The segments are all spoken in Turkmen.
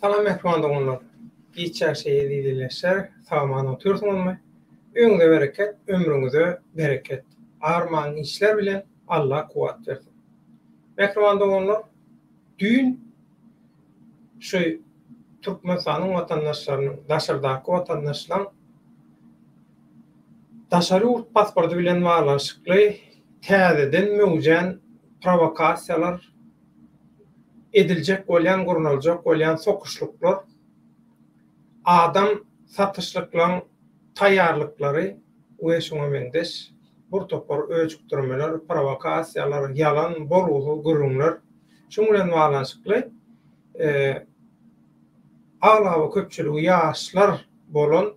Salam mähriban doganlar. Giç ýagşy eziz ildeşler, sag-aman otyrsyňyzmy? Öýüňize bereket, ömrüňize bereket. Armaň işler bilen Alla kuwwat bersin. Mähriban doganlar, düýn şu Türkmenistanyň watandaşlarynyň, daşardaky watandaşlaň daşary ýurt pasporty bilen baglanyşykly täzeden möwjän prowokasiýalar, ediljek bolýan, gurnaljak bolýan sokuşlyklar, adam satyşlyklaň taýýarlyklary we şuňa meňzeş bir topar öjükdirmeler, prowokasiýalar, ýalan, bolgusyz gürrüňler, şuň bilen baglanyşykly aglaba köpçüligi ýaşlar bolan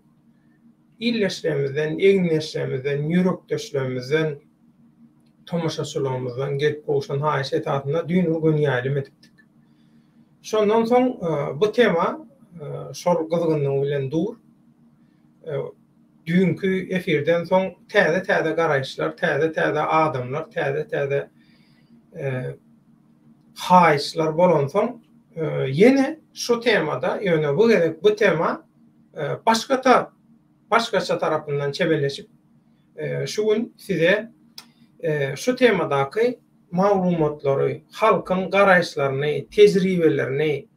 ildeşlerimizden, egindeşlerimizden, ýürekdeşlerimizden, tomaşaçylarymyzdan gelip gowşan haýyş esasynda düýn bir göni ýaýlym edipdik. Şondan soň bu tema şol gyzgynlygy bilen dur. Düýnki efirden soň täze-täze garaýyşlar, täze-täze adamlar, täze-täze haýyşlar bolansoň ýene şu temada, ýöne bu gezek bu tema başgata, başgaça tarapyndan çemeleşip, şu gün size şu temadaky maglumatlary, halkyň garaýyşlaryny, tejribelerini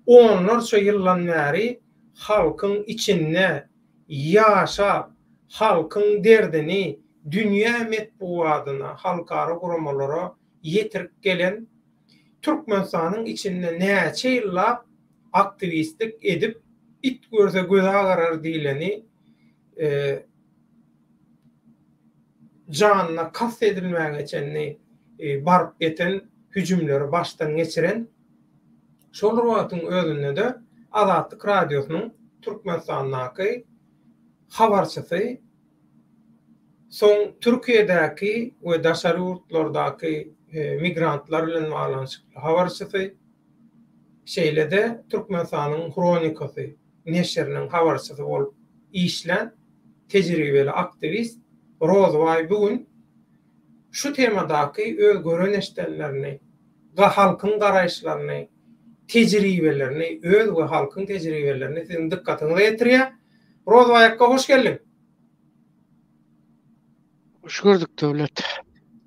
onlarça ýyldan bäri halkyň içinde ýaşap, halkyň derdini dünýä metbugadyna, halkara guramalara ýetirip gelen, Türkmenistanyň içinde näçe ýyllap aktiwistlik edip, it görse gözi agarar diýleni janyna kast edilmäge çenli baryp ýeten hüjümleri başdan geçiren, şol bir wagtyň özünde-de Azatlyk Radiosynyň Türkmenistandaky habarçysy, soň Türkiýedäki we daşary ýurtlardaky migrantlar bilen baglanyşykly habarçysy, şeýle-de Türkmenistanyň Hronikasy neşiriniň habarçysy bolup işlän tejribeli aktiwist Rozbaý bu gün şu temadaky öz gören-eşidenlerini, halkyň garaýyşlaryny, tejribelerini, öz we halkyň tejribelerini siziň dykgatyňyza ýetirýär. Rozbaý akga hoş geldiň. Hoş gördük Döwlet.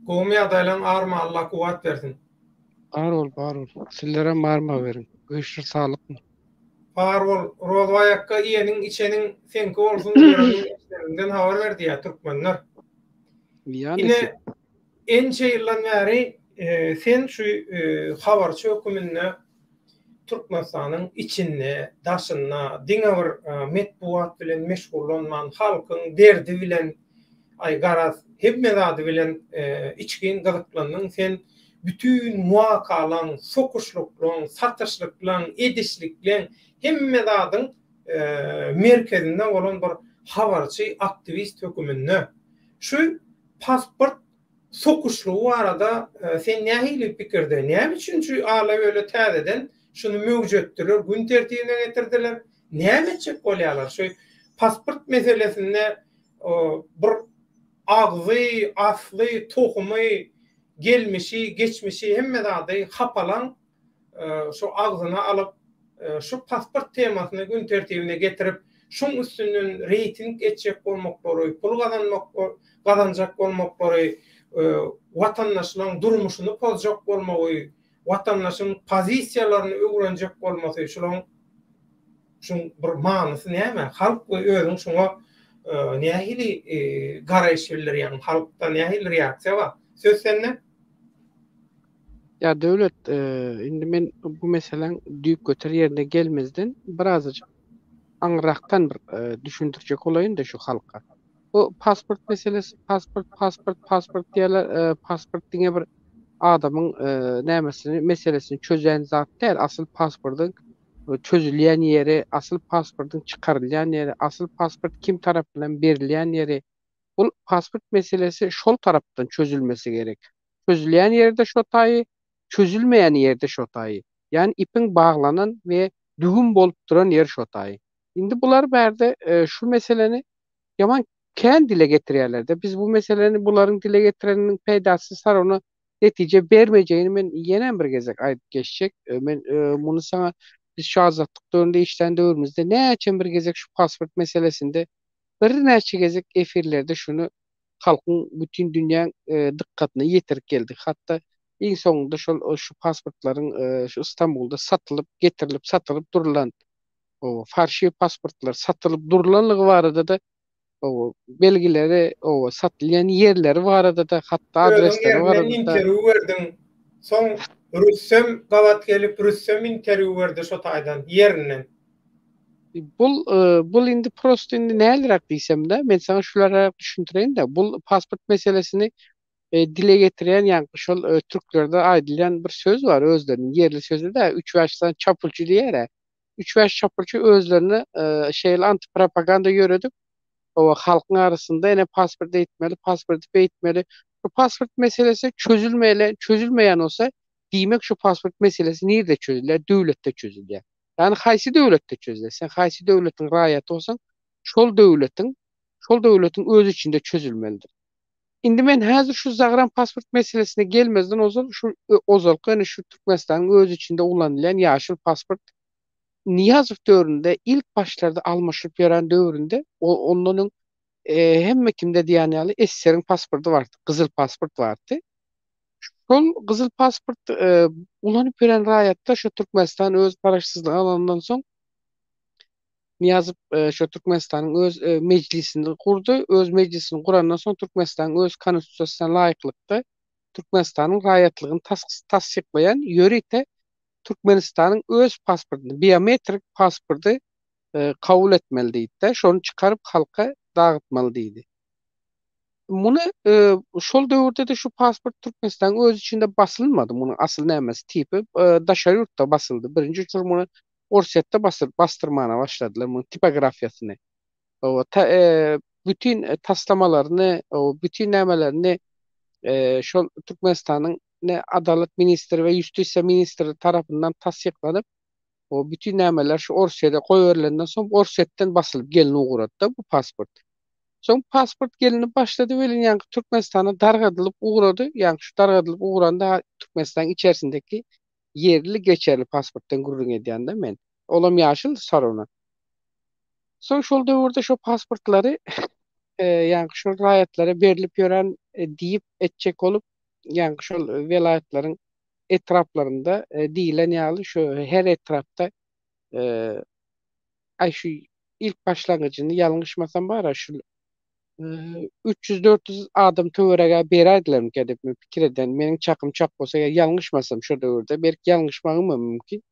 Gowumy ýagdaýlaň arma Allah kuwwat bersin. Bar bol bar bol. Sizlerem arma beriň. Güýçli saglykmy. Bar bol Rozbaý akga iýeniň içeniň seňki bolsun göreniň eşideniňden habar ber diýýär türkmenler. Ine ençe ýyldan bäri sen şu habarçy höküminde Türkmenistanyň içinde, daşynda diňe bir metbugat bilen meşgullanman, halkyň derdi bilen, aý garaz, hemme zady bilen içgin gyzyklandyň. Sen bütin wakalaň, sokuşlyklaň, satyşlyklaň, edişlikleň, hemme zadyň merkezinde bolan bir habarçy, aktiwist höküminde şu pasport sokuşlygy barada sen nähili pikirde? Näme üçin şu ala-böle täzeden şuny möwjetdiler, gün tertibine getirdiler? Näme etjek bolýarlar? Şu pasport meselesinde bir agzy, asly, tohumy, gelmişi, geçmişi hemme zady hapalan şu agzyna alyp, şu pasport temasyny gün tertibine getirip, şuň üstünden reýting etjek bolmaklary, pul gazanmak gazanjak bolmaklary, watandaşlaryň durmuşyny pozjak bolmagy, watandaşyň pozisiýalaryny öwrenjek bolmasy, şularyň şuň bir manysy näme? Halk we özüň şuňa nähili garaýyş bildirýäň? Halkda nähili reaksiýa bar? Söz sende. Ýa Döwlet, indi men bu meseläň düýpgöter ýerine gelmezden birazajyk aňryrakdan bir düşündirjek bolaýyn-da şu halka. Bu pasport meselesi, pasport, pasport, pasport diýýärler. Pasport diňe bir adamyň nämesini, meselesini çözýän zat däl. Asyl pasportyň çözülýän ýeri, asyl pasportyň çykarylýan ýeri, asyl pasport kim tarapyndan berilýän ýeri. Bul pasport meselesi şol tarapdan çözülmesi gerek. Çözülýän ýerde şo taýy, çözülmeýän ýerde şo taýy. Ýagny ipiň baglanan we düwün bolup duran ýeri şo taýy. Indi bular bärde şu meseleni ýaman kän dile getirýärler-de. Biz bu meseleni bularyň dile getireniniň peýdasy sarona netije bermejegini men ýenem bir gezek aýdyp geçjek. Men muny saňa. Biz şu Azatlyk döwründe işlän döwrümizde näçe bir gezek şu pasport meselesinde birnäçe gezek efirlerde şuny halkyň bütin dünýäň dykgatyna ýetirip geldik. Hatda iň soňunda şol şu pasportlaryň şu Istanbulda satylyp getirilip satylyp durulan o farşiw pasportlar satylyp durulanlygy barada-da o belgileri o satylýan ýerleri barada-da hatda adresleri barada-da interwýu berdiň. Soň Rüstem gabat gelip Rüstem interwýu berdi şo taýdan ýerinden. Bul bul indi prosto indi näliräk diýsemde men saňa şularrak düşündireýin-de bul pasport meselesini dile getirýän ýaňky şol türklerde aýdylýan bir söz bar özleriniň ýerli sözi-de üç-bäş sany çapulçy diýer-ä. Üç-bäş çapulçy özlerine şeýle antipropaganda ýöredip hawa halkyň arasynda ene pasport eýtmeli pasporty beýtmeli. Şu pasport meselesi çözülmeli çözülmeýän bolsa diýmek şu pasport meselesi nirde çözülýär döwletde çözülýär. Ýagny haýsy döwletde çözülýär? Sen haýsy döwletiň raýaty bolsaň, şol döwletiň, şol döwletiň öz içinde çözülmelidir. Indi men häzir şu zagran pasport meselesine gelmezden ozal şu ozalky ýöne şu Türkmenistanyň öz içinde ulanylýan ýaşyl pasport Nyýazow döwründe ilk başlarda almaşylyp ýören döwründe ondan öň hemme kimde diýen ýaly SSR-iň pasporty bardy, gyzyl pasport bardy. Şol gyzyl pasport ulanyp ýören raýatlar şu Türkmenistan öz garaşsyzlygy alandan soň Nyýazow şo Türkmenistanyň öz mejlisini gurdy. Öz mejlisini gurandan soň Türkmenistanyň öz konstitusiýasyna laýyklykda Türkmenistanyň raýatlygyny tassyklaýan ýörite Türkmenistanyň öz pasportyny, biometrik pasporty kabul etmeli diýdi-de, şony çykaryp halka dagytmaly diýdi. Muny şol döwürde-de şu pasport Türkmenistanyň öz içinde basylmady. Munuň asyl nämesi tipi daşary ýurtda basyldy. Birinji uçur muny Orsýetde basyp basdyrmana başladylar munuň tipografiýasyny. Oba bütin taslamalaryny, bütin nämelerini şol Türkmenistanyň ne Adalat ministri we Ýustisiýa ministri tarapyndan tassyklanyp, o bütin nämeler şu Orsýede goýberilenden soň Orsýetden basylyp gelin ugrady-da bu pasport. Soň pasport gelinip başlady welin ýaňky Türkmenistana dargadylyp ugrady. Ýaňky şu dargadylyp ugranda Türkmenistanyň içerisindeki ýerli geçerli pasportdan gürrüň edýän-de men. Olam ýaşyl sarona. Soň şol döwürde şo pasportlary ýaňky şol raýatlara berlip ýören diýip etjek bolup ýaňky şol welaýatlaryň etraplarynda diýlen ýaly şu her etrapda aý şu ilk başlangyjyny ýalňyşmasam bara şu 300-400 adam töwerege beräýdilermikä diýip men pikir edýän. Meniň çakym çak bolsa eger ýalňyşmasam şo döwürde belki ýalňyşmagym hem mümkin.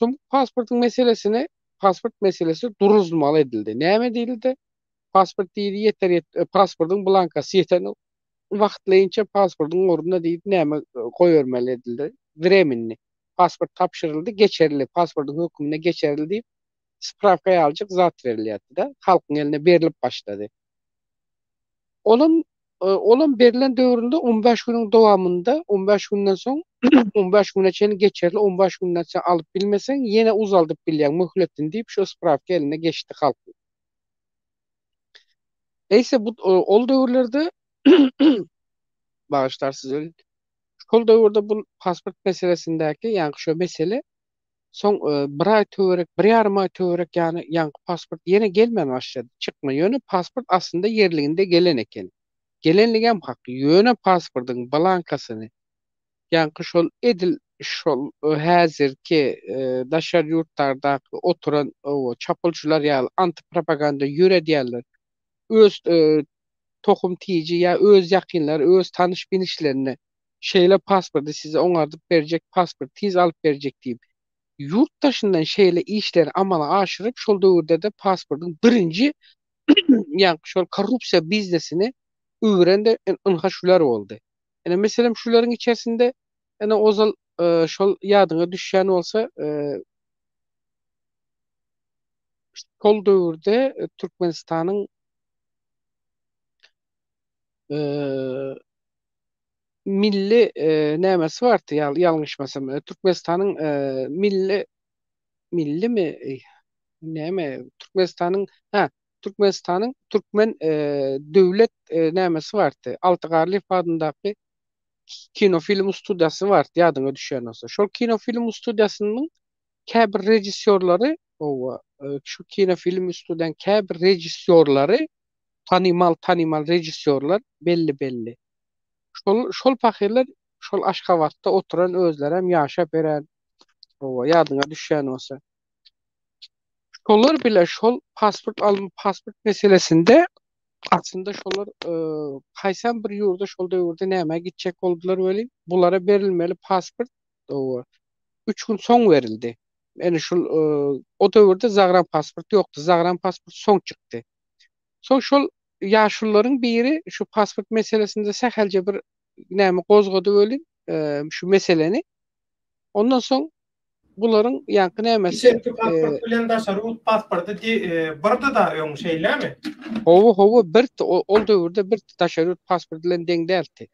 Soň bu pasportyň meselesini pasport meselesi duruzmaly edildi. Näme diýildi? Pasport diýdi ýeter ýet pasportyň blankasy ýeten wagtlaýynça pasportyň ornuna diýdi näme goýbermeli edildi. Wremenni. Pasport tabşyryldy, geçerli, pasportyň hökümine geçerli diýip sprawka ýalyjyk zat berilýärdi-de, halkyň eline berlip başlady. Olam olam berlen döwründe on bäş günüň dowamynda, on bäş günden soň, on bäş güne çenli geçerli, on bäş günden soň alyp bilmeseň, ýene uzaldyp bilýäň möhletini diýip, şu sprawka eline geçdi halkyň. Eýse bu ol döwürlerde bagyşlarsyz welin, şol döwürde bu pasport meselesindäki, ýaňky şo mesele Soň bir aý töwerek, bir ýarym aý töwerek ýany ýaňky pasport ýene gelmän başlady. Çykma. Ýöne pasport aslynda ýerliginde gelen eken. Gelenligem hak. Ýöne pasportyň blankasyny ýaňky şol edil şol häzirki daşary ýurtlardaky oturan çapulçylar ýaly antipropaganda ýöredýänler öz tohum tiji ýa öz ýakynlary, öz tanyş-bilişlerine şeýle pasporty size oňardyp berjek, pasport tiz alyp berjek diýip, ýurt daşyndan şeýle işleri amala aşyryp, şol döwürde-de pasportyň birinji ýaňky şol korrupsiýa biznesini öwren-de ynha şular boldy. Ine, meselem, şularyň içerisinde ine ozal şol ýadyňa düşýän bolsa, şol döwürde Türkmenistanyň milli nämesi bardy ýalňyşmasam Türkmenistanyň milli millimi näme Türkmenistanyň hä Türkmenistanyň türkmen döwlet nämesi bardy Alty Garlyýew adyndaky kino film studiýasy bardy ýadyňa düşýän bolsa şol kino film studiýasynyň. Käbir režissýorlary, hawa, şu kinofilm studiýanyň käbir režissýorlary, tanymal tanymal režissýorlar belli-belli. Şol şol pahyrlar şol Aşgabatda oturan özlerem ýaşap ýören, hawa, ýadyňa düşýän bolsa. Şolar bile şol pasport alma pasport meselesinde aslynda şolar haýsam bir ýurda şol döwürde nämä gitjek boldular welin, bulara berilmeli pasport Dogry. Üç gün soň berildi. Ene şul o döwürde zagran pasport ýokdy. Zagran pasport soň çykdy. Soň şol ýaşulularyň biri şu pasport meselesinde sähelje bir näme gozgady welin, şu meseleni. Ondan soň bularyň ýaňky nämesi Içerki pasport bilen daşary ýurt pasporty birdi-da öň, şeýlemi? Hawa, hawa, birdi. Ol döwürde birdi. Daşary ýurt pasporty bilen deň däldi.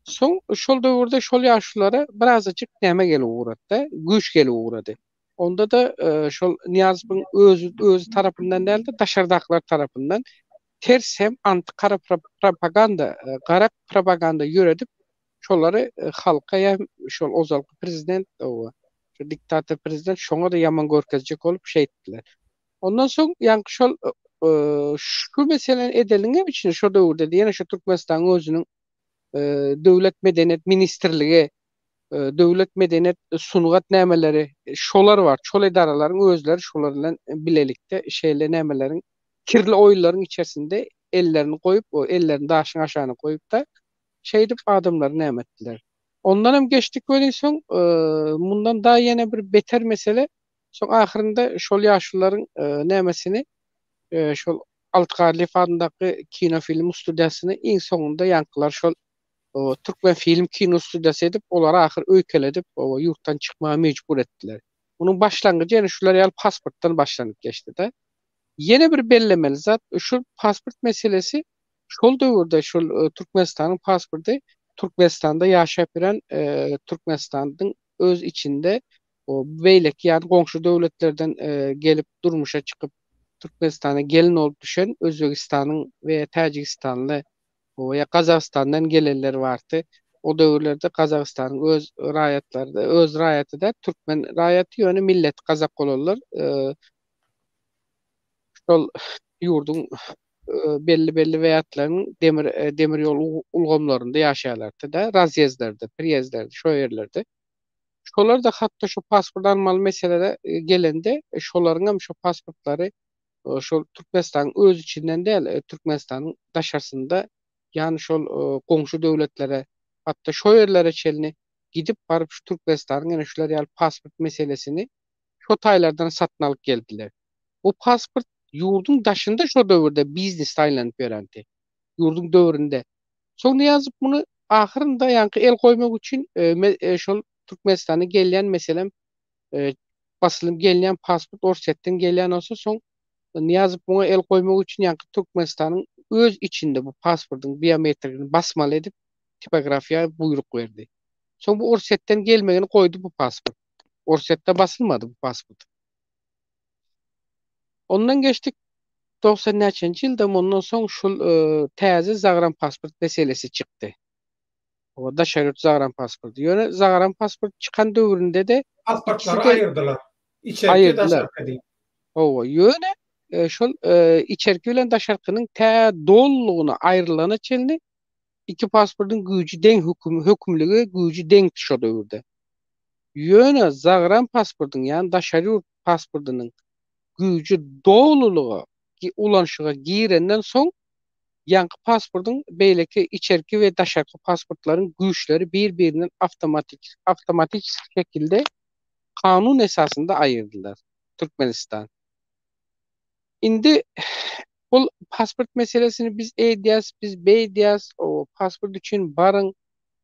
Soň şol döwürde şol ýaşulara birazajyk näme gelip ugrady-da, güýç gelip ugrady. Onda-da şol Nyýazowyň özi özi tarapyndan däl-de, daşardakylar tarapyndan ters hem anti kara propaganda, gara propaganda ýöredip, şolary halka ýa şol ozalky prezident, şu diktator prezident şoňa-da ýaman görkezjek bolup şeýtdiler. Ondan soň ýaňky şol şu meseleni edeliňem içinde şo döwürde ýene şu Türkmenistanyň özüniň Döwlet medeniýet ministrligi, Döwlet medeniýet sungat nämeleri şolar bar. Şol edaralaryň özleri şolar bilen bilelikde şeýle nämeleriň kirli oýunlaryň içerisinde ellerini goýup, o ellerini daşyň aşagyna goýup-da şeýdip adamlary näme etdiler. Ondanam geçdik welin soň mundan da ýene bir beter mesele Soň ahyrynda şol ýaşulularyň nämesini şol Alty Garlyýew adyndaky kino film studiýasyny iň soňunda ýaňkylar şol Türkmen film kino studiýasy edip olary ahyr öýkeledip ýurtdan çykmaga mejbur etdiler. Munuň başlangyjy ýene şular ýaly pasportdan başlanyp geçdi-de. Ýene bir bellemeli zat şu pasport meselesi şol döwürde şol Türkmenistanyň pasporty Türkmenistanda ýaşap ýören Türkmenistanyň öz içinde O beýleki ýa goňşy döwletlerden gelip durmuşa çykyp Türkmenistana gelin bolup düşen Özbegistanyň we Täjigistanly ýa Gazagystandan gelenler bardy. O döwürlerde Gazagystanyň öz raýatlary öz raýaty däl, türkmen raýaty ýöne milleti gazak bolanlar şol ýurduň belli-belli welaýatlarynyň demir demir ýol ulgamlarynda ýaşaýarlardy-da, razýezdlerde, priýezdlerde, şo ýerlerde. Şolar-da hatda şu pasport almaly meselede gelende şolaryňam şu pasportlary şol Türkmenistanyň öz içinden däl, Türkmenistanyň daşarsynda ýagny şol goňşy döwletlere hatda şo ýerlere çenli gidip baryp şu Türkmenistanyň ýene şular ýaly pasport meselesini şo taýlardan satyn alyp geldiler. Bu pasport ýurduň daşynda şo döwürde biznes aýlanyp ýörendi. Ýurduň döwründe Soň Nyýazow muny ahyrynda ýaňky el goýmak üçin şol Türkmenistana gelýän meselem basylyp gelýän pasport Orsýetden gelýän bolsa soň Nyýazow muňa el goýmak üçin ýaňky Türkmenistanyň öz içinde bu pasportyň biometrigini basmaly edip tipografiýa buýruk berdi. Soň bu Orsýetden gelmegini goýdy bu pasport. Orsýetde basylmady bu pasport. Ondan geçdik 90 näçenji ýylda mundan soň şul täze zagranpasport meselesi çykdy. O daşary ýurt zagranpasporty. Ýöne zagranpasport çykan döwründe-de pasportlary aýyrdylar. Içerki daşarky diýip. Hawa, ýöne şol içerki bilen daşarkynyň tä dolulygyna aýrylana çenli iki pasportyň güýji deň hökümligi güýji deňdi şo döwürde. Ýöne zagran pasportyň, ýagny daşary ýurt pasportynyň güýji dolulyga ulanyşyga girenden soň, ýaňky pasportyň beýleki içerki we daşarky pasportlaryň güýçleri bir-birinden awtomatiçeski şekilde kanun esasynda aýyrdylar. Türkmenistan. Indi bul pasport meselesini biz eýdýäs, biz beýdýäs, o pasport üçin baryň,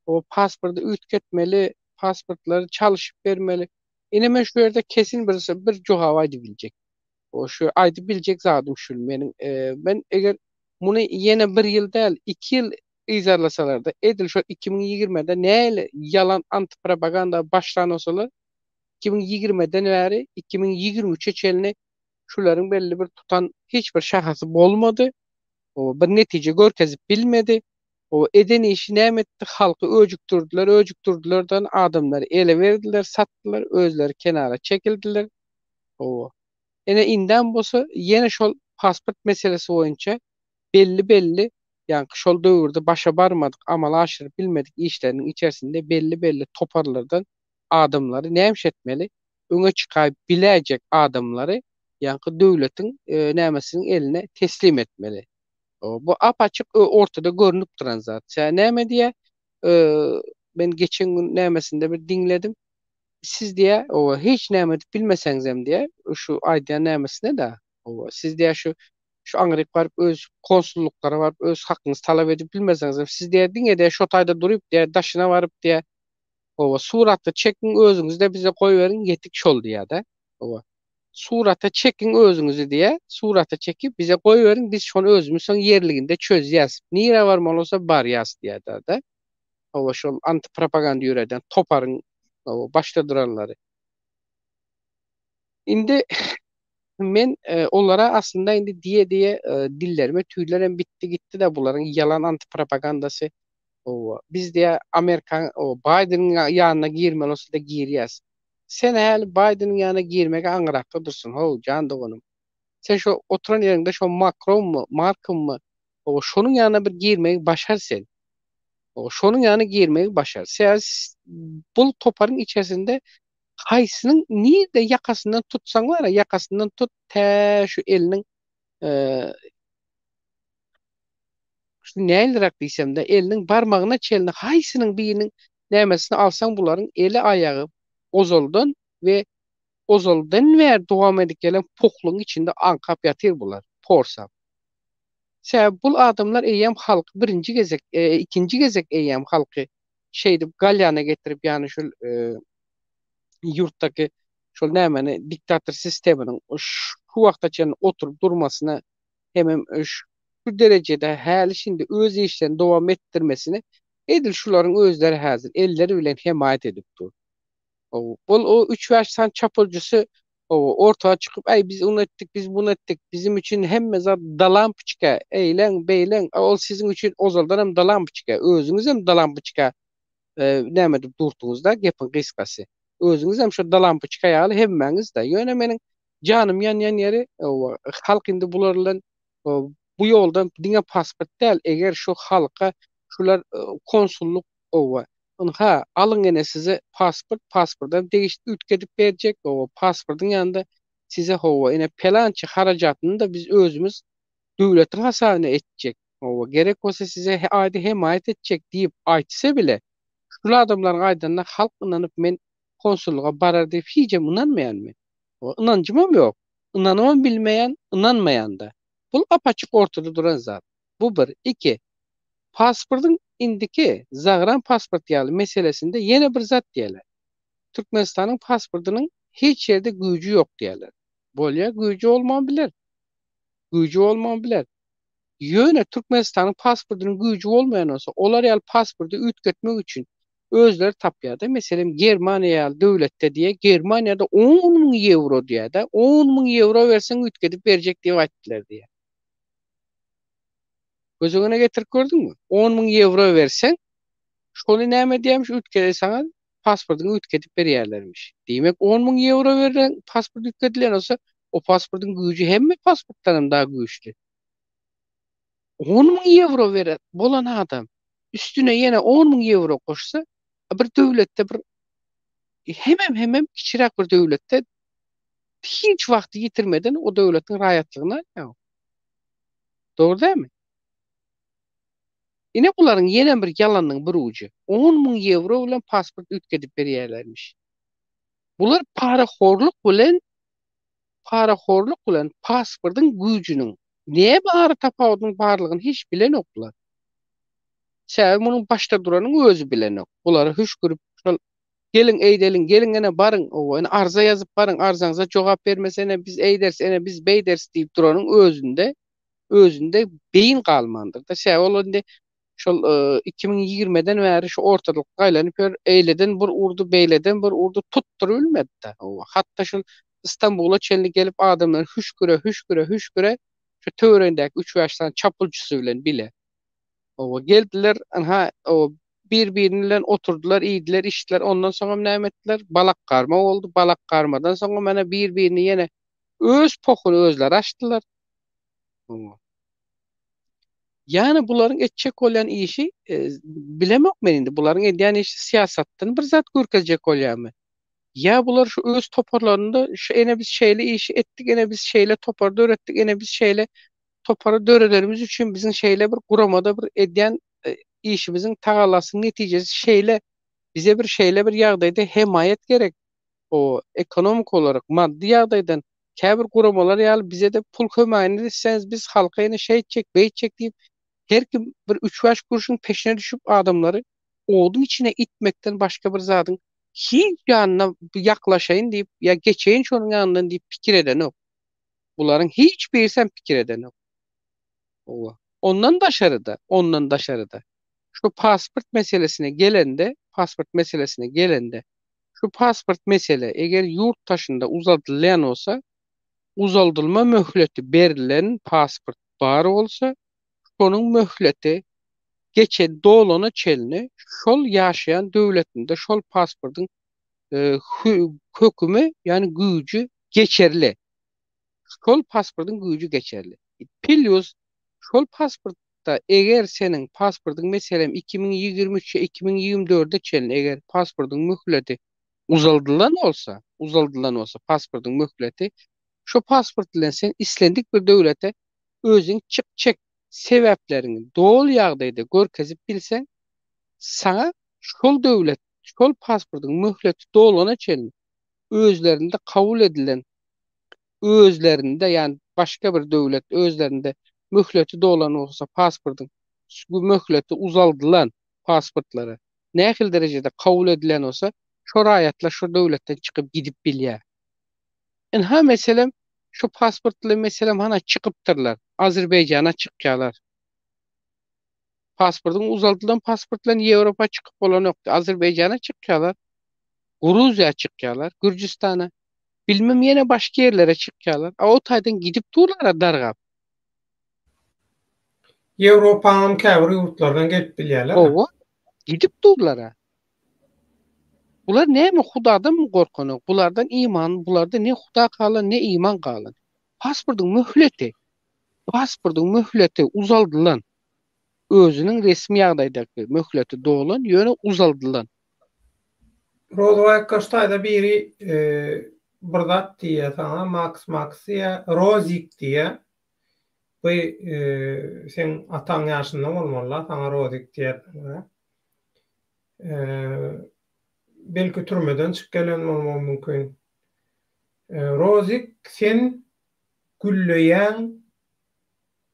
o pasporty üýtgetmeli, pasportlary çalyşyp bermeli. Ine men şu ýerde kesin bir bir jogap aýdyp biljek. O şu aýdyp biljek zadym şu meniň. E, men eger muny ýene bir ýyl däl, iki ýyl yzarlasalar-da, edil şo 2020-de näle ýalan antipropaganda başlan bolsalar, 2020-den bäri 2023-e çenli şularyň belli bir tutan hiç bir şahasy bolmady. O bir netije görkezip bilmedi. O eden işi näme etdi? Halky öjükdirdiler, öjükdirdilerden adamlary ele berdiler, satdylar, özleri kenara çekildiler. Hawa. Ene indem bolsa ýene şol pasport meselesi boýunça belli-belli, ýaňky şol döwürde başa barmadyk, amala aşyryp bilmedik işleriniň içerisinde belli-belli toparlardan adamlary nämiş etmeli? Öňe çykaýyp biläýjek adamlary ýaňky döwletiň nämesiniň eline teslim etmeli. Bu ap-açyk ortada görnüp duran zat. Sen näme diýýär? Men geçen gün nämesinde bir diňledim. Siz diýýär, owa, hiç näme edip bilmeseňizem diýýär, şu aýdýan nämesine-de, owa, siz diýýär şu şu aňryk baryp öz konsullyklara baryp öz hakyňyzy talap edip bilmeseňizem, siz diýýär diňe diýýär şo taýda duryp diýýär daşyna baryp diýýär, owa, suratda çekiň özüňizi-de bize goýberiň ýetik şol diýýär-de. Owa. Surata çekiň özüňizi diýýär, surata çekip bize goýberiň biz şony özümiz soň ýerliginde çözýäs. Nirä barmaly bolsa barýas diýýär-de. Hawa şol antipropaganda ýöreden toparyň hawa başda duranlary. Indi men e, olara aslynda indi diýe diýe e, dillerime tüýlerem bitdi gitdi-de bularyň ýalan antipropagandasy. Hawa biz diýe Amerikan o Baýdeniň ýanyna girmeli bolsa-da girýäs. Sen häli Baýdeniň ýanyna girmege aňyrakda dursun, how, jan doganym. Sen şo oturan ýeriňde şo Makronmy, Markynmy, hawa şonuň ýanyna bir girmegi başar sen. Şonuň ýanyna girmegi başar. Sebäbi bul toparyň içerisinde haýsynyň nirde ýakasyndan tutsaň bar-a, ýakasyndan tut tä şu eliniň şu näliräk diýsem-de, eliniň barmagyna çenli haýsynyň biriniň nämesini alsaň bularyň eli-aýagy ozaldan we ozaldan bäri dowam edip gelen poklugyň içinde aňkap ýatyr bular, porsap. Sebäbi bul adamlar eýýäm halky birinji gezek, ikinji gezek eýýäm halky şeýdip galýana getirip, ýagny şol ýurtdaky şol nämeni diktator sistemanyň şu wagta çenli oturyp durmasyna hemem şu derejede häli-şindi öz işlerini dowam etdirmesine edil şularyň özleri häzir elleri bilen hemaýat edip dur. Bul o üç-bäş sany çapulcysy orta çykyp, äý biz ony etdik, biz muny etdik, bizim üçin hemme zat dalampoçka, eýleň, beýleň, ol siziň üçin ozaldanam dalampoçka, özüňizem dalampoçka näme edip dursuňyz-da, gepiň gysgasy. Özüňizem şo dalampoçka ýaly hemmäňiz-de. Ýöne meniň janym ýanýan ýeri, halk indi bular bilen bu ýoldan diňe pasport däl, eger şu halka şular konsullyk Owa. Ynha, alyň ene size pasport, pasportam degişli üýtgedip berjek, owa, pasportyň ýanynda size hawa, ine pelança harajatyny-da biz özümiz döwletiň hasabyna etjek, owa, gerek bolsa size aýda hemaýat etjek diýip aýtsa bile, şul adamlaryň aýdanyna halk ynanyp men konsullyga barar diýip hijem ynanmaýan men. Owa, ynanjymam ýok. Ynanybam bilmeýän, ynanmaýan-da. Bul ap-açyk ortada duran zat. Bu bir. Iki. Pasportyň indiki zagran pasport ýaly meselesinde ýene bir zat diýerler. Türkmenistanyň pasportynyň hiç ýerde güýji ýok diýerler. Bolýa, güýji bolman biler. Güýji bolman biler. Ýöne Türkmenistanyň pasportynyň güýji bolmaýan bolsa, olar ýaly pasporty üýtgetmek üçin özleri tapýar-da. Meselem, Germaniýa ýaly döwletde diýýär, Germaniýada 10 müň ýewro diýýär-de, 10 müň ýewro berseň üýtgedip berjek diýip aýtdylar diýýär. Göz öňüne getirip gördüňmi? 10 müň ýewro berseň, şony näme edýärmiş, üýtgede saňa pasportyňy üýtgedip berýärlermiş. Diýmek, 10 müň ýewro berlen pasport üýtgedilen bolsa, o pasportyň güýji hemme pasportdan hem daha güýçli. 10 müň ýewro beren bolan adam üstüne ýene 10 müň ýewro goşsa, bir döwletde bir hemem hemem kiçiräk bir döwletde hiç wagty ýitirmeden o döwletiň raýatlygyny alýar. Dogry dälmi? Ine bularyň ýene bir ýalanyň bir ujy. 10 müň ýewro bilen pasport üýtgedip berýärlermiş. Bular parahorluk bilen parahorluk bilen pasportyň güýjüniň näme ara tapawudynyň barlygyny hiç bilenoklar. Sebäbi munuň başda duranyň özi bilenok. Bulary hüşgürip şol geliň eýdeliň, geliň ene baryň, owa ene arza ýazyp baryň, arzaňyza jogap bermese ene biz eýderis, ene biz beýderis diýip duranyň özünde özünde beýin galmandyr-da. Sebäbi ol indi şol 2020-den bäri şu ortalykda aýlanyp ýör, eýleden bir urdy, beýleden bir urdy, tutdurybilmedi-de. Owa, hatda şol Stambula çenli gelip adamlary hüşgüre, hüşgüre, hüşgüre şu töweregindäki üç-bäş sany çapulçysy bilen bile. Owa, geldiler, ynha, o bir-birini bilen oturdylar, iýdiler, içdiler. Ondan soňam näme etdiler? Balak garma boldy. Balak garmadan soňam ene bir-birini ýene öz pohuny özleri açdylar. Owa. Ýani bularyň etjek bolýan işi, e, bilemok men indi, bularyň edýän işi syýasatdan bir zat görkezjek bolýarmy? Ýa bular şu öz toparlarynda şu ene biz şeýle işi etdik, ene biz şeýle topar döretdik, ene biz şeýle topary döredenimiz üçin biziň şeýle bir guramada bir edýän e, işimiziň tagallasynyň netijesi şeýle bize bir şeýle bir ýagdaýda hemaýat gerek. O ekonomik olarak maddy ýagdaýdan käbir guramalar ýaly bize-de pul kömegini etseňiz biz halka ýene şeýtjek, beýtjek diýip her kim bir üç-bäş kurşuň peşine düşüp adamlary oduň içine itmekden başga bir zadyň hiç ýanyna ýaklaşaýyn diýip ýa geçeýin şonuň ýanyndan diýip pikir edenok. Bularyň hiç birisem pikir edenok. Owa. Ondan daşary-da, ondan daşary-da şu pasport meselesine gelende, pasport meselesine gelende şu pasport mesele eger ýurt daşynda uzaldylýan bolsa, uzaldylma möhleti berlen pasport bar bolsa, şonuň möhleti geçen dolana çenli şol ýaşaýan döwletinde şol pasportyň hökümi, ýagny güýji geçerli. Şol pasportyň güýji geçerli. Plýus şol pasportda eger seniň pasportyň meselem 2023 ýa 2024-e çenli eger pasportyň möhleti uzaldylan bolsa, uzaldylan bolsa pasportyň möhleti, şo pasport bilen sen islendik bir döwlete özüň çyk-çek sebäpleriňi doly ýagdaýda görkezip bilseň, saňa şol döwlet şol pasportyň möhleti dolana çenli özlerinde kabul edilen özlerinde ýagny başga bir döwlet özlerinde möhleti dolan bolsa pasportyň möhleti uzaldylan pasportlary nähili derejede kabul edilen bolsa şo raýatlar şo döwletden çykyp gidip bilýär. Ynha meselem şo pasport bilen meselem hana çykypdyrlar Azerbaýjana çykýarlar. Pasportyň uzaldylan pasport bilen Ýewropa çykyp bolanokdy. Azerbaýjana çykýarlar. Gruziýa çykýarlar, Gürjüstana, bilmem ýene başga ýerlere çykýarlar. A o taýdan gidip durlar-a dargap. Ýewropaňam käbir ýurtlardan gelip bilýärler. Hawa, gidip durlar-a. Bular näme Hudadanmy gorkanok? Bulardan iman, bularda ne Huda galan, ne iman galan. Pasportyň möhleti, pasportyň möhleti uzaldylan. Özüniň resmi ýagdaýdaky möhleti dolan, ýöne uzaldylan. Rozowaý Kaştaýda biri bir zat diýýär saňa Maks Maks diýýär, Rozik diýýär. Bu seň ataň ýaşynda bolmaly-la saňa Rozik diýerine görä. Belki türmeden çykyp gelen bolmagy mümkin. Rozik sen gülleýäň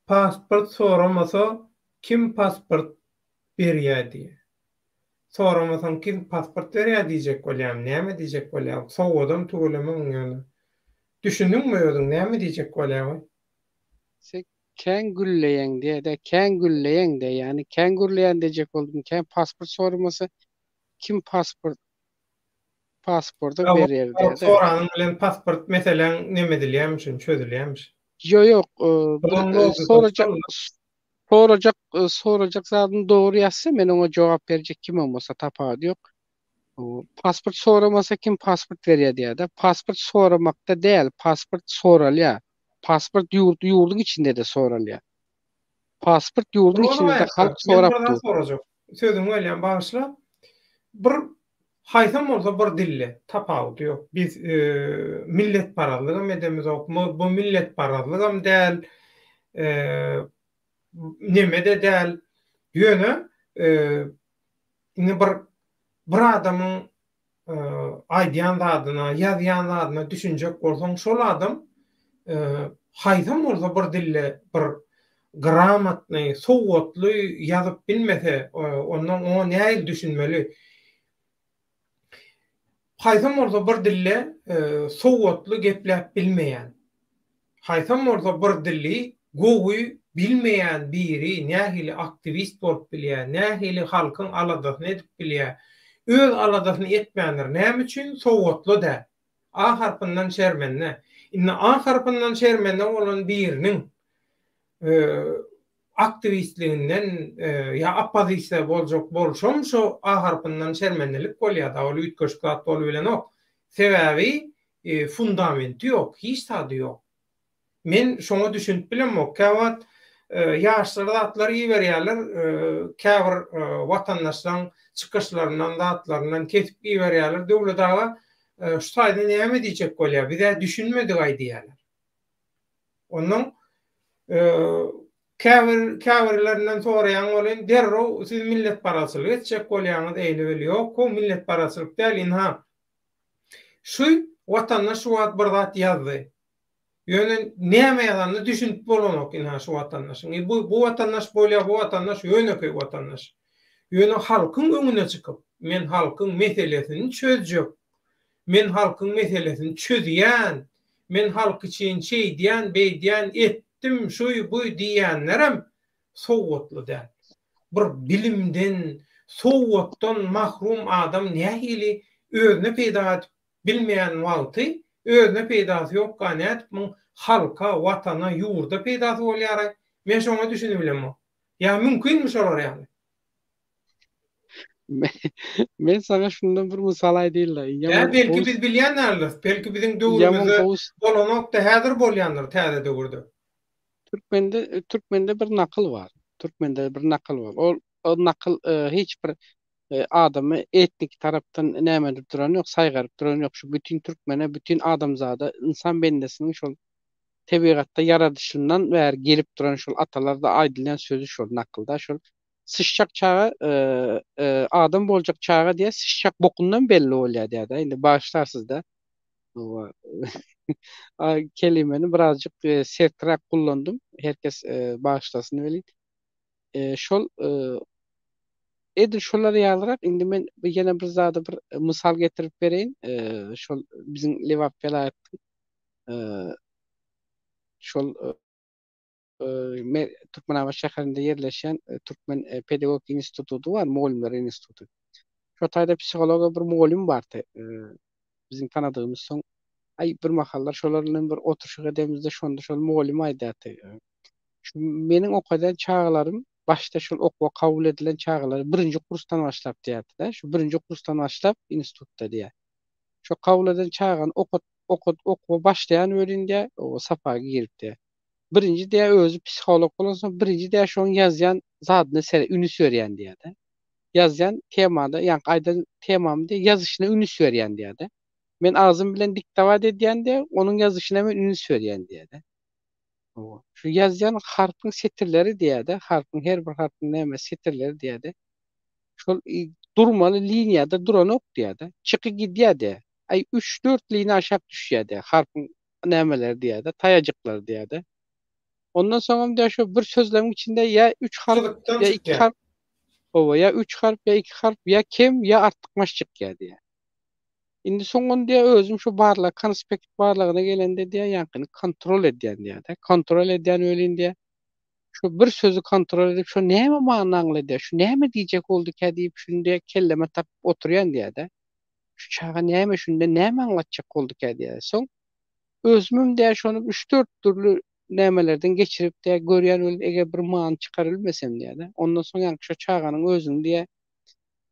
pasport soramasa kim pasport berýä diýýär. Soramasaň kim pasport berýär diýjek bolýamy, näme diýjek bolýar? Sowgadam tüweleme muň ýöne. Düşündiňmi özüň näme diýjek bolýar we? Sen kän gülleýäň diýädä, kän gülleýäň diýä, ýagny kän gürleýän diýjek boldum, kän pasport soramasa kim pasport pasporty berýär diýädä. Soranyň bilen pasport meseläň neme edilýärmişin, çözülýärmiş. Ýok ýok, sorajak Sorajak sorajak zadyny dogry ýazsa men oňa jogap berjek kimem bolsa tapawudy ýok. Pasport soramasa kim pasport berýär diýýärde. Pasport soramakda däl, pasport soralýar. Pasport ýurt ýurduň içinde-de soralýar. Pasport ýurduň içinde-de halk sorap dur. Sorajak. Sözüňi bölýän bagyşla. Bir haýsam bolsa bir dilde tapawudy ýok. Biz milletparazlygam edemizok. Bu milletparazlygam däl. Neme-de däl. Ýöne indi bir bir adamyň aýdýan zadyna, ýazýan zadyna düşünjek bolsaň, şol adam haýsam bolsa bir dilde bir gramotnyý, sowatly ýazyp bilmese, ondan oňa nähili düşünmeli? Haýsam bolsa bir dilde sowatly gepläp bilmeýän, haýsam bolsa bir dili gowy bilmeýän biri nähili aktiwist bolup bilýär, nähili halkyň aladasyny edip bilýär? Öz aladasyny etmändir. Näme üçin? Sowatly däl. A harpyndan şermende. Indi A harpyndan şermende bolan biriniň. aktiwistliginden ýa oppozisiýa boljak bolşam şo A harpyndan şermendelik bolýar-da, ol üýtgeşik zat bolubilenok. Sebäbi fundamenti ýok, hiç zady ýok. Men şoňa düşünip bilemok. Käwagt ýaşlar zatlar iberýärler, käbir watandaşlaň çykyşlaryndan, zatlaryndan kesip iberýärler. Döwlet aga şu taýda näme diýjek bolýar, biz-ä düşünmedik-aý diýýärler. Onnoň käbir käbirlerinden soraýaň welin derrew siz milletparazçylyk etjek bolýaňyz eýle-beýle. Ýok-how, milletparazçylyk däl, ynha, şu watandaş şu wagt bir zat ýazdy. Ýöne näme ýazanyna düşünip bolanok ynha şu watandaşyň. E bu bu watandaş bolýar, bu watandaş ýönekeý watandaş. Ýöne halkyň öňüne çykyp, men halkyň meselesini çözjek, men halkyň meselesini çözýän, men halk üçin şeýdýän, beýdýän, etdim, şuý, buý diýýänlerem sowatly däl. Bir bilimden, sowatdan mahrum adam nähili özüne peýda edip bilmeýän wagty özüne peýdasy ýokka nädip muň halka, watana, ýurda peýdasy bolýaraý? Men şoňa düşünibilemok. Ýa mümkinmi şolar ýaly? Men saňa şundan bir mysal aýdaýynla. Ýa belki biz bilýän däldiris. Belki biziň döwrümizde bolanokdy, häzir bolýandyr täze döwürde. Türkmende türkmende bir nakyl bar. Türkmende bir nakyl bar. Ol o nakyl hiç bir adamy etniki tarapdan näme edip duran ýok, saýgaryp duran ýok. Şu bütin türkmene, bütin adamzada, ynsan bendesiniň şol tebigatda ýaradyşyndan bäri gelip duran şol atalarda aýdylýan sözi şol nakylda şol syçjak çaga adam boljak çaga diýýär, syçjak bokundan belli bolýar diýýär-de. Indi bagyşlarsyz-da. Kelimeni birazjyk serträk kullandym. Her kes bagyşlasyn welin. Şol edil şolar ýalyrak indi men ýene bir zada bir mysal getirip bereýin. Şol biziň Lebap welaýatynyň şol Türkmenabat şäherinde ýerleşýän Türkmen pedagogik instituty bar, mugallymlar instituty. Şo taýda psihologiýa bir mugallym bardy. Biziň tanadygymyz soň aý bir mahallar şolar bilen bir oturyşyk edemizde şonda şol mugallym aýdýardy. Şu meniň okadýan çagalarym başda şol okuwa kabul edilen çagalar birinji kursdan başlap diýýärdi-de. Şu birinji kursdan başlap institutda diýýär. Şo kabul eden çagany okat okat okuwa başlaýan welin diýýär, o sapaga girip diýýär. Birinji diýýär özi psiholog bolansoň birinji diýýär şoň ýazýan zadyna sere ünüs berýän diýýär-de. Ýazýan temada ýaňky aýdan temamy diýýär ýazyşyna ünüs berýän diýýär-de. Men agzym bilen diktowat edýän diýýär, onuň ýazyşyna men ünüs berýän diýýär-de. Hawa. Şu ýazýan harpyň setirleri diýýär-de, harpyň her bir harpyň näme setirleri diýýär-de. Şol durmaly liniýada duranok diýýär-de. Çyky gidýär diýýär. Aý üç-dört liniýa aşak düşýär diýýär. Harpyň nämeleri diýýär-de, taýajyklary diýýär-de. Ondan soňam diýýär şo bir sözlemiň içinde ýa üç harp, Çyzykdan ýa iki çykýar. harp, hawa, ýa üç harp, ýa iki harp, ýa kem, ýa artykmaç çykýar diýýär. Indi soň ony diýýär özüm şu barlag, konspekt barlagyna gelende diýýär, ýaňkyny kontrol edýän diýýär-de. Kontrol edýän welin diýýär, şu bir sözi kontrol edip, şo näme manyny aňladýar, şu näme diýjek bolduka diýip, şuny diýýär kelleme tapyp oturýan diýýär-de. Şu çaga näme şunda näme aňlatjak bolduka diýýär. Soň özümem diýýär şony üç-dört dürli nämelerden geçirip diýýär görýän welin eger bir many çykarybilmesem diýýär-de. Ondan soň ýaňky şo çaganyň özüni diýýär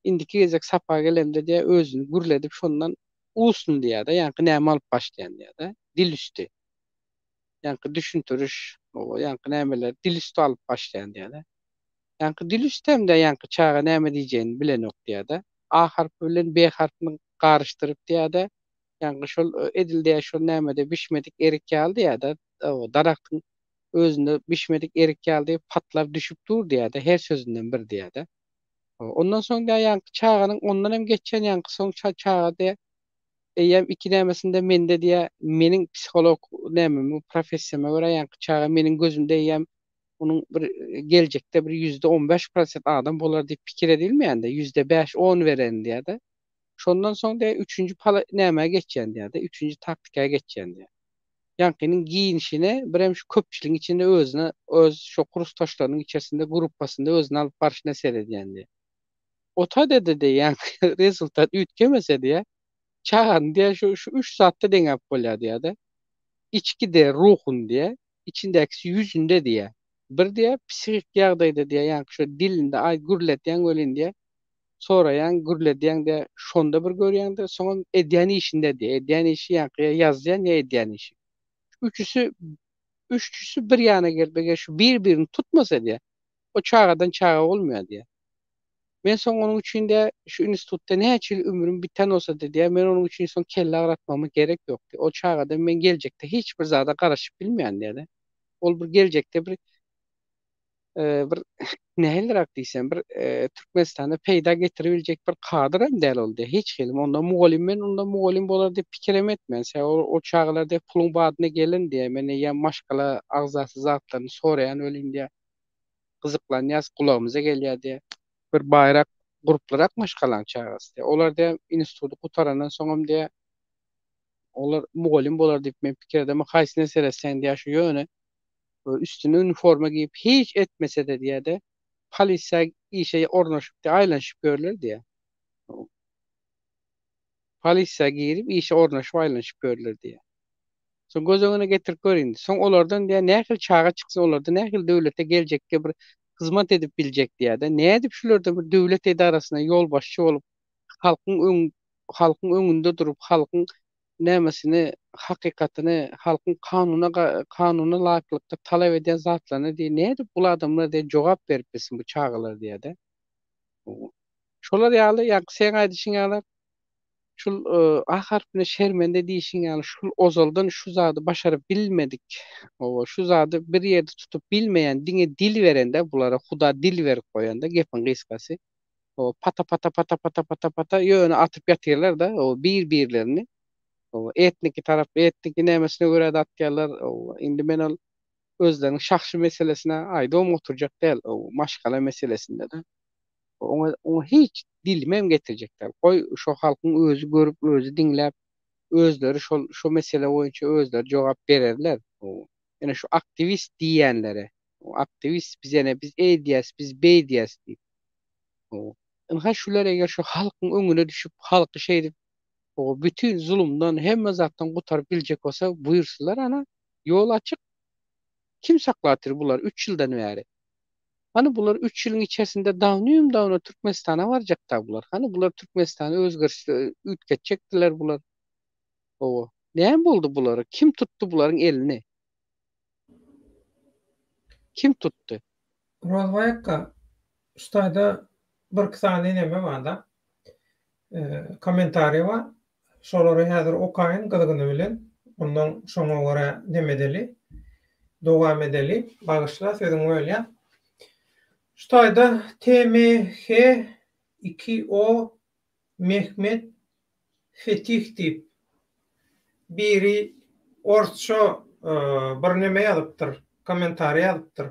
indiki gezek sapaga gelemde diýýär özüni gürledip şondan usny diýýär-de ýaňky näme alyp başlaýan diýýär-de. Dil üsti. Ýaňky düşündiriş, o ýaňky nämeler dil üsti alyp başlaýan diýýär-de. Ýaňky dil üsti hem-de ýaňky çaga näme diýjegini bilenok diýýär-de. A harpy bilen B harpyny garyşdyryp diýýär-de, ýaňky şol edil diýýär şol nämede bişmedik erik ýaly diýýär-de, o daragtyň özünde bişmedik erik ýaly diýip patlap düşüp dur diýýär-de, her sözünden bir diýýär-de. Ondan soň diýýär ýaňky çaganyň ondan hem geçýän ýaňky soň çaga diýýär Eýýäm iki nämesinde mende diýýä, meniň psiholog nämeme, professiýama görä ýaňky çaga meniň gözümde eýýäm onuň bir geljekde bir 15% prosent adam bolar diýip pikir edilmeýän-de, 5-10% beren diýýä-de. Şondan soň diýýä, üçünji pala nämä geçýän diýýä-de, üçünji taktika geçýän diýýä. Ýaňkynyň giýinişine, birem şu köpçüligiň içinde özüne, öz şo kursdaşlarynyň içerisinde, gruppasynda özüni alyp barşyna seredýän diýýä. Otadede diýýän rezultat üýtgemese diýýä, çagany diýýä şu şu üç zatda deňäp bolýar diýýä-de. Içki de ruhuny diýýä, içindäkisi ýüzünde diýýä. Bir diýýär, psihik ýagdaýda diýýär, ýaňky şo dilinde aý gürletýäň welin diýýär, soraýaň, gürledýäň diýýär, şonda bir görýäň-de, soňam edýän işinde diýýär, edýän işi ýaňky ýa ýazýan ýa edýän işi. Şu üçüsi, üçüsi bir ýana gelip, eger şu bir-birini tutmasa diýýär, o çagadan çaga bolmaýar diýýär. Men soň onuň üçin diýýär, şu institutda näçe ýyl ömrüm biten bolsa-da diýýär, men onuň üçin soň kelle agratmagyma gerek ýok diýýär. O çagadan men geljekde hiç bir zada garaşyp bilmeýän diýýär-de. Ol bir geljekde bir bir nähiliräk diýsem bir Türkmenistana peýda getiribiljek bir kadr hem däl ol diýýär. Hiç hili. Onda mugallym men onda mugallym bolar diýip pikirem etmän. Sebäbi ol o çagalar diýýär puluň badyna gelen diýýär. Men eýýäm maşgala agzasy zatlaryny soraýan welin diýýär. Gyzyklanýas gulagymyza gelýär diýýär. Bir baýrak gurplyrak maşgalaň çagasy diýýär. Olar diýýär instituty gutarandan soňam diýýär olar mugallym bolar diýip men pikir edemok. Haýsyna seretseň diýýär şu ýöne üstüne uniforma giýip hiç etmese-de diýýär-de polisiýa işe ornaşyp diýýär aýlanyşyp ýörler diýýär. Polisiýa girip işe ornaşyp aýlanyşyp ýörler diýýär. Soň göz öňüne getirip gör indi. Soň olardan diýýär nähili çaga çyksyn olarda nähili döwlete geljekki bir hyzmat edip biljek diýýär-de. Nädip şularda bir döwlet edarasyna ýolbaşçy bolup halkyň öň halkyň öňünde durup halkyň nämesini hakykatyny halkyň kanuna kanuna laýyklykda talap edýän zatlaryny diýýär nädip bul adamlar diýýär jogap berip bilsin bu çagalar diýýär-de. Şolar ýaly ýaňky seň aýdyşyň ýaly şul A harpyna şermende diýşiň ýaly şul ozaldan şu zady başaryp bilmedik oba şu zady bir ýerde tutup bilmeýän diňe dil berende bulara huda dil berip goýanda gepiň gysgasy oba pata pata pata pata pata pata ýöne atyp ýatyrlar-da oba bir birlerini oba etniki tarap etniki nämesine görä-de atýarlar oba indi men ol özleriniň şahsy meselesine aýdybam oturjak däl oba maşgala meselesinde-de Oňa oňa hiç dilimem getirjek däl. Goý, şo halkyň özi görüp, özi diňläp, özleri şol şo mesele boýunça özleri jogap bererler. Ýöne şu aktiwist diýýänlere, aktiwist biz ene biz eýdýäs, biz beýdýäs diýip. Ynha şular eger şu halkyň öňüne düşüp, halky şeýdip bütin zulumdan, hemme zatdan gutaryp biljek bolsa, buýursunlar ana, ýol açyk. Kim saklap otyr bulary üç ýyldan bäri? Hany bular üç ýylyň içerisinde dawnym-dawno Türkmenistana barjakda bular. Hany bular Türkmenistany özgerişli üýtgetjekdiler bular. Hawa. Näme boldy bulara? Kim tutdy bularyň elini? Kim tutdy? Rozbaý akga, şu taýda birki sany neme barda. Kommentariý bar. Şolary häzir okaýyn gyzgyny bilen. Ondan şoňa görä neme edeli. Dowam edeli. Bagyşla sözüňi bölýän. Şu taýda TMH 2 O Mehmet Fetih diýip biri orsça bir neme ýazypdyr, kommentariý ýazypdyr.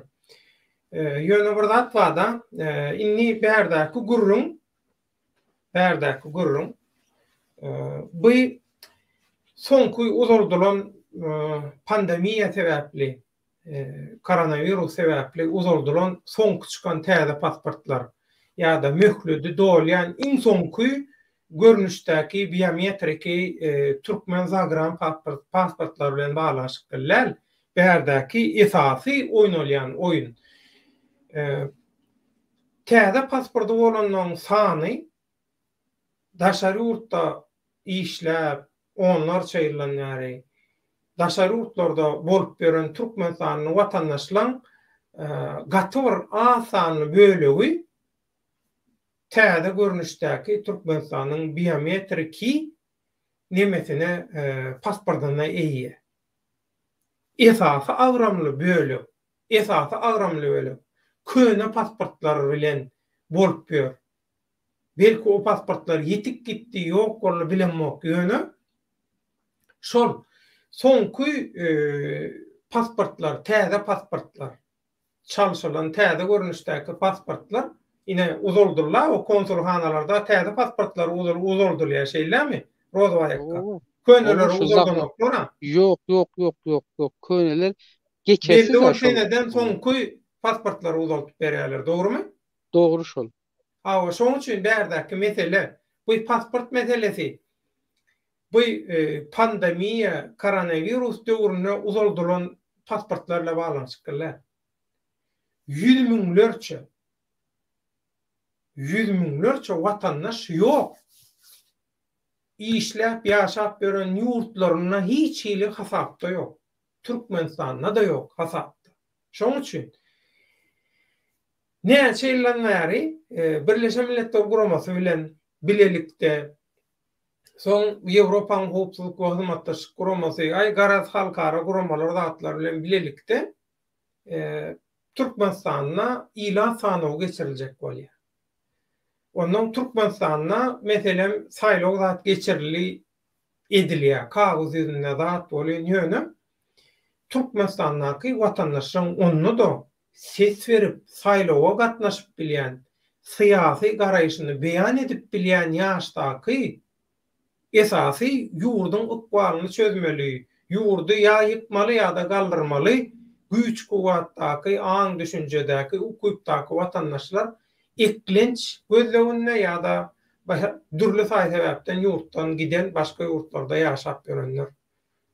Ýöne bir zat barda, indi bärdäki gürrüň Bärdäki gürrüň bu soňky uzaldylan pandemiýa sebäpli, koronawirus sebäpli uzaldylan soňky çykan täze pasportlar ýa-da möhledi dolýan iň soňky görnüşdäki biometriki türkmen zagran pasportlary bilen baglanyşykly däl. Bärdäki esasy oýnalýan oýun Täze pasporty bolanlaryň sany daşary ýurtda işläp, onlarça ýyldan bäri daşary ýurtlarda bolup ýören türkmenistanly watandaşlaryň gaty bir az sanly bölegi täze görnüşdäki Türkmenistanyň biometriki nemesine, pasportyna eýe. Esasy agramly bölek Esasy agramly bölek köne pasportlar bilen bolup ýör. Belki o pasportlar ýitip gitdi, ýok boldy bilemok, ýöne şol soňky pasportlar, täze pasportlar, çalşylan täze görnüşdäki pasportlar ine uzaldylda o konsulhanalarda täze pasportlar uzaldylýar şeýlemi Rozbaý akga? Köneleri uzaldanoklar-a. Ýok, ýok, ýok, ýok, ýok. Köneler Geçersiz Belli bir seneden soňky pasportlary uzaltyp berýärler, dogrumy? Dogry şol. Hawa, şoň üçin bärdäki mesele, bu pasport meselesi, bu pandemiýa, koronawirus döwründe uzaldylan pasportlar bilen baglanyşykly däl. Ýüz müňlerçe, ýüz müňlerçe watandaş ýok. Işläp ýaşap ýören ýurtlarynda hiç hili hasapda ýok. Türkmenistanda-da ýok hasapda. Şoň üçin näçe ýyldan bäri Birleşen Milletler Guramasy bilen bilelikde, soň Ýewropanyň Howpsuzlyk we Hyzmatdaşlyk Guramasy, aý garaz halkara guramalar zatlar bilen bilelikde Türkmenistanda ilat sanawy geçiriljek bolýar. Onnoň Türkmenistanda meselem saýlaw zat geçirildi edilýär, kagyz ýüzünde zat bolýan ýöne Türkmenistandaky watandaşlaryň onda-da ses berip saýlawa gatnaşyp bilýän, syýasy garaýşyny beýan edip bilýän ýaşdaky Esasy ýurduň ykbalyny çözmeli, ýurdy ýa ýykmaly ýa-da galdyrmaly güýç-kuwwatdaky, aň-düşünjedäki, ukypdaky watandaşlar eklenç gözleginde ýa-da dürli saý-sebäpden ýurtdan giden, başga ýurtlarda ýaşap ýörenler.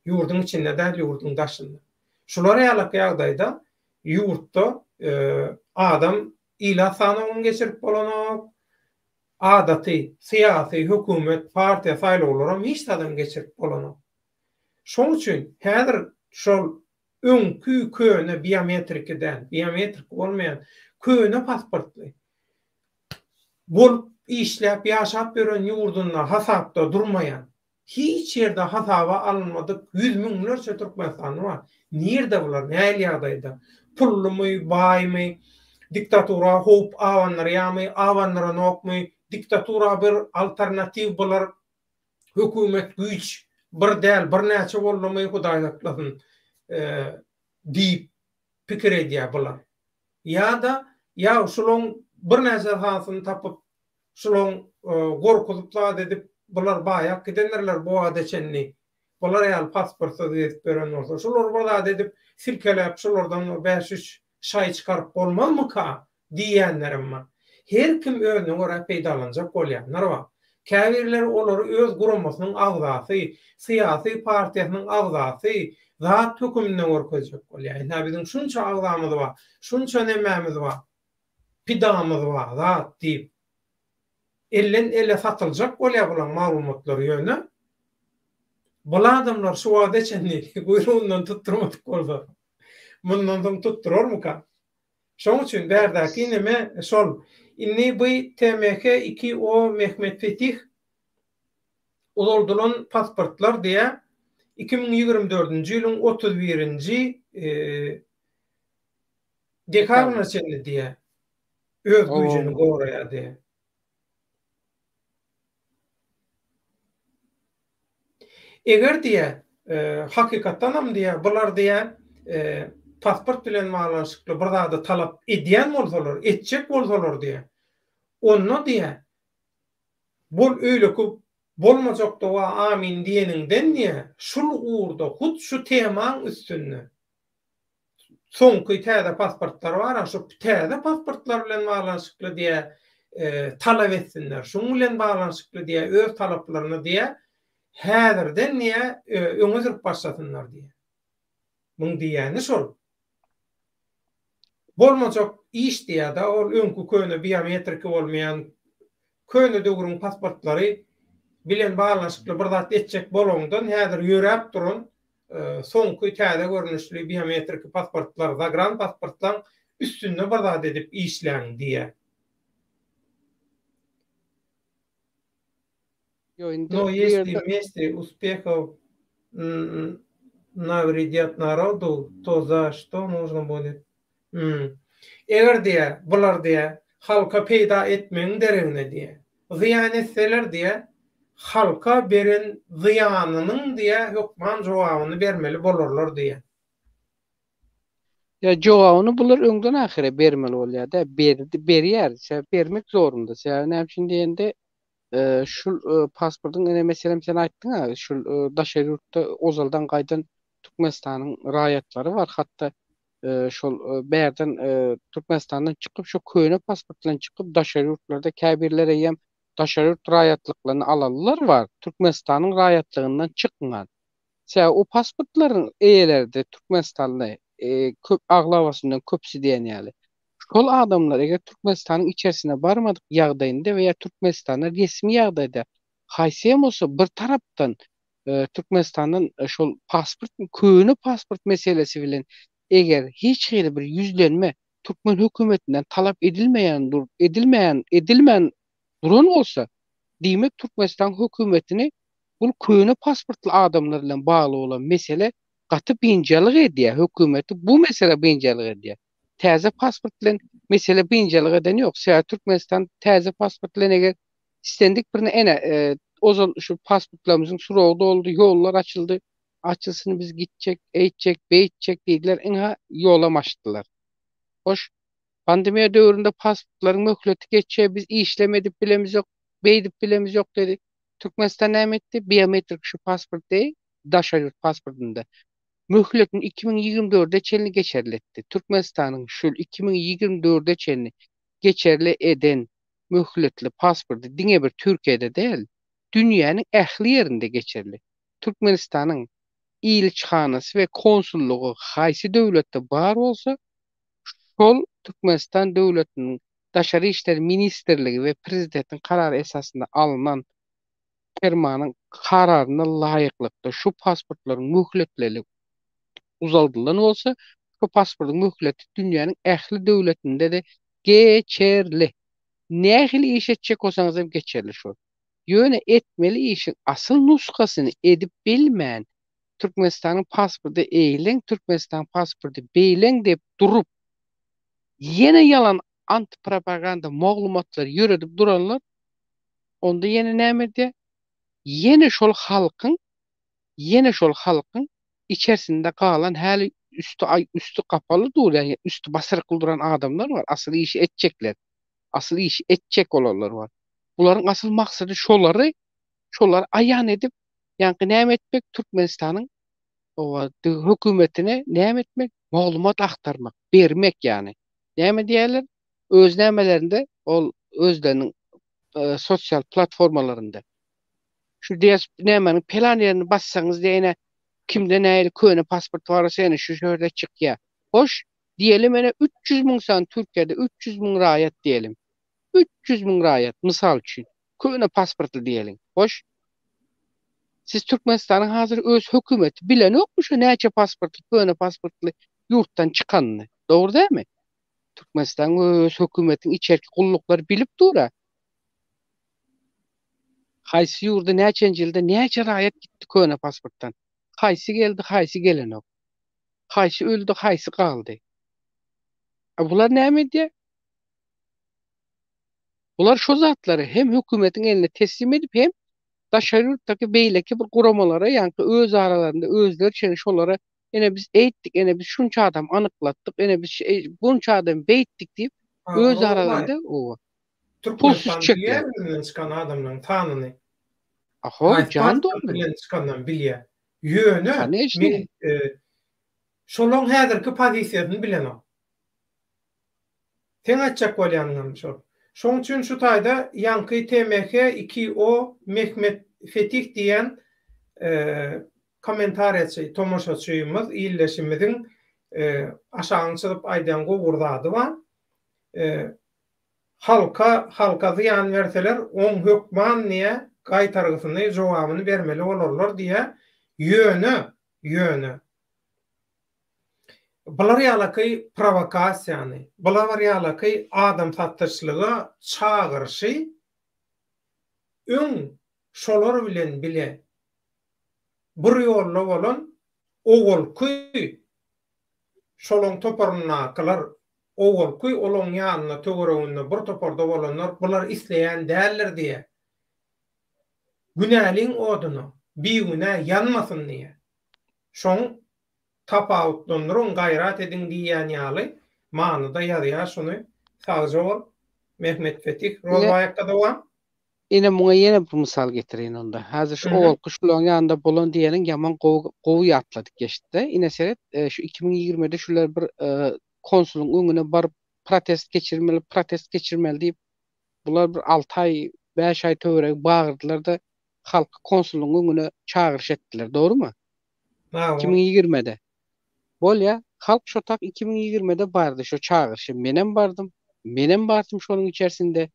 Ýurduň içinde däl, ýurduň daşynda. Şular ýalak ýagdaýda ýurtda adam ilat sanawyny geçirip bolanok, Adaty, syýasy, hökümet, partiýa saýlawlaram hiç zadam geçirip bolanok. Şoň üçin häzir şol öňki köne biometriki däl, biometriki bolmaýan köne pasportly bolup işläp ýaşap ýören ýurdunda hasapda durmaýan Hiç ýerde hasaba alynmadyk ýüz müňlerçe türkmenistanly bar. Nirde bular, nähili ýagdaýda? Pullumy, baýmy, diktatura howp abandyrýarmy, abandyranokmy, diktatura bir alternatiw bular hökümet güýç bir däl birnäçe boldumy hudaý saklasyn diýip pikir edýär bular. Ýa-da ýa şulaň birnäçe sanysyny tapyp Şulaň gorkuzyp zat edip bular baýap gidendirler bu wagta çenli. Bular ýaly pasportsyz gezip ýören bolsa. Şulary bir zat edip silkeläp şulardan bir bäş-üç şaý çykaryp bolmazmyka diýýänlerem bar. Her kim özüne görä peýdalanjak bolýanlar bar. Käbirleri olary öz guramasynyň agzasy, syýasy partiýasynyň agzasy zat höküminde görkezjek bolýar. Ynha biziň şunça agzamyz bar, şunça nemämiz bar. Pidamyz bar zat diýip elden ele satyljak bolýar bulaň maglumatlary ýöne bul adamlar şu wagta çenli guýrugyndan tutdurmadyk bolsa mundan soň tutdurarmyka? Şoň üçin bärdäki neme şol indi bu TMH 2 O Mehmet Fetih uzaldylan pasportlar diýä 2024-nji ýylyň 31-nji Dekabryna çenli diýýär. Öz güýjüni goraýar diýýär. Eger diýýär, hakykatdanam diýýär, bular diýýär, pasport bilen baglanyşykly bir zady talap edýän bolsalar, etjek bolsalar diýýär, onda diýýär, bol öýleki bolmajak doga amin diýeniňden diýýär, şul ugurda hut şu temaň üstünde soňky täze pasportlar bar, şu täze pasportlar bilen baglanyşykly diýä talap etsinler. Şuň bilen baglanyşykly diýä öz talaplaryny diýä häzirden diýä öňe sürüp başlasynlar diýä. Muň diýýäni şol. Bolmajak iş diýä-de ol öňki köne biometriki bolmaýan köne döwrüň pasportlary bilen baglanyşykly bir zat etjek bolaňdan häzir ýöräp duran soňky täze görnüşli biometriki pasportlar, zagran pasportlaň üstünde bir zat edip işläň diýýär. No ýesli wmeste uspehow nawredýat narodu, to za şto nužno budet. Eger diýýär, bular diýýär, halka peýda etmegiň deregine diýýär, zyýan etseler diýýär, halka beren zyýanynyň diýýär, hökman jogabyny bermeli bolarlar diýýär. Ýa jogabyny bular öňden ahyra bermeli bolýar-da, berdi, berýär, sebäbi bermek zorunda. Sebäbi näme üçin diýende, şul pasportyň ine meselem sen aýtdyň-a, şul daşary ýurtda ozaldan gaýdan Türkmenistanyň raýatlary bar, hatda şol bärden Türkmenistandan çykyp şu köne pasport bilen çykyp daşary ýurtlarda käbirleri eýýäm daşary ýurt raýatlyklaryny alanlar bar Türkmenistanyň raýatlygyndan çykman. Sebäbi o pasportlaryň eýeleri-de türkmenistanly köp aglabasyndan köpüsi diýen ýaly. Şol adamlar eger Türkmenistanyň içerisine barmadyk ýagdaýynda we ýa Türkmenistana resmi ýagdaýda haýsy hem bolsa bir tarapdan Türkmenistandan şol pasport köne pasport meselesi bilen eger hiç hili bir ýüzlenme türkmen hökümetinden talap edilmeýän dur edilmeýän edilmän duran bolsa diýmek Türkmenistan hökümetini bul köne pasportly adamlar bilen bagly bolan mesele gaty biynjalyk edýär hökümeti bu mesele biynjalyk edýär. Täze pasport bilen mesele biynjalyk eden ýok. Sebäbi Türkmenistan täze pasport bilen eger islendik birine ene ozal şu pasportlarymyzyň srogy doldy, ýollar açyldy, açylsyn biz gitjek, eýtjek, beýtjek diýdiler, ynha ýolam açdylar. Hoş, pandemiýa döwründe pasportlaryň möhleti geçýär, biz işlem edip bilemizok, beýdip bilemizok diýdi. Türkmenistan näme etdi? Biometrik şu pasport deý, daşary ýurt pasportynda möhletini 2024-e çenli geçerli etdi. Türkmenistanyň şul 2024-e çenli geçerli eden möhletli pasporty diňe bir Türkiýede däl, dünýäniň ähli ýerinde geçerli. Türkmenistanyň ilçihanasy we konsullygy haýsy döwletde bar bolsa, şol Türkmenistan döwletiniň Daşary işler ministrligi we Prezidentiň karary esasynda alnan permanyň kararyna laýyklykda şu pasportlaryň möhletleri uzaldylan bolsa, şu pasportyň möhleti dünýäniň ähli döwletinde-de geçerli. Nähili iş etjek bolsaňyz hem geçerli şol. Ýöne etmeli işiň asyl nusgasyny edip bilmän, Türkmenistanyň pasporty eýleň, Türkmenistanyň pasporty beýleň diýip durup, ýene ýalan antipropaganda maglumatlary ýöredip duranlar, onda ýene näme edýär? Ýene şol halkyň, ýene şol halkyň içersinde galan häli üsti aý üsti gapaly dur ýagny üsti basyrykly duran adamlar bar asyl işi etjekler asyl işi etjek bolanlar bar bularyň asyl maksady şolary şolary aýan edip ýaňky näme etmek Türkmenistanyň oba hökümetine näme etmek maglumat agtarmak bermek ýagny näme diýerler öz nämelerinde ol özleriniň sosial platformalarynda Şu diýes nämäniň pelan ýerini bassaňyz diýe ene kimde nähili köne pasport bar bolsa ene şu şerde çykýa. Hoş, diýelim ene 300 müň sany Türkiýede 300 müň raýat diýelim. 300 müň raýat mysal üçin köne pasportly diýeliň. Hoş. Siz Türkmenistanyň hazir öz hökümeti bilenokmy şu näçe pasportly köne pasportly ýurtdan çykanyny. Dogry dälmi? Türkmenistanyň öz hökümetiň içerki gulluklary bilip dur-a. Haýsy ýurda näçenji ýylda näçe raýat gitdi köne pasportdan? Haýsy geldi, haýsy gelenok? Haýsy öldi, haýsy galdy? A bular näme edýär? Bular şo zatlary hem hökümetiň eline teslim edip hem daşary ýurtdaky beýleki bir guramalara ýaňky öz aralarynda özleriçe şolara ene biz eýtdik, ene biz şunça adam anyklatdyk, ene biz bunça adam beýtdik diýip öz aralarynda oba. Türkmenistan bilýär özünden çykan adamlaryň sanyny. Aho, jan dogry. Bilen çykandan bilýär. Ýöne men e, şolaň häzirki pozisiýasyny bilenok. Seň aýtjak bolýanyňam şol. Şoň üçin şu taýda ýaňky TMH 2O Mehmet Fetih diýen e, kommentariýaçy, tomaşaçymyz, ildeşimiziň e, aşagyny çyzyp aýdan gowy bir zady bar. E, Halka halka zyýan berseler oň hökman diýä gaýtargysyny jogabyny bermeli bolarlar diýä ýöne ýöne bular ýalaky prowokasiýany bular ýalaky adam satyşlyga çagyryşy öň şolar bilen bile bir ýolda bolan owalky şolaň toparyndakylar owalky olaň ýanynda töwereginde bir toparda bolanlar bular isleýän däldir diýýär. Günäliň oduna bigünä ýanmasyn diýýär. Şoň tapawutlandyryň gaýrat ediň diýýän ýaly manyda ýazýar şuny. Sagja bol Mehmet Fetih. Rozbaý akga dowam. Ine muňa ýene bir mysal getireýin onda. Häzir şu owalky şularyň ýanynda bolan diýeniň ýaman gowy gowy ýatladyk geçdi-de. Ine seret, şu 2020-de şular bir konsulyň öňüne baryp protest geçirmeli, protest geçirmeli diýip, bular bir alty aý, bäş aý töweregi bagyrdylar-da, halky konsulyň öňüne çagyryş etdiler. Dogrumy? Hawa. 2020-de. Bolýa. Halk şo tak 2020-de bardy şo çagyryşa. Menem bardym. Menem bardym şonuň içerisinde.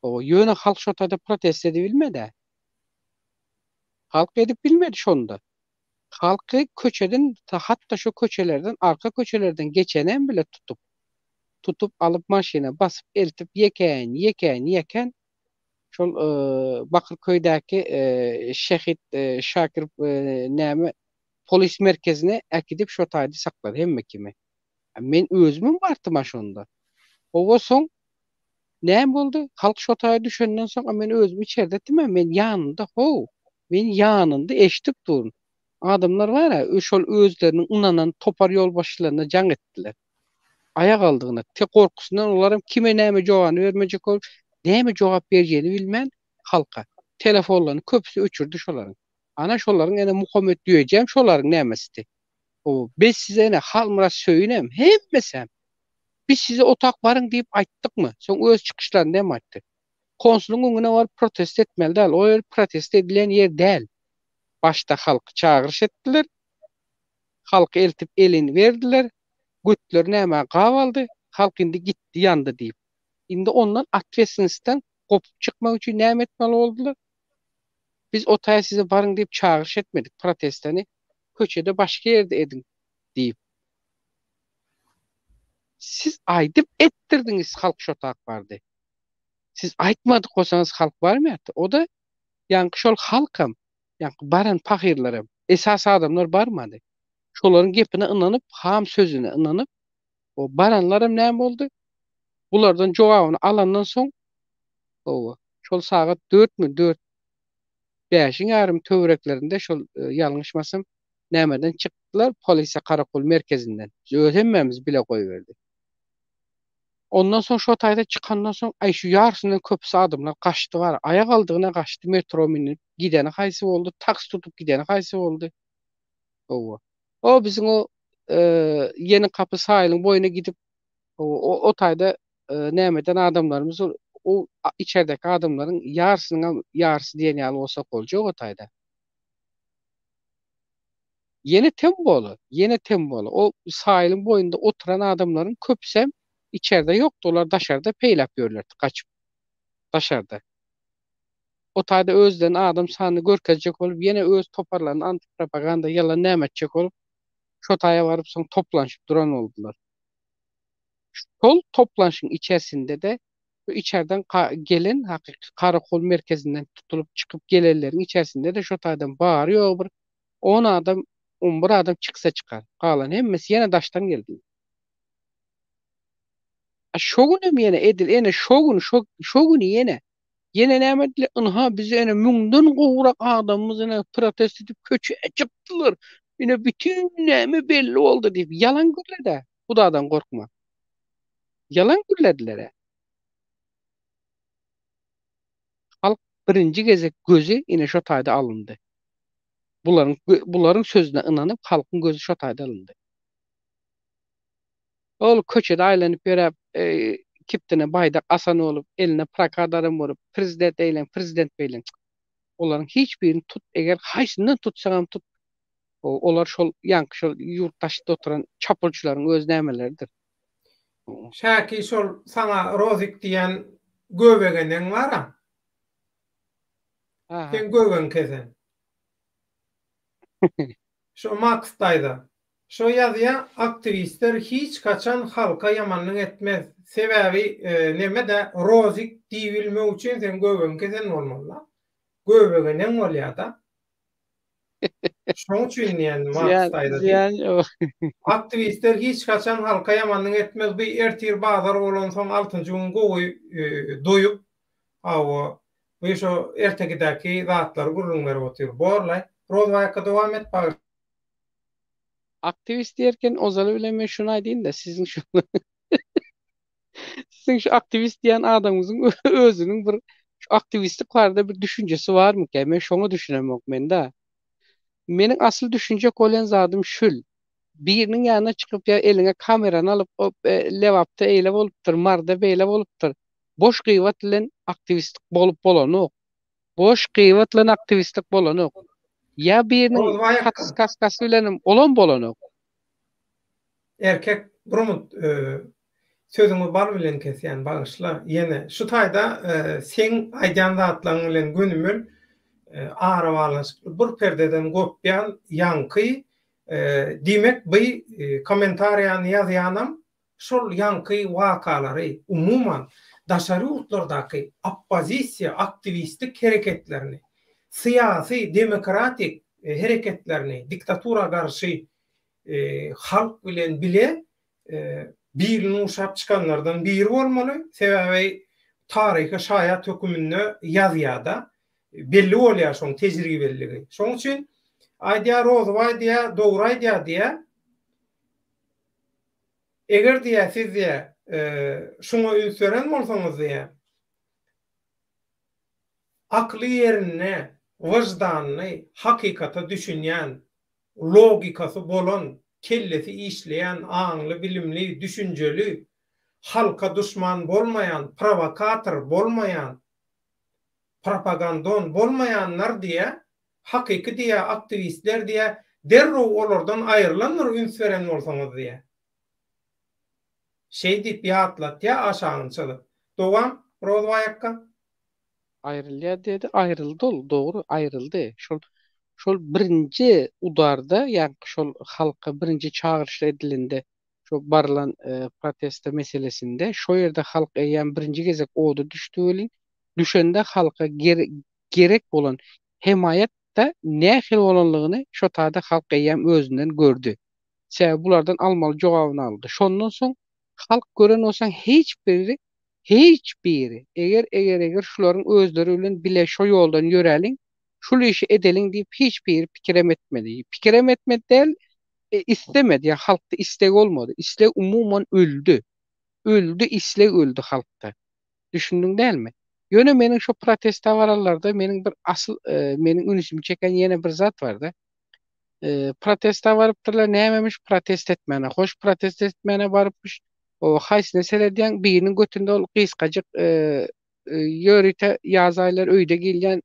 Hawa, ýöne halk şo taýda protest edibilmedi. Halk edip bilmedi şonda. Halky köçeden, hatda şo köçelerden, arka köçelerden geçenem bile tutup, tutup alyp maşyna basyp eltip ýekän, ýekän, ýekän şol Bakyrköýdäki şehit Şakir näme polis merkezine äkidip şo taýda saklady hemme kimi. Men özümem bardym-a şonda. Hawa soň Näme boldy? Halk şo taýa düşenden soň, a men özüm içerdetdim-ä, men ýanynda, how, men ýanynda eşidip durun. Adamlar bar-a, şol özleriniň ynanan topar ýolbaşçylaryna jaň etdiler. Aýak aldygyna, te gorkusyndan olaram kime näme jogabyny bermejek bolup, näme jogap berjegini bilmän, halka telefonlaryny köpüsi öçürdi şolaryň. Ana şolaryň ene Muhammet Düýejem şolaryň nämesidi. How, biz size ene Halmyrat Söýünem, hemmesem. Biz size otak baryň diýip aýtdykmy? Soň öz çykyşlarynda hem aýtdy. Konsulyň öňüne baryp protest etmeli däl. O ýer protest edilýän ýer däl. Başda halky çagyryş etdiler. Halky eltip elini berdiler. Götleri nämä gabaldy. Halk indi gitdi ýandy diýip. Indi ondan otwetstwostdan gopup çykmak üçin näme etmeli boldular? Biz o taýa size baryň diýip çagyryş etmedik. Protesteni köçede başga ýerde ediň diýip. Siz aýdyp etdirdiňiz halk şo tak bardy. Siz aýtmadyk bolsaňyz halk barmaýardy. O-da ýaňky şol halkam, ýaňky baran pahyrlaram, esasy adamlar barmady. Şolaryň gepine ynanyp, ham sözüne ynanyp, o baranlaram näme boldy? Bulardan jogabyny alandan soň, hawa, şol sagat dörtmi, dört, bäşiň ýarymy töwereklerinde şol ýalňyşmasam nämeden çykdylar, polisiýa karakol merkezinden. Biz öz hemmämizi bile goýberdi. Ondan soň şo taýda çykandan soň aý şu ýarysyndan köpüsi adamlar gaçdy bar. Aýak aldygyna gaçdy metro münüp gideni haýsy boldy, taksi tutup gideni haýsy boldy. Hawa. O biziň o Ýeni kapy saýylyň boýuna gidip o o taýda nämeden adamlarymyz o içerdäki adamlaryň ýarsynyňam ýarysy diýen ýaly bolsak boljak o taýda. Ýene tem bola, ýene tem bola. O saýylyň boýunda oturan adamlaryň köpüsem içerde ýokdy, olar daşarda peýläp ýörlerdi, gaçyp. Daşarda. O taýda özlerini adam sanyny görkezjek bolup, ýene öz toparlaryny antipropaganda ýalan näme etjek bolup, şo taýa baryp soň toplanyşyp duran boldular. Şol toplanyşyň içerisinde-de şu içerden gelen hakyky karakol merkezinden tutulyp çykyp gelenleriň içerisinde-de şo taýdan bary-ýogy bir on adam, on bir adam çyksa çykar. Galan hemmesi ýene daşdan geldiler. A şo günem ýene edil ene şo gün şo şo güni ýene ýene näme etdiler? Ynha bizi ene müňden gowrak adamymyz ene protest edip köçä çykdylar. Ine bütin näme belli boldy diýip ýalan gürledi. Hudadan gorkma. Ýalan gürlediler-ä. Halk birinji gezek gözi ine şo taýda alyndy. Bularyň bularyň sözüne ynanyp halkyň gözi şo taýda alyndy. Ol köçede aýlanyp ýöräp kipdine baýdak asan bolup, eline plakat alan bolup, prezident eýleň, prezident beýleň. Olaryň hiç birini tut, eger haýsyndan tutsaňam tut, olar şol ýaňky şol ýurt daşynda oturan çapulçylaryň öz nämeleridir. Şäki şol saňa Rozik diýen göbek eneň bara. Seň göbegiň kesen. Şo Maks daýza. Şo ýazýa aktiwistler hiç haçan halka ýamanlyk etmez. Sebäbi neme-dä Rozik diýibilmek üçin seň göbegiň kesen bolmaly-da. Göbek eneň bolýa-da. Şoň üçin diýen Maks daýza diýip. Aktiwistler hiç haçan halka ýamanlyk etmez. Bu ertir bazar bolansoň altynjy gün gowy doýup, hawa, bu şo ertekidäki zatlary gürrüň berip otyr. Borlaý. Rozbaýka dowam et bagyş. Aktiwist diýerken ozaly bilen men şuny aýdýyn-da, siziň şu Siziň şu aktiwist diýen adamyňyzyň özüniň bir şu aktiwistlik barada bir düşünjesi barmyka? Men şoňa düşünemok men-de. Meniň asyl düşünjek bolýan zadym şül. Biriniň ýanyna çykyp ýa eliňe kamerany alyp, o Lebapda eýle bolupdyr, Maryda beýle bolupdyr. Boş gybat bilen aktiwistlik bolup bolanok. Boş gybat bilen aktiwistlik bolanok. Ýa biriniň podskaskasy bilenem olam bolanok. Erkek Brumut sözüňi bal bilen kesýän bagyşla ýene şu taýda seň aýdýan zatlaryň bilen gönümel arabaglanyşykly bir perdeden gopýan ýaňky diýmek by kommentariýany ýazýanam şol ýaňky wakalary umuman daşary ýurtlardaky oppozisiýa aktiwistlik hereketlerini syýasy demokratik hereketlerini diktatura garşy halk bilen bile bilini guşap çykanlardan biri bolmaly. Sebäbi taryhy şaýat höküminde ýazýar-da. Belli bolýar şoň tejribeliligi. Şoň üçin aýdýar Rozybaý diýýär, dogry aýdýar diýýär. Eger diýýär siz diýýär şuňa üns beren bolsaňyz diýýär, akyly ýerinde, wyždanly, hakykata düşünýän logikasy bolan, kellesi işleýän, aňly, bilimli, düşünjeli, halka duşman bolmaýan, prowokator bolmaýan, propagandon bolmaýanlar diýä, hakyky diýä, aktiwistler diýä, derrew olardan aýrylandyr üns beren bolsaňyz diýä. Şeý diýip ýatlatýa aşagyny çyzyp. Dowam, Rozbaý akga. Aýrylýar diýdi, aýryldy ol, dogry, aýryldy. Şol şol birinji udarda, ýagny şol halka birinji çagyryşlar edilende, şo barylan protesta meselesinde, şo ýerde halk eýýäm birinji gezek oda düşdi welin, düşende halka gerek bolan hemaýat-da nähili bolanlygyny şo taýda halk eýýäm özünden gördi. Sebäbi bulardan almaly jogabyny aldy. Şondan soň halk gören bolsaň hiç biri Hiç biri, eger, eger, eger şularyň özleri bilen bile şo ýoldan ýöräliň, şul işi edeliň diýip hiç biri pikirem etmedi. Pikirem etmedi däl, istemedi, ýa halkda isleg bolmady. Isleg umuman öldi. Öldi, isleg öldi halkda. Düşündiň dälmi? Ýöne meniň şo proteste baranlarda meniň bir asyl, meniň ünsümi çeken ýene bir zat barda. Proteste barypdyrlar, nämemiş protest etmäne. Hoş protest etmäne barypmyş. O haýsyna seredýäň, biriniň götünde ol gysgajyk ýörite ýaz aýlary öýde geýilýän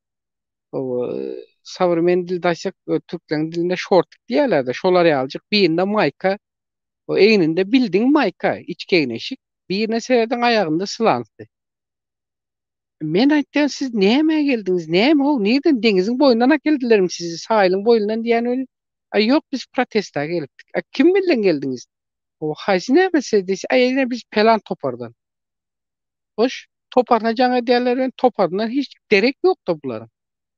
sowremen dilde aýtsak, türkleriň dilinde şortik diýýärler-de, şolar ýalyjyk, birinde maýka, o egninde bildiň maýka, içki egin-eşik, birine serediň aýagynda slansy. Men aýtýan, siz nämä geldiňiz, näme how, nirden, deňiziň boýundan äkeldilermi sizi, saýylyň boýundan diýýän welin, aý ýok, biz protesta gelipdik. A kim bilen geldiňiz? O haýsy näme diýse, aý ine biz pelan topardan. Hoş, toparyna jaň edýärler bilen toparyndan hiç derek ýok-da bularyň.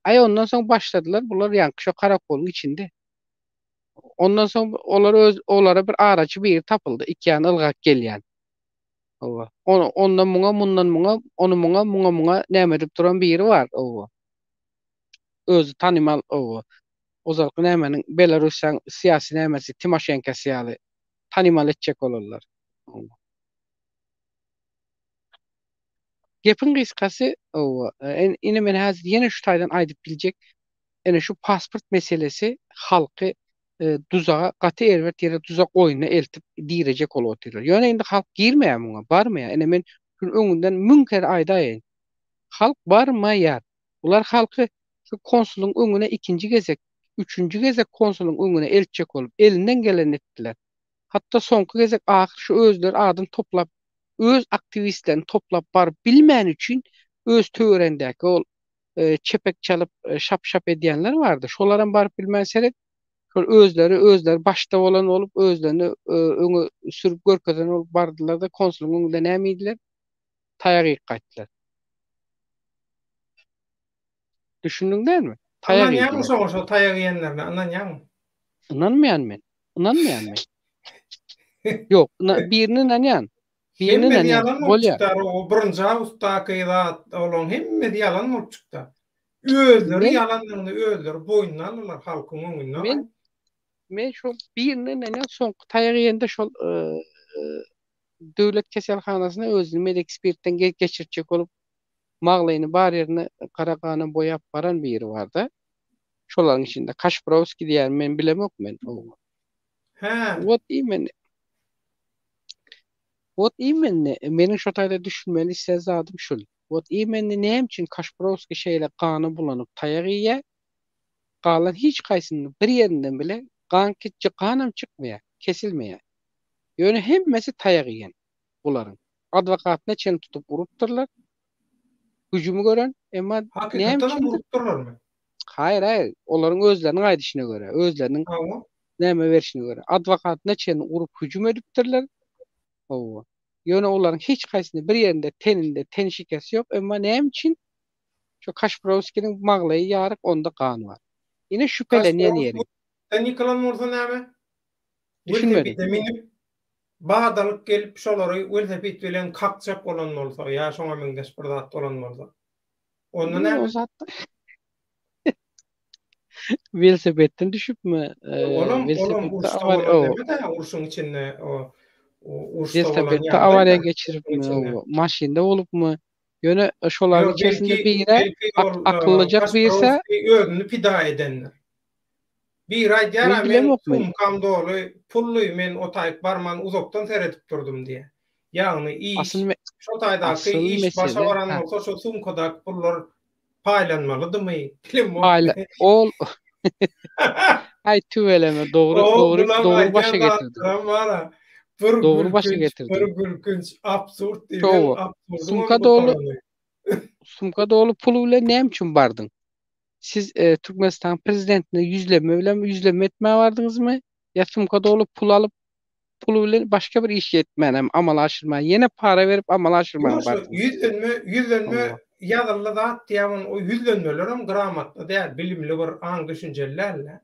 Aý ondan soň başladylar bular ýaňky şo karakolyň içinde. Ondan soň olar öz olara bir araçy biri tapyldy, iki ýana ylgap gelýän. Hawa. Ondan muňa, mundan muňa, ony muňa, muňa muňa näme edip duran biri bar, hawa. Özi tanymal, hawa. Ozalky nämeniň Belarussiýaň syýasy nämesi Timoşenkosy ýaly tanymal etjek bolarlar. Gepiň gysgasy, hawa, ine men häzir ýene şu taýdan aýdyp biljek, ine şu pasport meselesi halky duzaga, gaty erbet ýere duzak oýnuna eltip direjek bolup otyrlar. Ýöne indi halk girmeýär muňa, barmaýar. Ine men şuny öňünden müň kere aýdaýyn. Halk barmaýar. Bular halky şu konsulyň öňüne ikinji gezek, üçünji gezek konsulyň öňüne eltjek bolup, elinden gelenini etdiler. Hatda soňky gezek ahyr şu özleri adam toplap, öz aktiwistlerini toplap baryp bilmäni üçin öz töweregindäki ol çepek çalyp, şap-şap edýänler bardy. Şolaram baryp bilmän seret, şol özleri özleri başda bolan bolup, özlerini öňe sürüp görkezen bolup bardylar-da, konsulyň öňünde näme iýdiler? Taýak iýip gaýtdylar. Düşündiň dälmi? Taýak Ynanýaňmy iýdiler. şoňa şo taýak iýenlerine ynanýaňmy? Ynanmaýan men. Ynanmaýan men. Ýok, birine ynanýan. Birine Hemmesi ynanýan. ýalan bolup Bolýar. çykdy o birinji awgustdaky zat olaň hemmesi ýalan bolup çykdy. Özleri Men ýalandygyny özleri boýnuna aldylar halkyň öňünde. Men men şo birine ynanýan soňky taýak iýende şol döwlet keselhanasyna özüni medekspertden geçirtjek bolup maglyny bar ýerine gara gana boýap baran biri barda. Şolaryň içinde Kaşprowskiý diýýän men bilemok men oňa. Hä. Wot imen. Wot imenni meniň şo taýda düşünmeli islän zadym şul. Wot imenni näme üçin Kaşprowskiý şeýle gana bulanyp taýak iýýä? Galan hiç haýsynyň bir ýerinden bile gan ganam çykmaýar, kesilmeýär. Ýöne hemmesi taýak iýen bularyň. Adwokatyna çenli tutup urupdyrlar. Hüjümi gören, emma näme Hakykatdanam üçindir? urupdyrlarmy? Haýyr, haýyr, olaryň özleriniň aýdyşyna görä, özleriniň Hawa. näme berşine görä, adwokatyna çenli urup hüjüm edipdirler. Hawa. Ýöne olaryň hiç haýsynyň bir ýerinde teninde ten şikesi ýok, emma näme üçin şo Kaşprowskiniň maglaýy ýaryk, onda gan bar. Ine şübhelenýän ýeri. Kaşprowskiý ýykylan bolsa näme? Düşünmedim. Welosipede münüp, badalyk gelip şolary welosiped bilen kakjak bolan bolsa ýa şoňa meňzeş bir zat bolan bolsa. Onda Ýok, näme? o zat Welosipedden düşüpmi? Olam, olam Welosipedde uruşda awariýa, bolan o neme-dä, urşuň içinde o uruşda bolan Welosipedde ýagdaý-da, awariýa urşuň geçiripmi, içinde. o maşynda bolupmy? Ýöne şolaryň Ýok, içerisinde belki, biri belki ak ol akyllyjak birse Kaşprowskiý özüni pida edendir. Biri aýdýar-a, Men meň bilemok men. sumkam doly pully, men o taýyk barman uzakdan seredip durdum diýýär. Ýagny iş, Asyl me şo taýdaky asyl iş başa mesele baran hä. bolsa şo sumkadaky pullar paýlanmalydymy, bilemok. Paýla ol Aý tüweleme dogry O dogry bulaň dogry başa aýdýan getirdiň. zatlaram bar-a, bir Dogry başa gülkünç, getirdiň. bir gülkünç, absurd diýseň, Şowa. absurdyňam Sumka doly gutarany. sumka doly pul bilen näme üçin bardyň? Siz Türkmenistanyň prezidentine ýüzlenme bilen ýüzlenme etmäge bardyňyzmy? Ýa sumka doly pul alyp, pul bilen başga bir iş etmäne, amala aşyrmaga, ýene para berip amala aşyrmaga Ýok, şo bardyňyz? ýüzlenme, ýüzlenme Hawa. ýazyldy zat diýýän, o ýüzlenmelerem gramotny däl, bilimli bir aň-düşünjeli däl-de.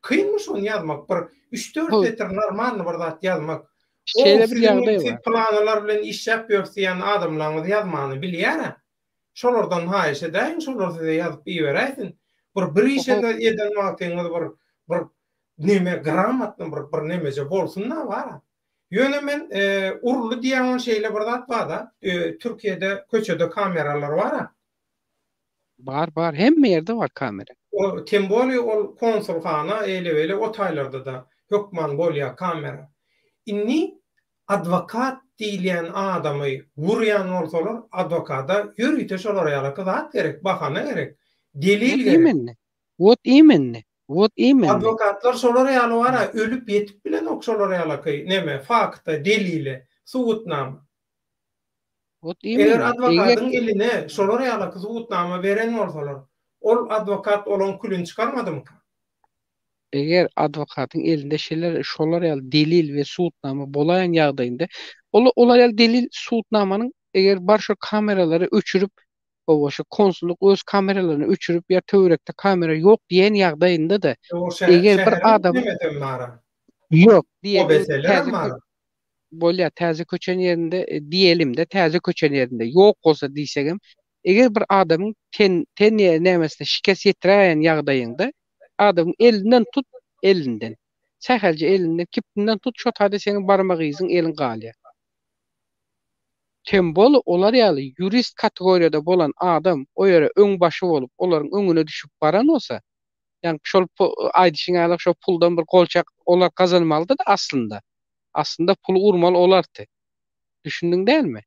Kynmy şony ýazmak, bir üç-dört setir normalny bir zat ýazmak. O Şeýle bir siziň ýagdaý siz bar. pylanylar bilen işläp ýörüs diýýän adamlaryňyz ýazmany bilýär-ä. Şolardan haýyş edäýiň, şolar size ýazyp iberäýsin. Bir bir iş eden wagtyňyz bir bir neme gramotny bir bir nemeje bolsun-da bara. Ýöne men uruldy diýýän şeýle bir zat bar-da, Türkiýede köçede kameralar bar-a. Bar bar hemme ýerde bar kamera. O tem bolýa ol konsulhana eýle-beýle o taýlarda-da hökman bolýa kamera. Indi Adwokat diýilýän adamy urýan bolsalar, adwokada ýörite şolar ýalaky zat gerek, bahana gerek, delil Wot gerek. imenni. Wot imenni. Wot imenni. Adwokatlar şolar ýaly bar-a, ölüp ýetip bilenok şolar ýalaky neme, fakta, delile, subutnama. Wot Eger imenni. Eger adwokadyň eline şolar ýalaky subutnama beren bolsalar, ol adwokat olaň külüni çykarmadymyka? Eger adwokatyň elinde şeýle şolar ýaly delil we subutnama bolaýan ýagdaýynda, ol olar ýaly delil subutnamanyň eger bar şo kameralary öçürip, hawa şo konsullyk öz kameralaryny öçürip ýa töwerekde kamera ýok diýen ýagdaýynda-da, eger bir Şäheriň adam nemesem bar-a. Ýok diýeli OBS-lerem täze bar-a. Bolýar, täze köçen ýerinde diýelim-de, täze köçen ýerinde ýok bolsa diýsegem, eger bir adamyň ten ten nämesine şikes ýetiräýen ýagdaýyňda, adamyň elinden tut, elinden, sähelje elinden, kibtinden tut, şo taýda seň barmak yzyň, eliň galýar. Tem bol olar ýaly ýurist kategoriýada bolan adam o ýere öňbaşy bolup, olaryň öňüne düşüp baran bolsa, ýaňky şol aýdyşyň ýaly şo puldan bir golçak olar gazanmalydy-da aslynda. Aslynda puly urmaly olardy. Düşündiň dälmi?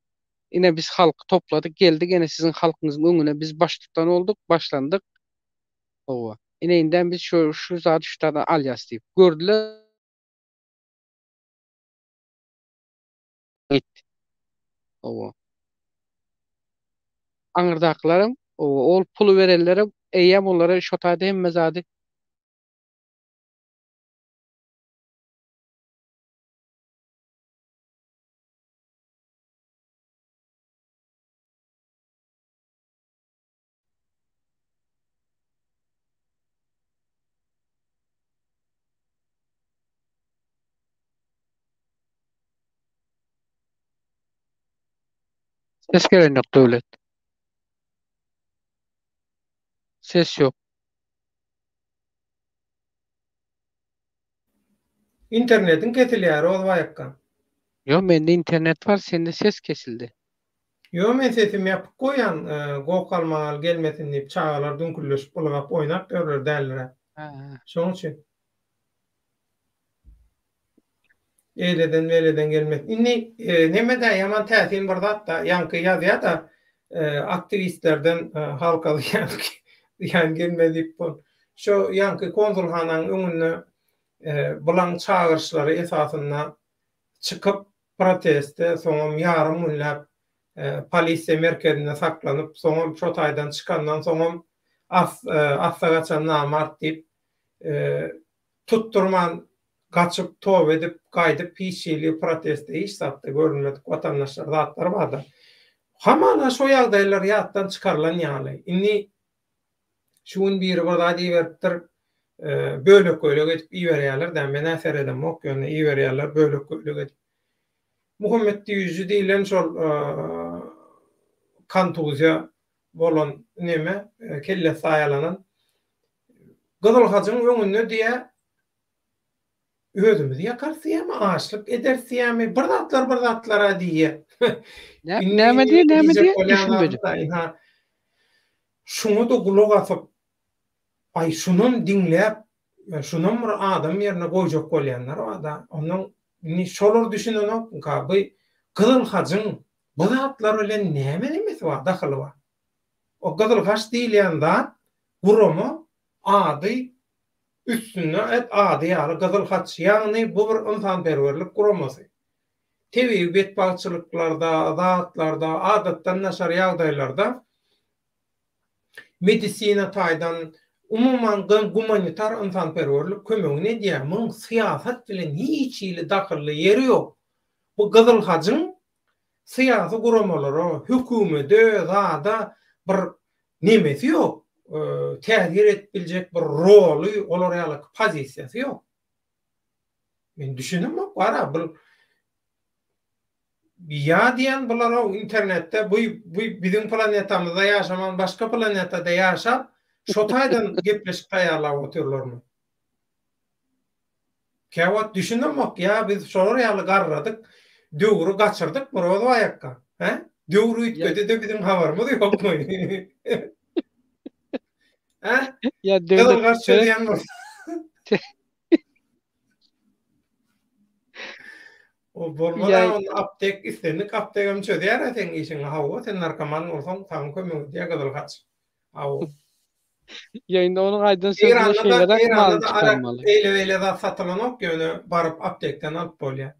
Ine biz halky topladyk geldik ene siziň halkyňyzyň öňüne biz baştutan olduk, başlandyk. Hawa. Ine indem biz şu şu zady şu taýdan alýas diýip. Gördüler. Git. Hawa. Aňyrdakylaram, hawa, ol puly berenlerem eýýäm olara şo taýda hemme zady Ses gelen ýok Döwlet. Ses ýok. Internetiň kesilýär Rozbaý akga. Ýok mende internet bar sende ses kesildi. Ýo men sesimi ýapyk goýýan goh galmagal gelmesin diýip çagalar düňküldeşip ylgap oýnap ýörler däliräp. Şoň üçin. Eýleden beýleden gelmesin. Indi nemedä ýaman täsin bir zatda ýaňky ýazýada aktiwistlerden halka zyýan zyýan gelmez diýip bol. Şo ýaňky konsulhanaň öňünde bulaň çagyryşlary esasynda. çykyp proteste, soňam ýarym günläp polisiýa merkezinde saklanyp, soňam şo taýdan çykandan soňam assa gaçan namart diýip, tutdurman gaçyp, toba edip, gaýdyp hiç hili protestde, hiç zatda görünmedik watandaşlar zatlar barda. Hamana şo ýagdaýlar ýatdan çykarylan ýaly. Indi şu gün biri bir zat iberipdir, bölek-bölek edip iberýärler-dä, men-ä seredemok, ýöne iberýärler bölek-bölek edip. Muhammet Düýeji diýlen şol kontuziýa bolan neme, kellesi zaýalanan Gyzyl hajyň öňünde diýýä, özümizi ýakarys diýýämi, açlyk ederis diýýämi, bir zatlar bir zatlar-a diýýä. Näme diýýä, näme diýýä, düşünmedim. Şuňa-da gulak asyp, aý şunam diňläp, şunam bir adam ýerine goýjak bolýanlar bar-da. Onnoň indi şolar düşünenokmyka, bu Gyzyl hajyň bu zatlar bilen näme nemesi bar, dahyly bar? O Gyzyl haç diýilýän zat gurama ady üstünde et ady ýaly Gyzyl haç, ýagny bu bir ynsanperwerlik guramasy. Tebigy betbagtçylyklarda, zatlarda, adatdan daşary ýagdaýlarda medisina taýdan, umuman gumanitar ynsanperwerlik kömegini edýär. Munuň syýasat bilen hiç hili dahylly ýeri ýok. Bu Gyzyl hajyň syýasy guramalara, hökümede, zada bir nemesi ýok, täsir edip biljek bir roly, olar ýaly pozisiýasy ýok. Men düşünemok bara bul ýa diýen bular internetde bu bu biziň planetamyzda ýaşaman başga planetada ýaşap şo taýdan gepleşik taýýarlap otyrlarmy? Käwagt düşünemok ýa biz şolar ýaly garradyk, döwri gaçyrdykmy Rozbaý akga? Hä? Döwür üýtgedi-de biziň habarymyz ýokmy? Hä? Ýa döwlet Gyzyl gaş çözýän bolsa. O bolmaz a onda aptek islendik aptegem çözýär-ä seň işiňi. Hawa, sen narkoman bolsaň, saňa kömek edýär gyzyl haç. Hawa. Ýa indi onuň aýdan sözüne şeýleräk many çykarmaly. Eýle-beýle zat satylanok, ýöne baryp aptekden alyp bolýar.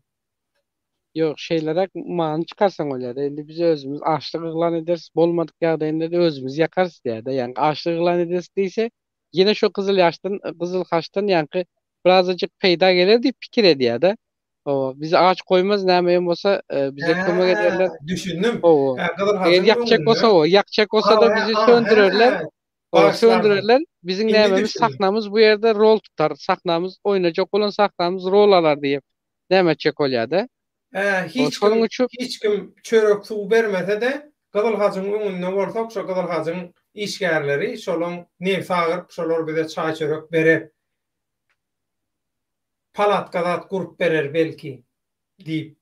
Ýok, şeýleräk many çykarsaň bolýar-da. Indi biz özümiz açlyk yglan ederis, bolmadyk ýagdaýynda-da özümizi ýakarys diýýär-de. Ýagny açlyk yglan ederis diýse, ýene şo gyzyl ýaşdan, gyzyl haçdan ýaňky birazajyk peýda geler diýip pikir edýär-de. Hawa, bizi aç goýmaz, näme hem bolsa, bize kömek ederler. Düşündim. Hawa. Eger ýakjak bolsa, hawa, ýakjak bolsa-da bizi söndürerler. Hawa, söndürerler. Biziň nämemiz, sahnamyz bu ýerde rol tutar. Sahnamyz, oýnajak bolan sahnamyz rol alar diýip, näme etjek bolýar-da. Hä, hiç kim, hiç kim çörek suw bermese-de, Gyzyl hajyň öňünde bolsak, şo Gyzyl hajyň işgärleri, şolaň nebsi agyryp, şolar bize çaý-çörek berer. Palatka zat gurup berer belki, diýip.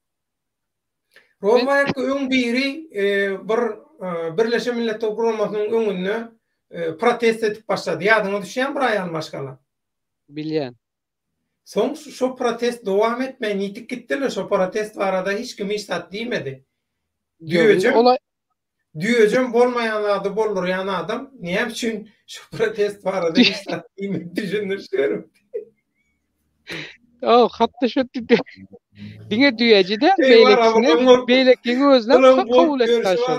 Rozbaýakga öň biri bir Birleşen Milletler Guramasynyň öňünde protest edip başlady. Ýadyňa düşýärmi bir aýal maşgala? Bilýän. Soň şo protest dowam etmän ýitip gitdiler. Şo protest barada hiç kim hiç zat diýmedi. Düýejem Düýejem bolmaýan zady boldurýan adam näme üçin şu protest barada hiç zat diýmedi düşündiriş bermedi. O hatda şu diňe düýeji däl beýlekisini beýlekiň özüne kabul etdi şol.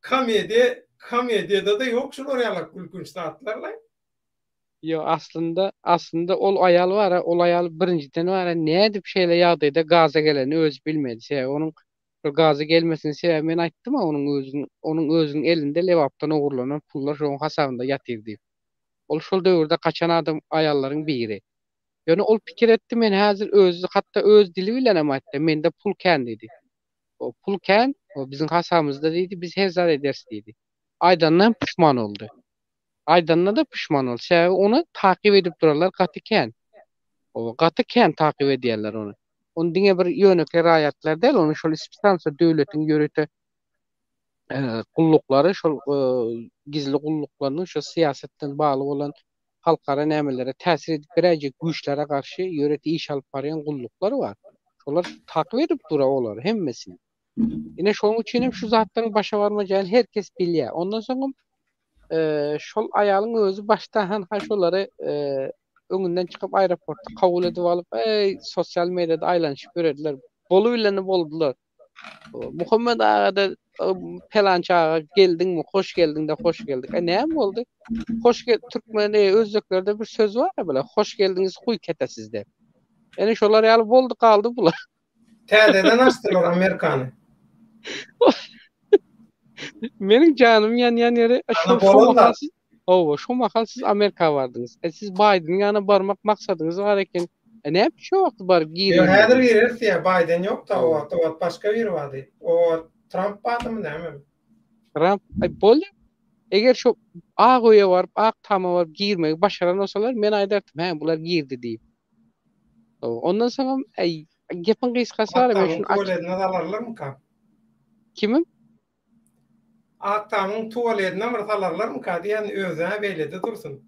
Komediýa komediýada-da ýok şular ýaly gülkünç zatlar la. Ýok aslynda aslynda ol aýal bara ol aýal birinjiden bara nädip şeýle ýagdaýda gaza gelenini özi bilmedi sebäbi onuň Şol gaza gelmesiniň sebäbi men aýtdym-a onuň özüniň onuň özüniň elinde Lebapdan ogurlanan pullar şoň hasabynda ýatyr diýip. Ol şol döwürde gaçan adam aýallaryň biri. Ýöne ol pikir etdi men häzir özi hatda öz dili bilenem aýtdy mende pul kän diýdi. O pul kän o biziň hasabymyzda diýdi biz her zat ederis diýdi. Aýdanyna hem puşman boldy. Aýdanyna-da puşman boldy. Sebäbi ony takyp edip durarlar gaty kän. O gaty kän takyp edýärler ony. Ony diňe bir ýönekeý raýatlar däl, ony şol spesialno döwletiň ýörite gulluklary, şol gizli gulluklarynyň şol syýasat bilen bagly bolan halkara nämelere täsir edip biräýjek güýçlere garşy ýörite iş alyp barýan gulluklar bar. Şolar takyp edip dur olary hemmesini. Ine şonuň üçin hem şu zatlaryň başa barmajagyny her kes bilýär. Ondan soňam şol aýalyň özi başda hanha şolary. öňünden çykyp aeroportda kabul edip alyp, eý, sosial mediada aýlanyşyp ýörediler. Bolu bileni boldular. Muhammet aga-da pelançy aga geldiňmi, hoş geldiň-de, hoş geldik. E näme boldy? Hoş gel türkmen e, özbeklerde bir söz bar bile. Hoş geldiňiz huy ketesiz diýip. Ene şolar ýaly boldy galdy bular. Täzeden açdylar Amerikany. Meniň janym ýanýan ýeri şo şo mahal siz Hawa, şo mahal siz Amerika bardyňyz. E siz Baýdeniň ýanyna barmak maksadyňyz bar eken. E näme üçin şo wagt baryp Ýok, häzir gireris diýýär. Baýden ýok-da o wagt. O wagt başga biri bardy. O wagt Tramp bardymy näme? Tramp, aý bolýa. Eger şo Ak öýe baryp, Ak tama baryp girmegi başaran bolsalar, men aýdardym, hä, bular girdi diýip. Ondan soňam, äý, gepiň gysgasy bar, men şuny aç. Tuwaledine salarlarmyka? Kimiň? Ak tamyň tuwaledine bir salarlarmyka diýýän, özä beýlede dursun.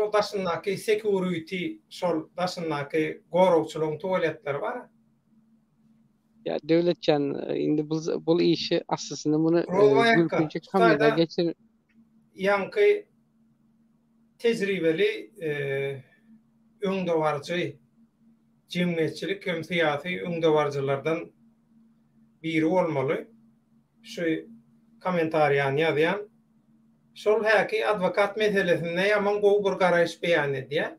O daşyndaky security, şol daşyndaky goragçylygyň tuwaletleri bar. Ýa Döwletjan, indi bu bul işi aslysynda muny gülkünç kamera geçir. Ýaňky tejribeli öňdebaryjy jemgyýetçilik hem syýasy öňdebaryjylardan biri bolmaly şu kommentariýany ýazýan. Şol häki adwokat meselesinde ýaman gowy bir garaýyş beýan edýär.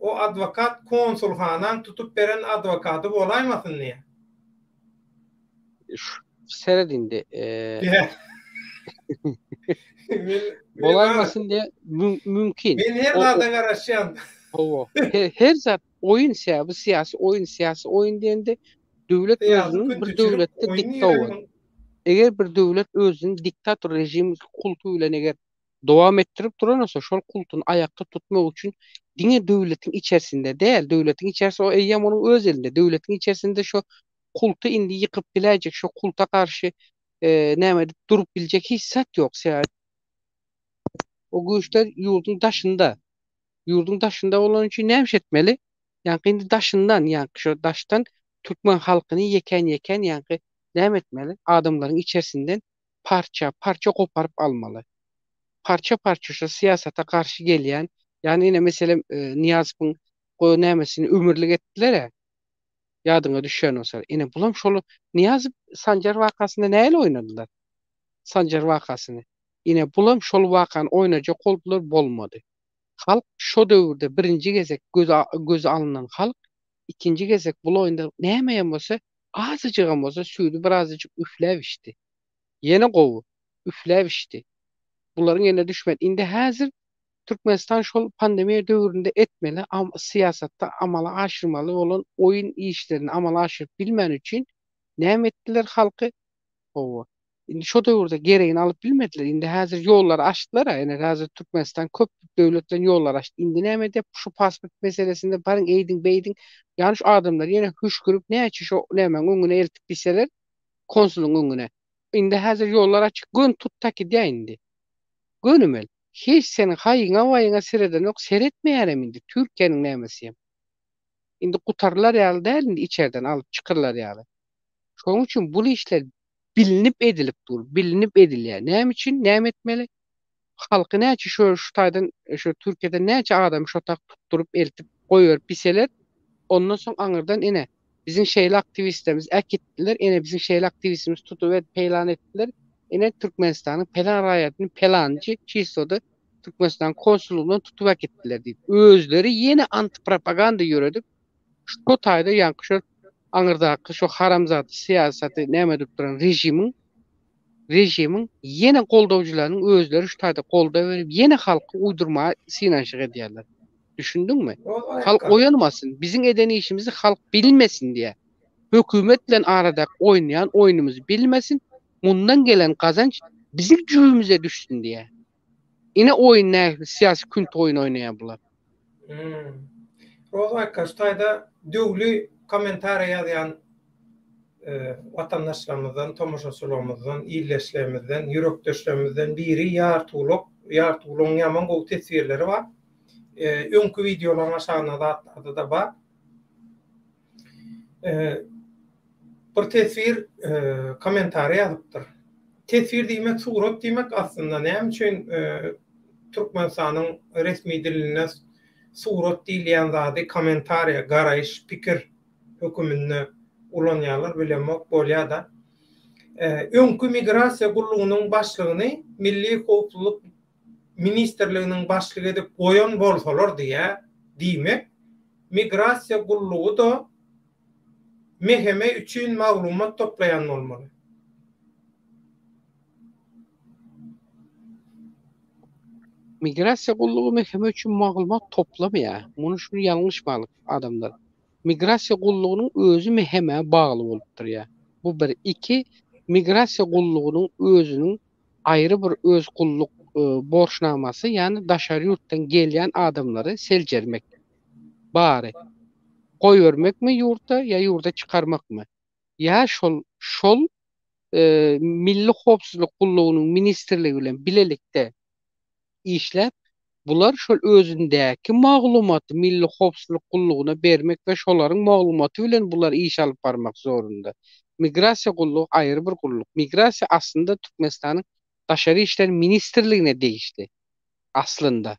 O adwokat konsulhanaň tutup beren adwokady bolaýmasyn diýýär. Seret indi. Bolaýmasyn diýe mümkin. Men her zada garaşýan. Hawa. Her zat oýun sebäbi syýasy oýun, syýasy oýun diýende döwlet özüniň bir döwletde diktator. Eger bir döwlet özüniň diktator režim kulty bilen eger dowam etdirip duran bolsa, şol kultuny aýakda tutmak üçin diňe döwletiň içerisinde däl, döwletiň içerisi o eýýäm onuň öz elinde, döwletiň içerisinde şo kulty indi ýykyp biläýjek, şo kulta garşy näme edip durup biljek hiç zat ýok. Sebäbi o güýçler ýurduň daşynda. Ýurduň daşynda bolany üçin näme iş etmeli? Ýaňky indi daşyndan, ýaňky şo daşdan türkmen halkyny ýekän-ýekän ýaňky näme etmeli? Adamlaryň içerisinden parça, parça goparyp almaly. Parça, parça şo syýasata garşy gelýän, ýagny ine meselem Nyýazowyň go nämesini ömürlik etdiler-ä. Ýadyňa düşýän bolsa. Ine bulam şol Nyýazow Sanjar wakasynda nähili oýnadylar? Sanjar wakasyny. Ine bulam şol wakany oýnajak boldular, bolmady. Halk şo döwürde birinji gezek gözi gözi alnan halk ikinji gezek bul oýunda nämeýem bolsa azajygam bolsa süýdi birazajyk üfläp içdi. Ýene gowy, üfläp içdi. Bularyň eline düşmedi. Indi häzir Türkmenistan şol pandemiýa döwründe etmeli syýasatda amala aşyrmaly bolan oýun işlerini amala aşyryp bilmäni üçin näme etdiler halky? Hawa. Indi şo döwürde geregini alyp bilmediler. Indi häzir ýollary açdylar-a. Ine häzir Türkmenistan köp döwlet bilen ýollary açdy. Indi näme edýär? Şu pasport meselesinde baryň eýdiň beýdiň. Ýagny şu adamlar ýene hüşgürip näçe şo nämäň öňüne eltip bilseler konsulyň öňüne. Indi häzir ýollar açyk göni tut takidýä indi. Gönümel. Hiç seniň haýyňa waýyňa seredenok seretmeýärem indi Türkiýäniň nämesiem. Indi gutarylar ýaly däl indi içerden alyp çykyrylar ýaly. Şonuň üçin bul işler bilinip edilip dur, bilinip edilýär. Näme üçin, näme etmeli? Halky näçe şu şu taýdan şu Türkiýeden näçe adamy şo tak tutduryp eltip goýberip bilseler, ondan soň aňyrdan ine biziň şeýle aktiwistlerimiz äkitdiler, ine biziň şeýle aktiwistimiz tutup edip peýlan etdiler, ine Türkmenistanyň pelan raýatyny pelanjy çisloda Türkmenistanyň konsullygyndan tutup äkitdiler diýip, özleri ýene antipropaganda ýöredip, Şo taýda ýaňky şo aňyrdaky şo haramzada syýasaty näme edip duran režimiň režimiň ýene goldawjylarynyň özleri şu taýda goldaw berip ýene halky uýdurmaga synanyşyk edýärler. Düşündiňmi? Halk oýanmasyn, biziň eden işimizi halk bilmesin diýýär. Hökümet bilen aradaky oýnaýan oýnumyzy bilmesin, mundan gelen gazanç biziň jübimize düşsün diýýär. Ine oýun nähili syýasy künt oýun oýnaýar bular. Hmm. Roza aka şu taýda döwli kommentariýa ýazýan e, watandaşlarymyzdan, tomaşaçylarymyzdan, ildeşlerimizden, ýürekdeşlerimizden biri Ýartygulak. Ýartygulagyň ýaman gowy teswirleri bar. E, öňki wideolaryň aşagynda zatlarda-da bar. Bir teswir kommentariý ýazypdyr. Teswir diýmek surat diýmek aslynda. Näme üçin Türkmenistanyň resmi dilinde. surat diýilýän zady kommentariýa, garaýyş, pikir höküminde ulanýarlar, bilemok, bolýa-da. Öňki migrasiýa gullugynyň başlygyny Milli howpsuzlyk ministrliginiň başlygy edip goýan bolsalar diýýä, diýmek, migrasiýa gullugy-da MHM üçin maglumat toplaýan bolmaly. Migrasiýa gullugy MHM üçin maglumat toplamaýar. Muny şuny ýalňyşmalyk adamlar. Migrasiýa gullugynyň özi MHM-ä bagly bolup durýar. Bu bir. Iki, migrasiýa gullugynyň özüniň aýry bir öz gulluk borçnamasy, ýagny daşary ýurtdan gelýän adamlary seljermek. Bary. Goýbermekmi ýurda ýa ýurda çykarmakmy? Ýa şol şol Milli howpsuzlyk gullugynyň ministrligi bilen bilelikde işläp, bular şol özündäki maglumaty Milli howpsuzlyk gullugyna bermek we şolaryň maglumaty bilen bular iş alyp barmak zorunda. Migrasiýa gullugy aýry bir gulluk. Migrasiýa aslynda Türkmenistanyň Daşary işler ministrligine degişli. Aslynda.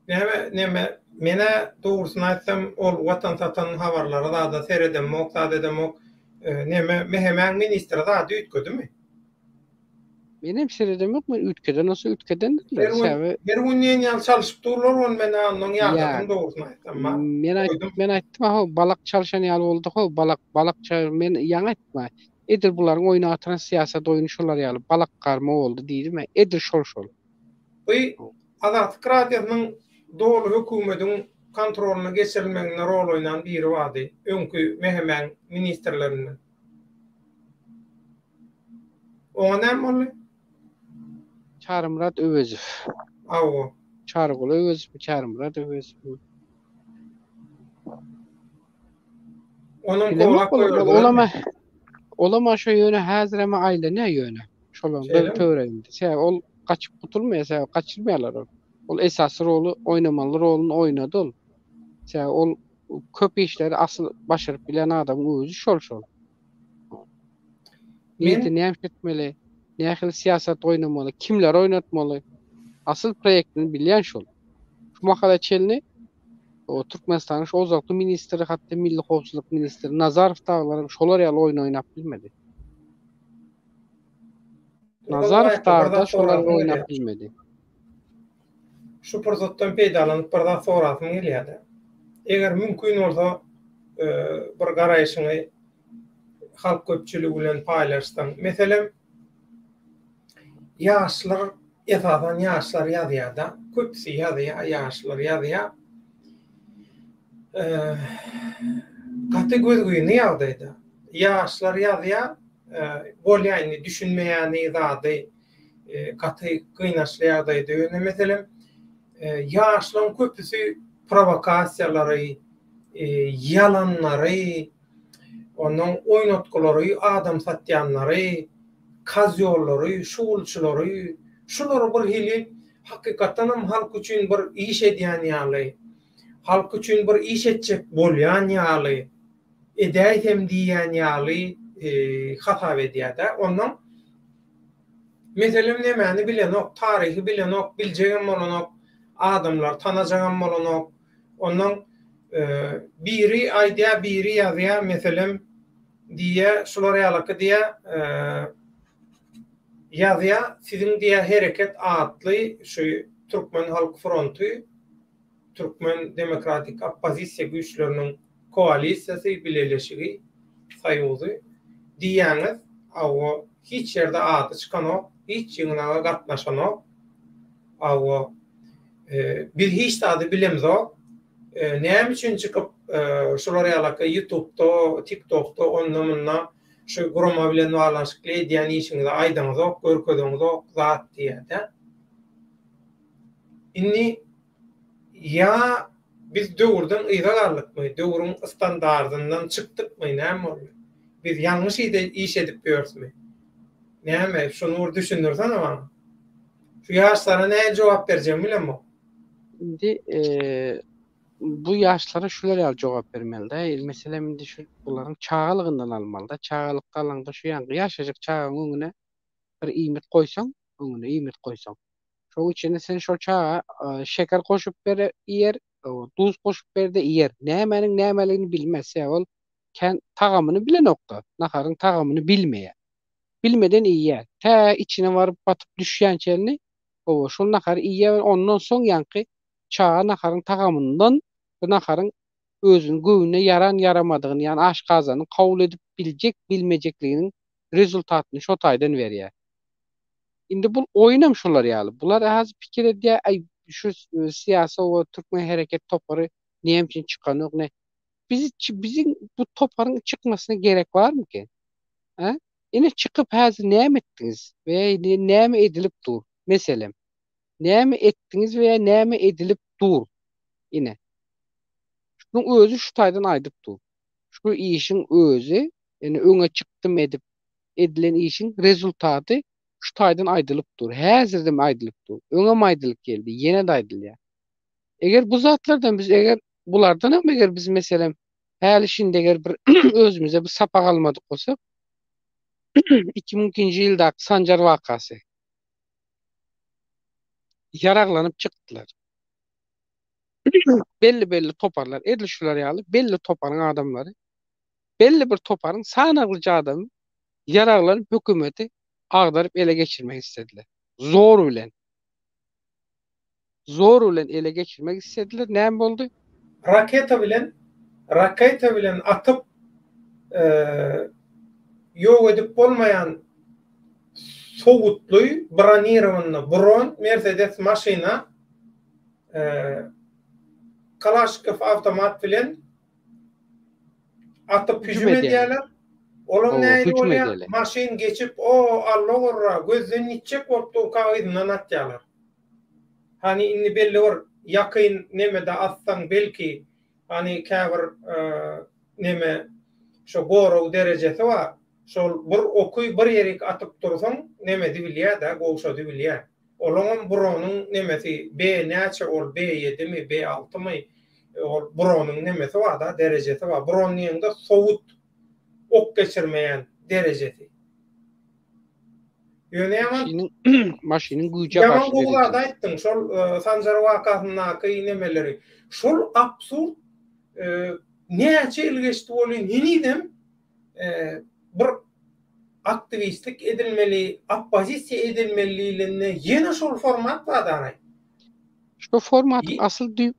Näme neme menä dogrusyny aýtsam ol watan satan habarlara zada seredemok zat edemok neme MHM-iň ministri zady üýtgedimi? Menem seredemok men üýtgeden bolsa üýtgedendirler Her gün sebäbi her gün diýen ýaly çalşyp durlar ony men ondan ýa ýadadym dogrusyny aýtsam ma men aýt goýdum. men aýtdym how balak çalşan ýaly boldy how balak balak ça men ýaňy aýtdym a edil bularyň oýnap oturan syýasat oýny şolar ýaly balak garma boldy diýdim a edil şol şol. Bu Azatlyk Radiosynyň doly hökümediň kontrolyna geçirilmeginde rol oýnan biri bardy, öňki MHM-iň ministrlerinden. Oňa näme boldy? Çarymyrat Öwezow. Hawa. Çaryguly Öwezowmy, Çarymyrat Öwezowmy? Onam Bilemok kowlap ol, goýberdilermi? olam olam şo ýöne häzirem aýlanýar ýöne. Şolaryň bir Şeýlemi? töwereginde. Sebäbi ol gaçyp gutulmaýar, sebäbi gaçyrmaýarlar ol. Ol esasy roly oýnamaly roluny oýnady ol. Sebäbi ol köp işleri asyl başaryp bilýän adamyň özi şol şol. Men Nirede näme etmeli, nähili syýasat oýnamaly, kimleri oýnatmaly. Asyl proýektini bilýän şol. Şu mahala çenli o Türkmenistanyň şu ozalky ministri hatda Milli howpsuzlyk ministri Nazarow dagylaram şolar ýaly oýun oýnap bilmedi. Nazarow Rozybaýewe bir dagy-da zat şolar sorasym oýnap gelýär. bilmedi. Şu pursatdan peýdalanyp bir zat sorasym gelýär-de. Eger mümkin bolsa bir garaýşyňy halk köpçüligi bilen paýlaşsaň. Meselem, ýaşlar, esasan ýaşlar ýazýar-da, köpüsi ýazýar, ýaşlar ýazýar. Gaty gözgyny ýagdaýda. Ýaşlar ýazýar, bolýar indi düşünmeýäni zady gaty gynaçly ýagdaýda. Ýöne meselem, ýaşlaryň köpüsi prowokasiýalary, ýalanlary, ondan oýnatgylary, adam satýanlary, kozýollary, şugulçylary, şulary bir hili hakykatdanam halk üçin bir iş edýän ýaly, halk üçin bir iş etjek bolýan ýaly, edäýsem diýýän ýaly hasap edýär-de. Ondan meselem nemäni bilenok, taryhy bilenok, biljegem bolanok, adamlary tanajagam bolanok. Ondan biri aýdýar, biri ýazýar, meselem diýýär, şular ýalyky diýýär, ýazýar, siziň diýýär Hereket atly şu Türkmen halk fronty, Türkmen demokratik oppozisiýa güýçleriniň koalisiýasy, bileleşigi, soýuzy diýýäňiz, hawa, hiç ýerde ady çykanok, hiç ýygnaga gatnaşanok, hawa, biz hiç zady bilemzok, näme üçin çykyp şular ýalaka ýutubda, tiktokda, onda-munda şu gurama bilen baglanyşykly edýän işiňizi aýdaňyzok, görkezeňizok zat diýýär-de. Indi ýa biz döwürden yza galdykmy, döwrüň standardyndan çykdykmy, näme boldy? Biz ýalňyş iş edip ýörüsmi? Näme, şuny bir düşündirsene maňa. Şu ýaşlara nähili jogap berjegimi bilemok. Indi bu ýaşlara şular ýaly jogap bermeli-dä. Meselem, indi şu bularyň çagalygyndan almaly-da. Çagalykda alaňda şu ýaňky ýaşajyk çagaň öňüne. Bir iýmit goýsaň, öňüne iýmit goýsaň. Şoň içine sen şol çaga şeker goşup ber iýer, duz goşup ber-de iýer. Nämäniň nämeligini bilmez. Sebäbi ol kän tagamyny bilenok-da, naharyň tagamyny bilmeýär. Bilmeden iýýär. Tä içine baryp batyp düşýänçelini, hawa, şol nahary iýýär we ondan soň ýaňky çaga naharyň tagamyndan bu naharyň özüniň göwnüne ýaran-ýaramadygyny, ýagny aşgazanyň kabul edip biljek-bilmejekliginiň rezultatyny şo taýdan berýär. Indi bul oýunam şolar ýaly. Bular häzir pikir edýär, aý şu syýasy oba türkmen hereket topary näme üçin çykanok ne. Biz biziň bu toparyň çykmasyna gerek barmyky? Hä? Ine çykyp häzir näme etdiňiz we näme edilip dur? Meselem. Näme etdiňiz we näme edilip dur? Ine. Şunuň özi şu taýdan aýdyp dur. Şu işiň özi, ýani öňe çykdym edip edilen işiň rezultaty şu taýdan aýdylyp dur. Häzirdem aýdylyp dur. Öňem aýdylyp geldi, ýene-de aýdylýar. Eger bu zatlardan biz eger bulardan hem eger biz meselem häli-şindi eger bir özümize bir sapak almadyk bolsak 2002-nji ýyldaky Sanjar wakasy ýaraglanyp çykdylar. Belli-belli toparlar, edil şular ýaly belli toparyň adamlary, belli bir toparyň sanaglyja adamy ýaraglanyp hökümeti agdaryp ele geçirmek islediler. Zor bilen. Zor bilen ele geçirmek islediler. Näme boldy? Raketa bilen raketa bilen atyp ýok edip bolmaýan sowutly bronirowanyny bron mersedes maşyna Kalaşnikow awtomat bilen atyp hüjüm edýärler. Olam nähili bolýar? Maşyn geçip, o, allogurra, gözden ýitjek bolup durka yzyndan atýarlar. Hany indi belli bir ýakyn nemede atsaň belki, hany käbir neme şo gorag derejesi bar. Şol bir oky bir ýerik atyp dursaň nemedi bilýär-dä, gowşady bilýär. Olaňam bronyň nemesi B näçe ol B ýedimi, B altymy ol bronyň nemesi bar-da, derejesi bar. Bron diýeňde sowut ok geçirmeýän derejesi. Ýöne ýaman Maşynyň maşynyň güýje ýaman garşy gowy zat derejesi. aýtdyň şol Sanjar wakasyndaky nemeleri. Şol absurd näçe ýyl geçdi welin henizem bir aktiwistlik edilmeli, oppozisiýa edilmeli diýlende ýene şol format bar daraý. Şu formatyň asyl düýp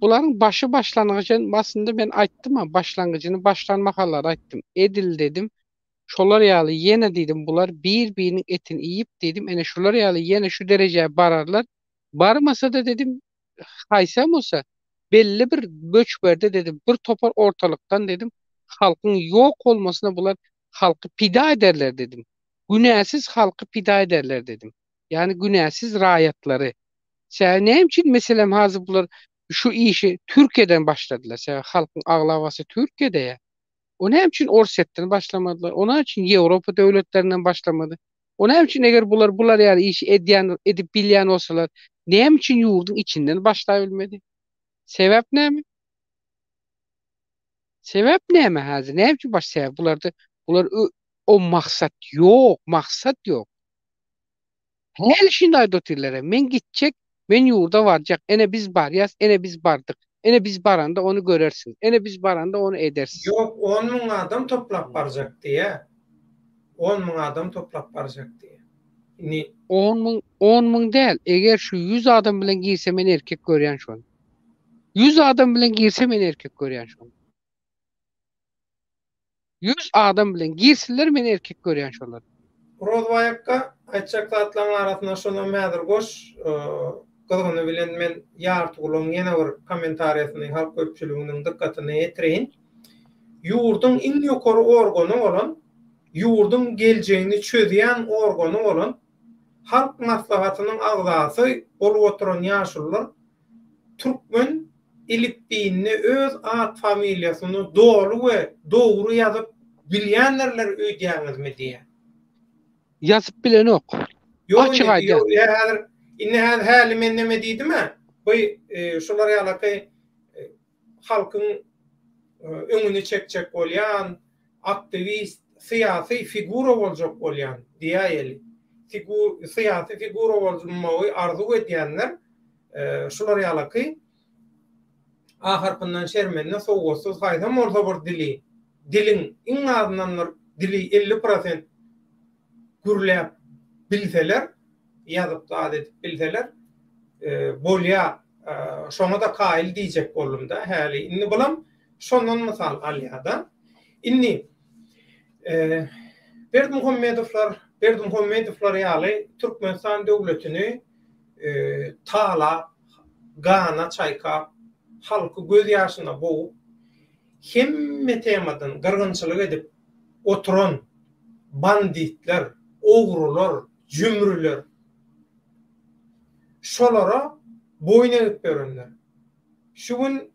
bularyň başy başlangyjy aslynda men aýtdym-a başlangyjyny başlan mahallary aýtdym. Edil dedim şolar ýaly ýene diýdim bular bir-biriniň etini iýip diýdim ene şular ýaly ýene şu derejä bararlar. Barmasa-da dedim haýsam bolsa belli bir möçberde dedim bir topar ortalykdan dedim halkyň ýok bolmasyna bular halky pida ederler dedim. Günäsiz halky pida ederler dedim. Ýagny günäsiz raýatlary. Sebäbi näme üçin meselem hazir bular şu işi Türkiýeden başladylar. Sebäbi halkyň aglabasy Türkiýede ýa. O näme üçin Orsýetden başlamadylar? O näme üçin Ýewropa döwletlerinden başlamady? O näme üçin eger bular bular ýaly işi edýän edip bilýän bolsalar, näme üçin ýurduň içinden başlabilmedi? Sebäp näme? Sebäp näme häzir? Näme üçin baş sebäp? Bularda bular o maksat ýok, maksat ýok. Häli şindi aýdyp otyrlar, men gitjek, men ýurda barjak, ene biz barýas, ene biz bardyk. Ene biz baranda ony görersiňiz. Ene biz baranda ony edersiz. Ýok, 10 müň adam toplap barjak diýýä. 10 müň adam toplap barjak diýýä. Indi 10 müň, 10 müň däl, eger şu 100 adam bilen girse men erkek görýän şony. 100 adam bilen girse men erkek görýän şony. 100 adam bilen girsinler men erkek görýän şolary. Rozbaý akga, aýtjak zatlaryň arasynda şonam häzir goş, gyzgyny bilen men Ýartyguluň ýene bir kommentariýasyny halk köpçüliginiň dykgatyna ýetireýin. Ýurduň iň ýokary organy bolan, ýurduň geljegini çözýän organy bolan Halk Maslahatynyň agzasy bolup oturan ýaşulular Türkmen elipbiýinde öz at-familiýasyny doly we dogry ýazyp bilýändirler öýdýäňizmi diýýär. Ýazyp bilenok. Ýok Açyk indi, aýdýan. ýok, ýa häzir, indi häzir häli men neme diýdim-ä, bu şular ýalaky halkyň öňüni çekjek bolýan aktiwist, syýasy figura boljak bolýan diýäýeli. figur syýasy figura bolmagy arzuw edýänler şular ýalaky A harpyndan şermende sowatsyz haýsam bolsa bir dili, diliň iň azyndan bir dili 50 prosent gürläp bilseler, ýazyp zat edip bilseler bolýa şoňa-da kaýyl diýjek boldum-da häli. Indi bulam şondan mysal alýa-da. Indi Berdimuhamedowlar, Berdimuhamedowlar ýaly Türkmenistan döwletini talap, gana çaýkap, halky göz ýaşyna bogup, hemme temadan gyrgynçylyk edip oturan banditler, ogrular, jümrüler şolara boýun egip ýörenler. Şu gün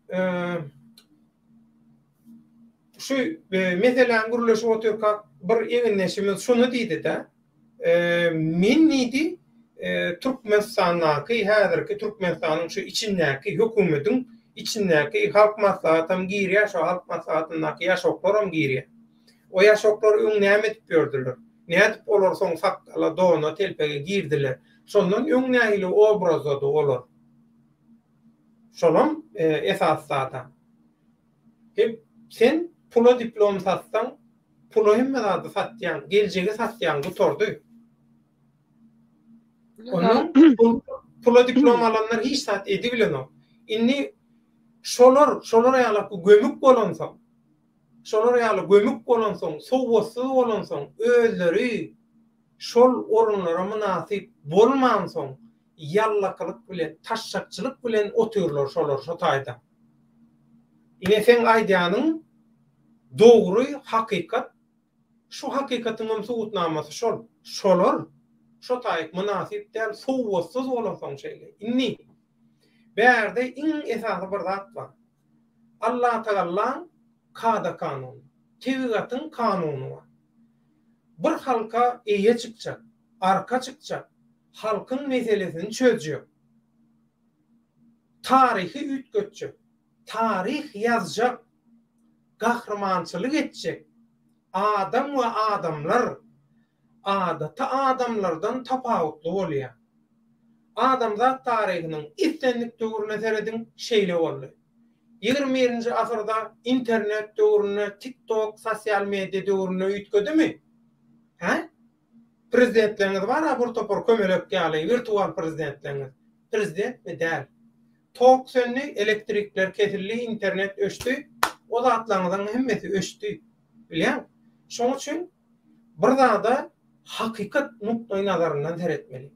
şu meseläni gürleşip otyrkak bir egindeşimiz şuny diýdi-de, Men diýdi, Türkmenistandaky, häzirki Türkmenistanyň şu içindäki hökümetiň içindäki Halk Maslahatam girýär, şo Halk Maslahatyndaky ýaşoklaram girýär. O ýaşoklar öň näme edip ýördüler? Nädip olar soň sakgala, dona, telpege girdiler? Şondan öň nähili obrazdady olar? Şolam esasy zada. Hep sen pula diplom satsaň, pula hemme zady satýaň, geljegi satýaň, gutardy. Ondan pula diplom alanlar hiç zat edibilenok. Indi şolar, şolar ýaly gömük bolansoň, şolar ýaly gömük bolansoň, sowatsyz bolansoň, özleri şol orunlara mynasyp bolmansoň, ýallakylyk bilen, taşşakçylyk bilen otyrlar şolar şo taýda. Ine seň aýdýanyň dogry hakykat, şu hakykatyňam subutnamasy şol. Şolar şo taýyk mynasyp däl, sowatsyz bolansoň şeýle. Indi bärde iň esasy bir zat bar. Allatagallaň kada-kanuny, tebigatyň kanuny bar. Bir halka eýe çykjak, arka çykjak, halkyň meselesini çözjek, taryhy üýtgetjek, taryh ýazjak, gahrymançylyk etjek adam we adamlar adaty adamlardan tapawutly bolýar. Adamzat taryhynyň islendik döwrüne serediň, şeýle boldy. Ýigrimi birinji asyrda internet döwründe, TikTok, sosial media döwründe üýtgedimi? Hä? Prezidentleriňiz bar-a bir topar kömelek ýaly wirtual prezidentleriňiz. Prezidentmi däl. Tok söndi, elektrikler kesildi, internet öçdi, o zatlaryňyzyň hemmesi öçdi. Bilýäňmi? Şoň üçin bir zada hakykat nukdaý nazaryndan seretmeli.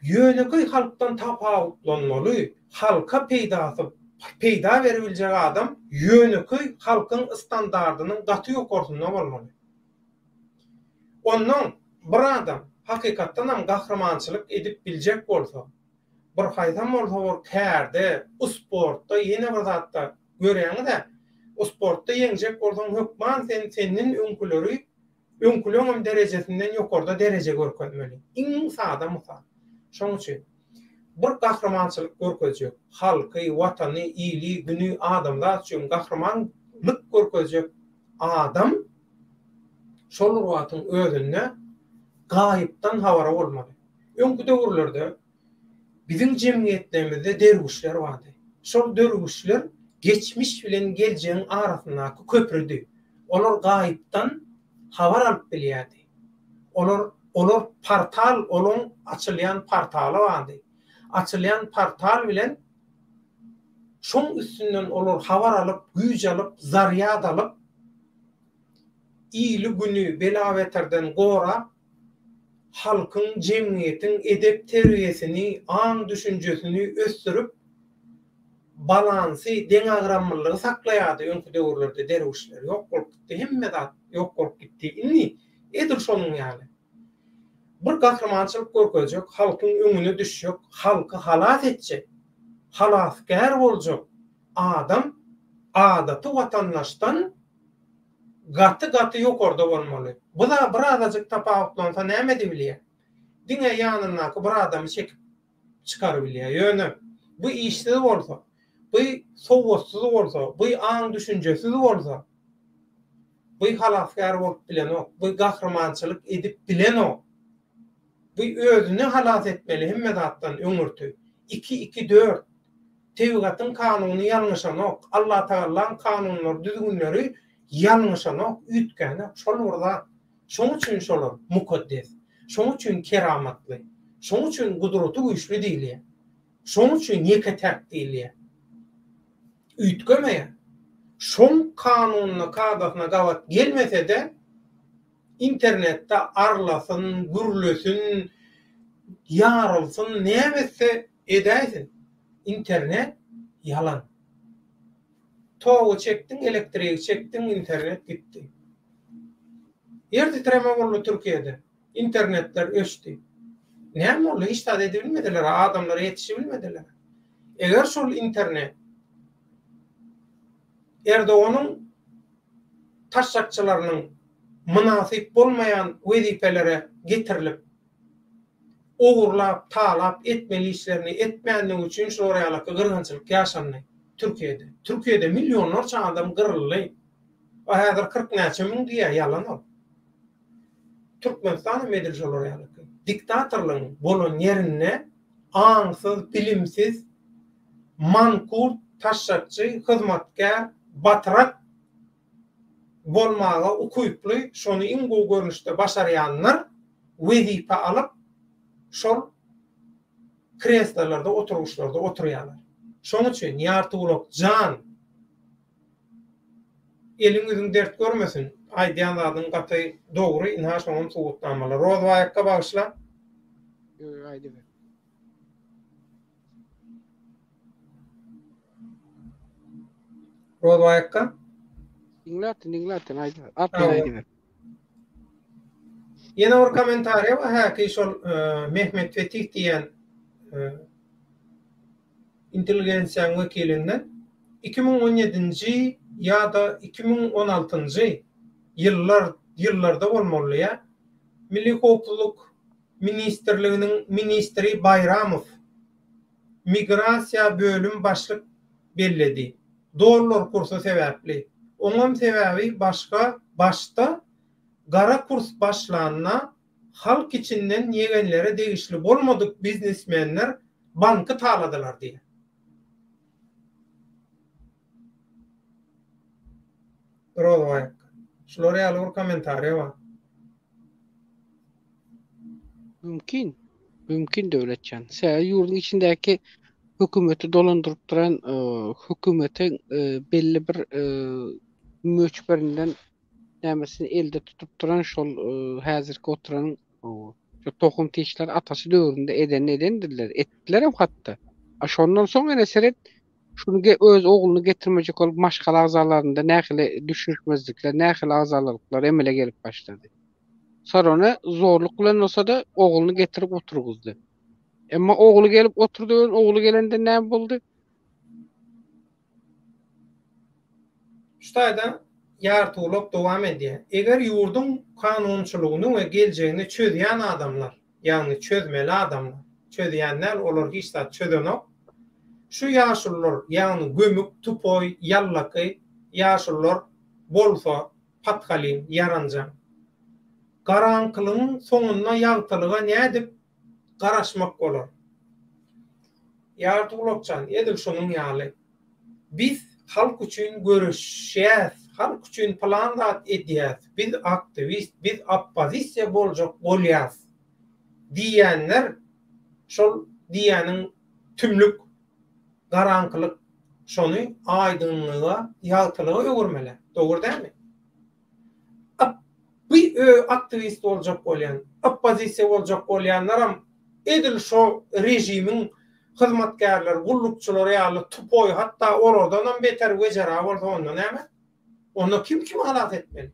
Ýönekeý halkdan tapawutlanmaly, halka peýdasy peýda beribiljek adam ýönekeý halkyň standardynyň gaty ýokarsynda bolmaly. Onnoň bir adam hakykatdanam gahrymançylyk edip biljek bolsa, bir haýsam bolsa bir kärde, sportda, ýene bir zatda görýäňiz-ä, sportda ýeňjek bolsaň hökman sen senden öňküleri Öňküleňem derejesinden ýokarda dereje görkezmeli. Iň sada mysal. Şoň üçin bir gahrymançylyk görkezjek, halky, watany, ili, güni, adamzat üçin gahrymanlyk görkezjek adam şol bir wagtyň özünde gaýypdan habary bolmaly. Öňki döwürlerde Biziň jemgyýetlerimizde derwüşler bardy. Şol derwüşler geçmiş bilen geljegiň arasyndaky köprüdi. Olar gaýypdan habar alyp bilýärdi. Olar olar portal olaň açylýan portaly bardy. Açylýan portal bilen şoň üstünden olar habar alyp, güýç alyp, zarýad alyp, ili-güni bela-beterden gorap, halkyň, jemgyýetiň edep-terbiýesini, aň-düşünjesini ösdürip, balansy, deňagramlylygy saklaýardy öňki döwürlerde derwüşler. Ýok bolup gitdi, hemme zat ýok bolup gitdi. Indi edil şonuň ýaly. Bir gahrymançylyk görkezjek, halkyň öňüne düşjek, halky halas etjek, halasgär boljak adam adaty watandaşdan gaty gaty ýokarda bolmaly. Bu-da birazajyk tapawutlansa näme edibilýär? Diňe ýanyndaky bir adamy çekip çykarybilýär. Ýöne bu işsiz bolsa, bu sowatsyz bolsa, bu aň-düşünjesiz bolsa, bu. Bu halasgär bolup bilenok. Bu gahrymançylyk edip bilenok. Bu özüni halas etmeli hemme zatdan öňürti. Iki, iki, dört. Tebigatyň kanuny ýalňyşanok. Allatagallaň kanunlary, düzgünleri ýalňyşanok, üýtgänok. Şol bir zat. Şoň üçin şolar mukaddes. Şoň üçin keramatly. Şoň üçin gudraty güýçli diýilýär. Şoň üçin ýeke-täk diýilýär. Üýtgemeýär. Şoň kanunyna, kadasyna gabat gelmese-de, internetde arlasyn, gürlesin, ýarylsyn, näme etse edäýsin. Internet ýalan. Togy çekdiň, elektrigi çekdiň, internet gitdi. Ýer titreme boldy Türkiýede. Internetler öçdi. Näme boldy? Hiç zat edibilmediler, adamlara ýetişibilmediler. Eger şol internet Erdoganyň taşşakçylarynyň mynasyp bolmaýan wezipelere getirilip, ogurlap, talap etmeli işlerini etmänligi üçin şular ýalaky gyrgynçylyk ýaşandy Türkiýede. Türkiýede millionlarça adam gyryldy. A häzir 40 näçe müň diýýär, ýalan ol. Türkmenistan hem edil şolar ýalyky. Diktatorlygyň bolan ýerinde aňsyz, bilimsiz, mankurt, taşşakçy, hyzmatkär, batrak bolmaga ukyply, şony iň gowy görnüşde başarýanlar wezipe alyp, şol kreslolarda, oturgyçlarda oturýarlar. Şoň üçin Ýartygulak jan, eliň ýüzüň dert görmesin, aýdýan zadyň gaty dogry, ynha şoňam subutnamalar. Rozbaý akga bagyşla. Ýok, ýok, aýdyber. Rozbaý akga. Diňläpdim, diňläpdim, aýdyber. Arkaýyn aýdyber. Ýene bir kommentariýa bar, häki şol e, Mehmet Fetih diýen e, intelligensiýanyň wekilinden 2017-nji ýa-da 2016-njy ýyllar ýyllarda bolmaly diýýär. Milli howpsuzlyk ministrliginiň ministri Baýramow migrasiýa bölüm başlyk belledi. Dollar kursy sebäpli. Oňam sebäbi başga başda gara kurs başlanda halk içinden ýegenlere degişli bolmadyk biznesmenler banky taladylar diýýär. Rozbaý akga. Şular ýaly bir kommentariýa bar. Mümkin. Mümkin Döwletjan. Sebäbi ýurduň içindäki hökümeti dolandyryp duran e, hökümetiň e, belli bir e, möçberinden nämesini elde tutup duran şol e, häzirki oturan şu tohum tişler atasy döwründe edenini edendirler. Etdiler hem hatda. A şondan soň ene seret şuny öz ogluny getirmejek bolup maşgala agzalarynda nähili düşünişmezlikler, nähili agzalalyklar emele gelip başlady. Sarony zorluk bilen bolsa-da ogluny getirip oturgyzdy. Emma ogly gelip oturdy, ogly gelende näme boldy? Şu taýda Ýartygulak dowam edýär. Eger ýurduň kanunçylygyny we geljegini çözýän adamlar, ýagny çözmeli adamlar, çözýän däl, olar hiç zat çözenok, şu ýaşulular, ýagny gömük, tupoý, ýallaky ýaşulular bolsa, pathalyň, ýaranjaň. Garaňkylygyň soňunda ýagtylyga nädip garaşmak bolar? Ýartygulakjan, edil şonuň ýaly. Biz halk üçin göreşýäs, halk üçin pylan zat edýäs, biz aktiwist, biz oppozisiýa boljak bolýas diýýänler şol diýýäniň tümlük, garaňkylyk, şony aýdyňlyga, ýagtylyga öwürmeli. Dogry dälmi? Bu aktiwist boljak bolýan, oppozisiýa boljak bolýanlaram edil şo režimiň hyzmatkärleri, gullukçylary ýaly tupoý, hatda olardanam beter wejera bolsa onda näme? Onda kim kimi halas etmeli?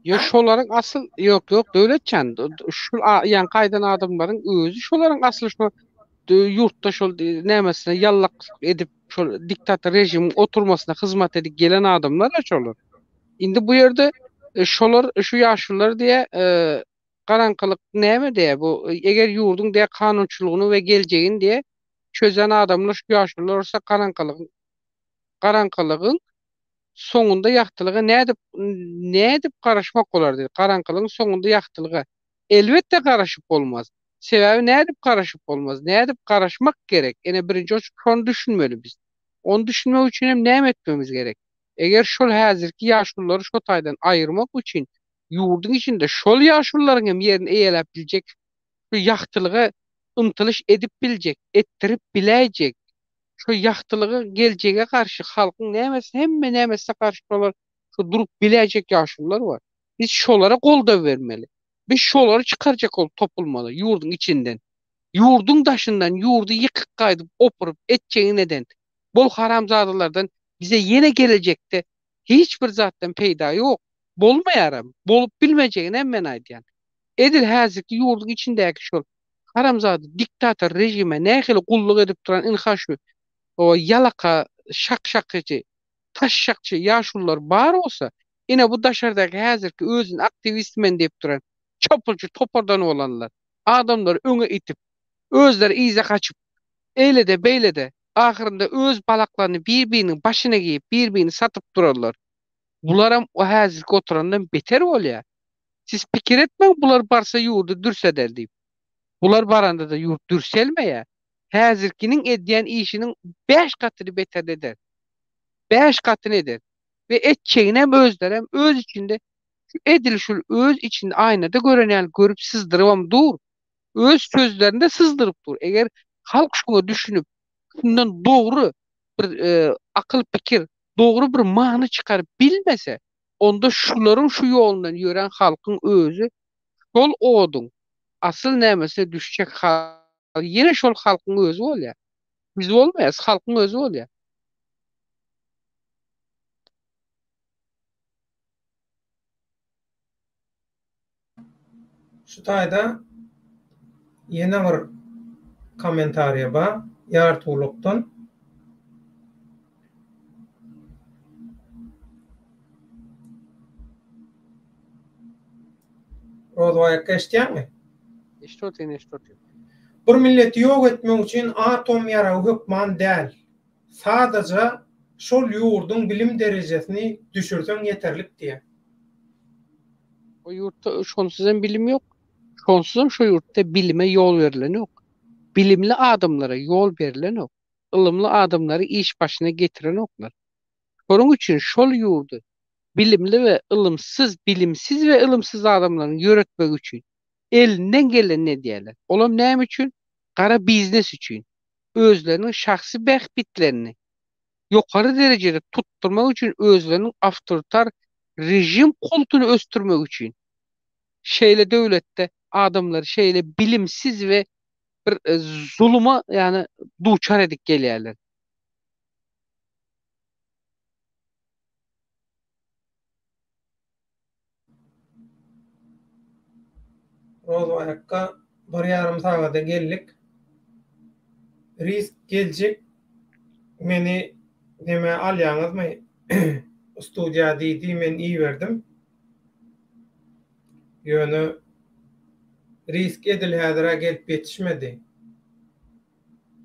Ýok şolaryň asyl ýok ýok Döwletjan şul ýaňky aýdan adamlaryň özi şolaryň asyl şo ýurtda şol nämesine ýallaklyk edip şol diktator režimiň oturmasyna hyzmat edip gelen adamlar şolar. Indi bu ýerde e, şolar şu ýaşulular diýe e, garaňkylyk näme diýe bu eger ýurduň diýe kanunçylygyny we geljegini diýe çözen adamlar şu ýaşulular bolsa garaňkylygyň garaňkylygyň. soňunda ýagtylyga nädip nädip garaşmak bolar diýdi. Garaňkylygyň soňunda ýagtylyga elbetde garaşyp bolmaz. Sebäbi nädip garaşyp bolmaz? Nädip garaşmak gerek? Ene birinji oçurda şony düşünmeli biz. Ony düşünmek üçin hem näme etmemiz gerek? Eger şol häzirki ýaşululary şo taýdan aýyrmak üçin ýurduň içinde şol ýaşulularyň hem ýerini eýeläp biljek, şu ýagtylyga ymtylyş edip biljek, etdirip biläýjek, şu ýagtylyga geljege garşy halkyň nämesi hemme nämesine garşy şolar şu durup biläýjek ýaşulular bar. Biz şolara goldaw bermeli. Biz şolary çykarjak bolup topulmaly ýurduň içinden. Ýurduň daşyndan ýurdy ýykyk gaýdyp opuryp etjegini eden bol haramzadalardan bize ýene gelejekde hiç bir zatdan peýda ýok. Bolmaýaram. Bolup bilmejeginem men aýdýan. Edil häzirki ýurduň içindäki şol haramzada diktator režime nähili gulluk edip duran ynha şu ýalaka şak-şakyjy taş-şakçy ýaşulular bar bolsa, ine bu daşardaky häzirki özüni aktiwist men diýip duran çopulçy topardan bolanlar adamlary öňe itip, özleri yza gaçyp, eýlede beýlede ahyrynda öz balaklaryny bir-biriniň başyna geýip bir-birini satyp durarlar. Bularam o häzirki oturandan beter bolýar. Siz pikir etmäň bular barsa ýurdy dürseder diýip. Bular baranda-da ýurt dürselmeýär. Häzirkiniň edýän işiniň bäş gatyny beterini eder. Bäş gatyny eder. We etjeginem özlerem öz içinde şu edil şul öz içinde aýnada gören ýaly görüp syzdyrybam dur. Öz sözlerinde syzdyryp dur. Eger halk şuňa düşünip, şundan dogry bir akyl pikir, dogry bir many çykaryp bilmese, onda şularyň şu ýolundan ýörän halkyň özi şol oduň asyl nämesine düşjek ýene şol halkyň özi bolýar. Biz bolmaýas, halkyň özi bolýar. Şu taýda ýene bir kommentariýa bar Ýartygulakdan. Rozbaý akga eşitýäňmi? Eşidip otyryn, eşidip otyryn. Bir milleti ýok etmek üçin atom ýaragy hökman däl. Sadaja şol ýurduň bilim derejesini düşürseň ýeterlik diýýär. O ýurtda şonsuz hem bilim ýok. Şonsuz hem şo ýurtda bilime ýol berilenok. Bilimli adamlara ýol berilenok. Ylymly adamlary iş başyna getirenoklar. Şonuň üçin şol ýurdy bilimli we ylymsyz, bilimsiz we ylymsyz adamlaryň ýöretmegi üçin elinden gelenini edýärler. Olam näme üçin? Gara biznes üçin. Özleriniň şahsy bähbitlerini ýokary derejede tutdurmak üçin özleriniň awtoritar režim kultuny ösdürmek üçin şeýle döwletde adamlary şeýle bilimsiz we bir zuluma ýany duçar edip gelýärler. Rozbaý akga bir ýarym sagada geldik. Risk geljek meni neme alýaňyzmy studiýa diýdi men iberdim. Ýöne risk edil häzir-ä gelip ýetişmedi.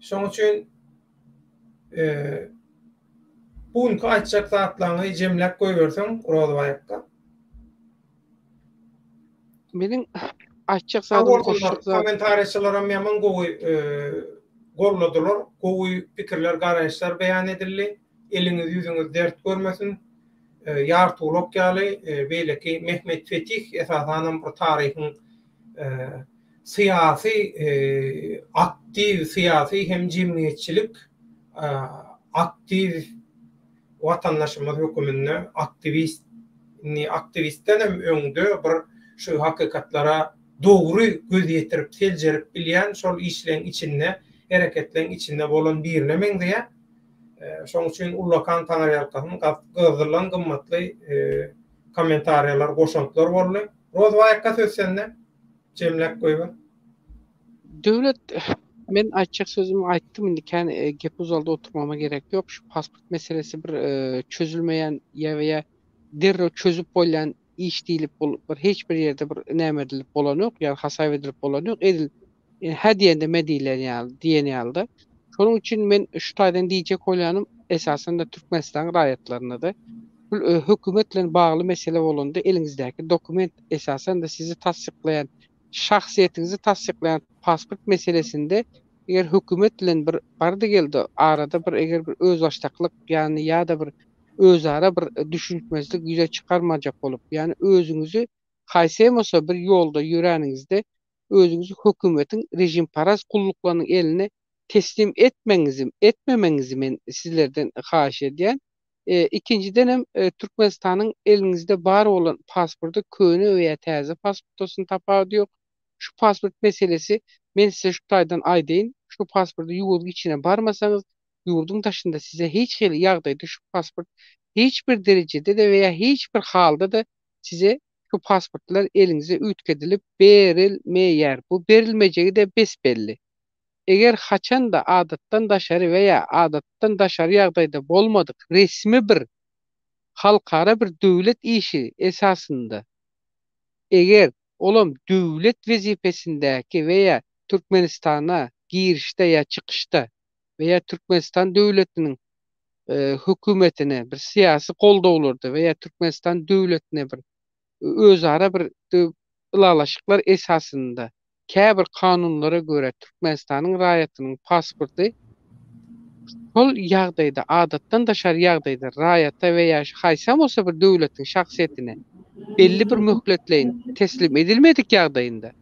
Şoň üçin bu günki aýtjak zatlaryňy jemläp goýberseň Rozbaý akga. Meniň aýtjak zadym goşjak zadym. Kommentariýaçylaram ýaman gowy golladylar. Gowy pikirler, garaýyşlar beýan edildi. Eliňiz ýüzüňiz dert görmesin. Ýartygulak ýaly beýleki Mehmet Fetih esasanam bir taryhyň syýasy aktiw syýasy hem jemgyýetçilik aktiw watandaşymyz höküminde aktiwist indi aktiwistden hem öňde bir şu hakykatlara dogry göz ýetirip seljerip bilýän şol işleň içinde hereketleň içinde bolan birine meňzeýär. Şoň üçin ullakan taňryýalkasyn gyzdyrylan gymmatly kommentariýalar goşantlar boldy. Rozbaý akga söz sende. Jemläp goýber. Döwlet men aýtjak sözümi aýtdym indi kän gep uzaldy oturmama gerek ýok şu pasport meselesi bir çözülmeýän ýa we ýa derrew çözüp bolýan iş diýlip bul bir hiç bir ýerde bir näme edilip bolanok ýa hasap edilip bolanok edil hä diýende me diýlen ýaly diýen ýalyda şonuň üçin men şu taýdan diýjek bolýanym esasanda Türkmenistanyň raýatlaryna-da. Hökümet bilen bagly mesele bolanda eliňizdäki dokument esasan-da sizi tassyklaýan, şahsyýetiňizi tassyklaýan pasport meselesinde eger hökümet bilen bir bardy-geldi arada bir eger bir özbaşdaklyk ýagny ýa-da bir özara bir düşünişmezlik ýüze çykarmajak bolup ýagny özüňizi haýsy hem bolsa bir ýolda ýöräniňizde özüňizi hökümetiň režimparaz gulluklarynyň eline teslim etmeňizi etmemegiňizi men sizlerden haýyş edýän. Ikinjidenem Türkmenistanyň eliňizde bar bolan pasporty köne we ýa täze pasport bolsun tapawudy ýok. Şu pasport meselesi men size şu taýdan aýdaýyn, şu pasporty ýurduň içine barmasaňyz ýurduň daşynda size hiç hili ýagdaýda şu pasport hiç bir derejede-de we ýa hiç bir halda-da size şu pasportlar eliňize üýtgedilip berilmeýär. Bu berilmejegi-de bes-belli. Eger haçan-da adatdan daşary we ýa adatdan daşary ýagdaýda bolmadyk resmi bir halkara bir döwlet işi esasynda, eger olam döwlet wezipesindäki we ýa Türkmenistana girişde ýa çykyşda we ýa Türkmenistan döwletiniň hökümetine bir syýasy goldawlarda we ýa Türkmenistan döwletine bir özara bir ylalaşyklar esasynda käbir kanunlara görä Türkmenistanyň raýatynyň pasporty şol ýagdaýda adatdan daşary ýagdaýda raýata we ýa haýsam bolsa bir döwletiň şahsyýetine belli bir möhletleýin teslim edilmedik ýagdaýynda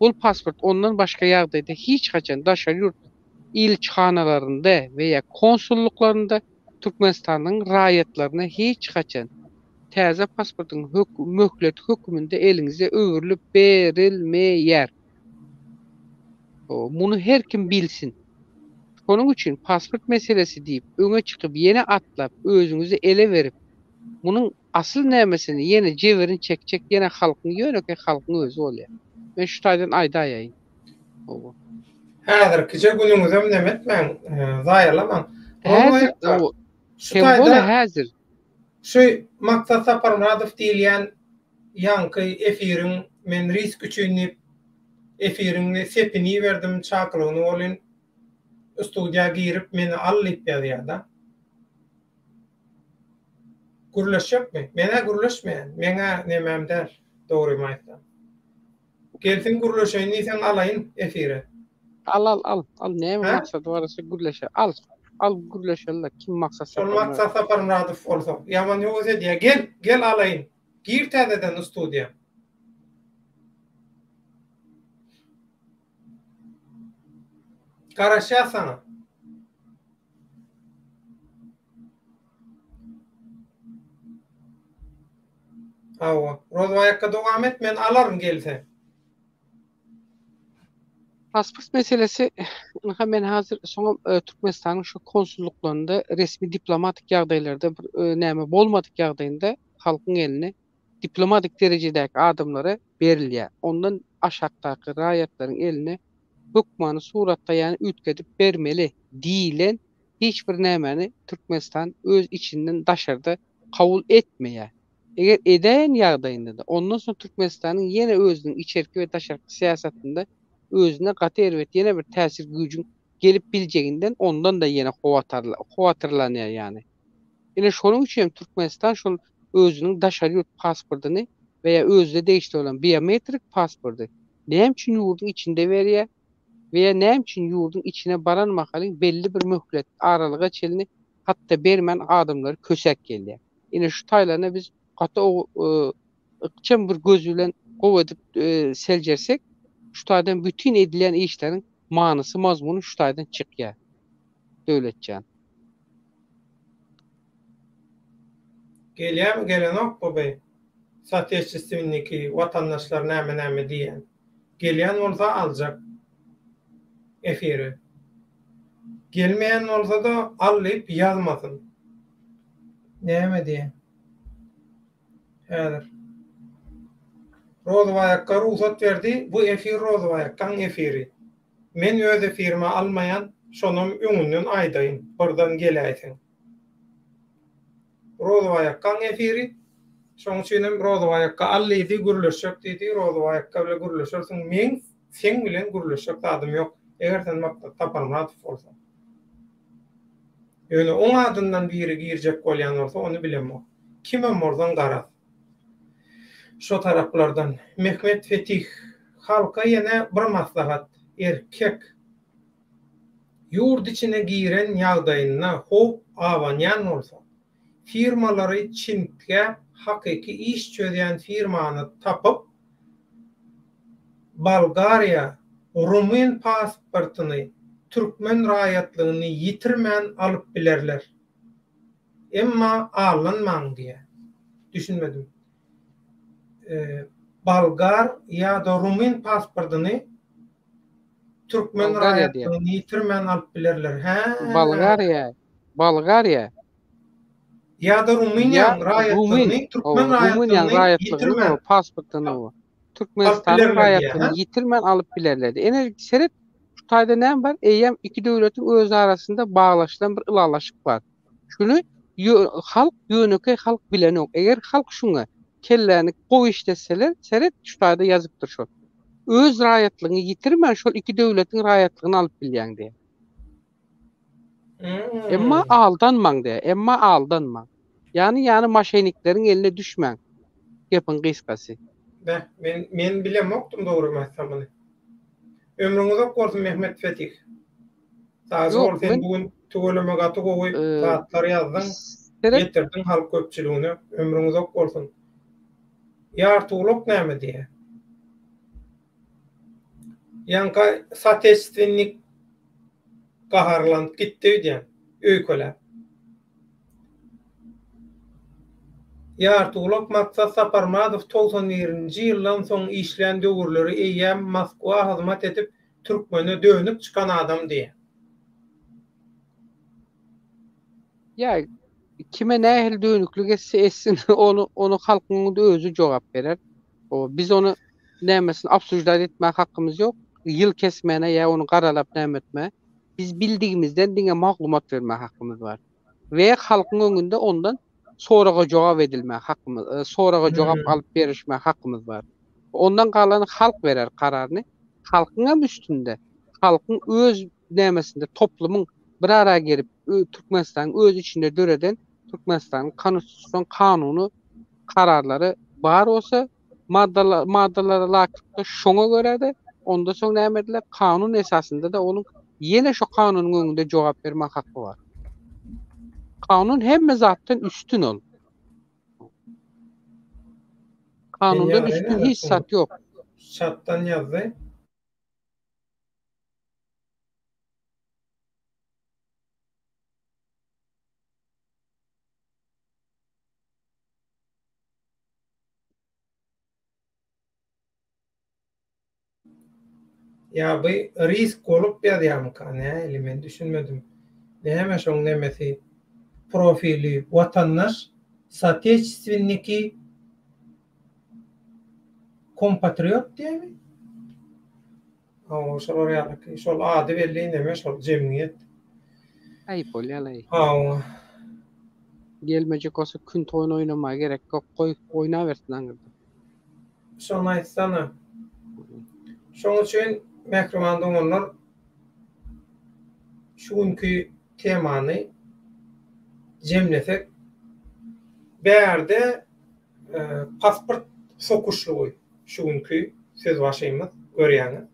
ol pasport ondan başga ýagdaýda hiç haçan daşary ýurt ilçihanalarynda we ýa konsullyklarynda Türkmenistanyň raýatlaryna hiç haçan täze pasportyň möhleti hökmünde eliňize öwrülip berilmeýär. Muny her kim bilsin. Şonuň üçin pasport meselesi diýip öňe çykyp ýene atlap özüňizi ele berip munuň asyl nämesini ýene jebirini çekjek ýene halkyň ýönekeý halkyň özi bolýar. Men şu taýdan aýdaýaýyn. Hawa. Häzirkije günüňizem neme etmäň, zaýalamaň. Häzir şu taýda häzir. Şu Maksat Saparmyradow diýilýän ýaňky efiriň men risk üçin diýip efiriň sepini iberdim çakylygyny welin studiýa girip meni al diýip ýazýada. Gürleşjekmi? Men-ä gürleşmeýän. Meň-ä nemäm däl, dogrymy aýtsam. Gelsin gürleşeýin diýseň alaýyn efire. Al al al al näme maksady bar bolsa gürleşe al al gürleşeli kim maksat Şol Maksat Saparmyradow bolsa ýaman höwes edýär gel gel alaýyn gir täzeden studiýa. Garaşýas saňa. Hawa. Rozbaýakka dowam et, men alaryn gelse. Pasport meselesi, ynha men hazir soňam Türkmenistanyň şu konsullyklarynda resmi diplomatik ýagdaýlarda bir näme bolmadyk ýagdaýynda halkyň eline diplomatik derejedäki adamlara berilýär. Ondan aşakdaky raýatlaryň eline hökmany suratda ýany üýtgedip bermeli diýlen hiç bir nämäni Türkmenistan öz içinden daşarda kabul etmeýär. Eger edäýen ýagdaýynda-da, ondan soň Türkmenistanyň ýene özüniň içerki we daşarky syýasatynda özüne gaty erbet ýene bir täsir güýjüň gelip biljeginden ondan-da ýene howatyrlanýar ýany. Ine şonuň üçin hem Türkmenistan şol özüniň daşary ýurt pasportyny we ýa özüne degişli bolan biometrik pasporty näme üçin ýurduň içinde berýär we ýa näme üçin ýurduň içine baran mahalyň belli bir möhlet aralyga çenli hatda bermän adamlary kösäp gelýär. Ine şu taýlaryna biz gaty ykjam bir göz bilen gowy edip seljersek, şu taýdan bütin edilýän işleriň manysy, mazmuny şu taýdan çykýar. Döwletjan. Gelýärmi gelenok bu beý soteçestwinniki watandaşlar näme näme diýýän. Gelýän bolsa aljak efire. Gelmeýän bolsa-da al diýip ýazmasyn. Näme diýýän. Häzir. Rozybaýakga rugsat berdi, bu efir Rozybaýakgaň efiri. Men öz efirime almaýan, şonam öňünden aýdaýyn, birden geläýseň. Rozybaýakgaň efiri, şoň üçinem Rozybaýakga al diýdi, gürleşjek diýdi, Rozybaýakga bile gürleşersiň, meň seň bilen gürleşjek zadym ýok, eger sen Maksat Saparmyradow bolsaň. Ýöne oň adyndan biri girjek bolýan bolsa ony bilemok. Kimem bolsaň garaz. Şo taraplardan. Mehmet Fetih, Halka ýene bir maslahat, erkek ýurt içine giren ýagdaýynda howp abanýan bolsa, firmalary çintgäp hakyky iş çözýän firmany tapyp, Bolgariýa, rumyn pasportyny, türkmen raýatlygyny ýitirmän alyp bilerler. Emma aldanmaň diýýär. Düşünmedim. Bolgar ýa-da rumyn pasportyny türkmen raýatlygyny ýitirmän alyp bilerler. Hä. Bolgariýa, Bolgariýa. Ýa-da Rumyniýanyň raýatlygyny türkmen raýatlygyny ýitirmän pasportyny Türkmenistanyň raýatlygyny ýitirmän alyp bilerler. Ene seret Şu taýda näme bar? Eýýäm iki döwletiň öz arasynda baglaşylan bir ylalaşyk bar. Şuny halk, ýönekeý halk bilenok. Eger halk şuňa kelläni gowy işletseler, seret şu taýda ýazypdyr şol. Öz raýatlygyňy ýitirmän şol iki döwletiň raýatlygyny alyp bilýäň diýýär. Emma aldanmaň diýýär. Emma aldanmaň. Ýany ýany maşenikleriň eline düşmäň. Gepiň gysgasy. Beh, men men bilemokdym dogrymy aýtsam muny. Ömrüň uzak bolsun Mehmet Fetih. Sagja bol sen bu gün tüweleme gaty gowy zatlar ýazdyň, ýetirdiň halk köpçüligine. Ömrüň uzak bolsun. Ýartygulak näme diýýär? Ýaňka soteçstwennik gaharlanyp gitdi öýdýän, öýkeläp. Ýartygulak Maksat Saparmyradow 91-nji ýyldan soň işlän döwürleri eýýäm Moskwa hyzmat edip türkmene dönük çykan adam diýýär. Ýa kime nähili dönüklik etse etsin ony ony halkyň öňünde özi jogap berer. O biz ony nämesini obsuždat etmäge hakymyz ýok. Ýyl kesmäne ýa ony garalap näme etmä. Biz bildigimizden diňe maglumat bermäge hakymyz bar. We halkyň öňünde ondan soraga jogap edilmäge hakymyz, e, soraga jogap alyp berişmäge hakymyz bar. Ondan galany halk berer kararyny. Halkyň hem üstünde, halkyň öz nämesinde toplumyň bir ara gelip Türkmenistanyň öz içinde döreden Türkmenistanyň konstitusion kanuny kararlary bar bolsa maddalar maddalara laýyklykda şoňa görä-de onda soň näme ediler kanun esasynda-da onuň ýene şo kanunyň öňünde jogap bermek haky bar. Kanun hemme zatdan üstün ol. Kanundan üstün hiç zat ýok. Çatdan ýazdy. Ýa bu risk bolup ýazýamyka nähili men düşünmedim. Näme şoň nemesi profili watandaş soteçstwenniki kompatriot diýemi? Hawa şolar ýalyky şol ady belli neme şol jemgyýet. Aý bolýalaý. Hawa. Gelmejek bolsa künt oýun oýnamaga gerek ýok goý oýnabersin aňyrda. Şony aýtsana. Şoň üçin mähriban doganlar şu günki temany jemlesek bärde pasport sokuşlygy şu günki sözbaşymyz görýäňiz.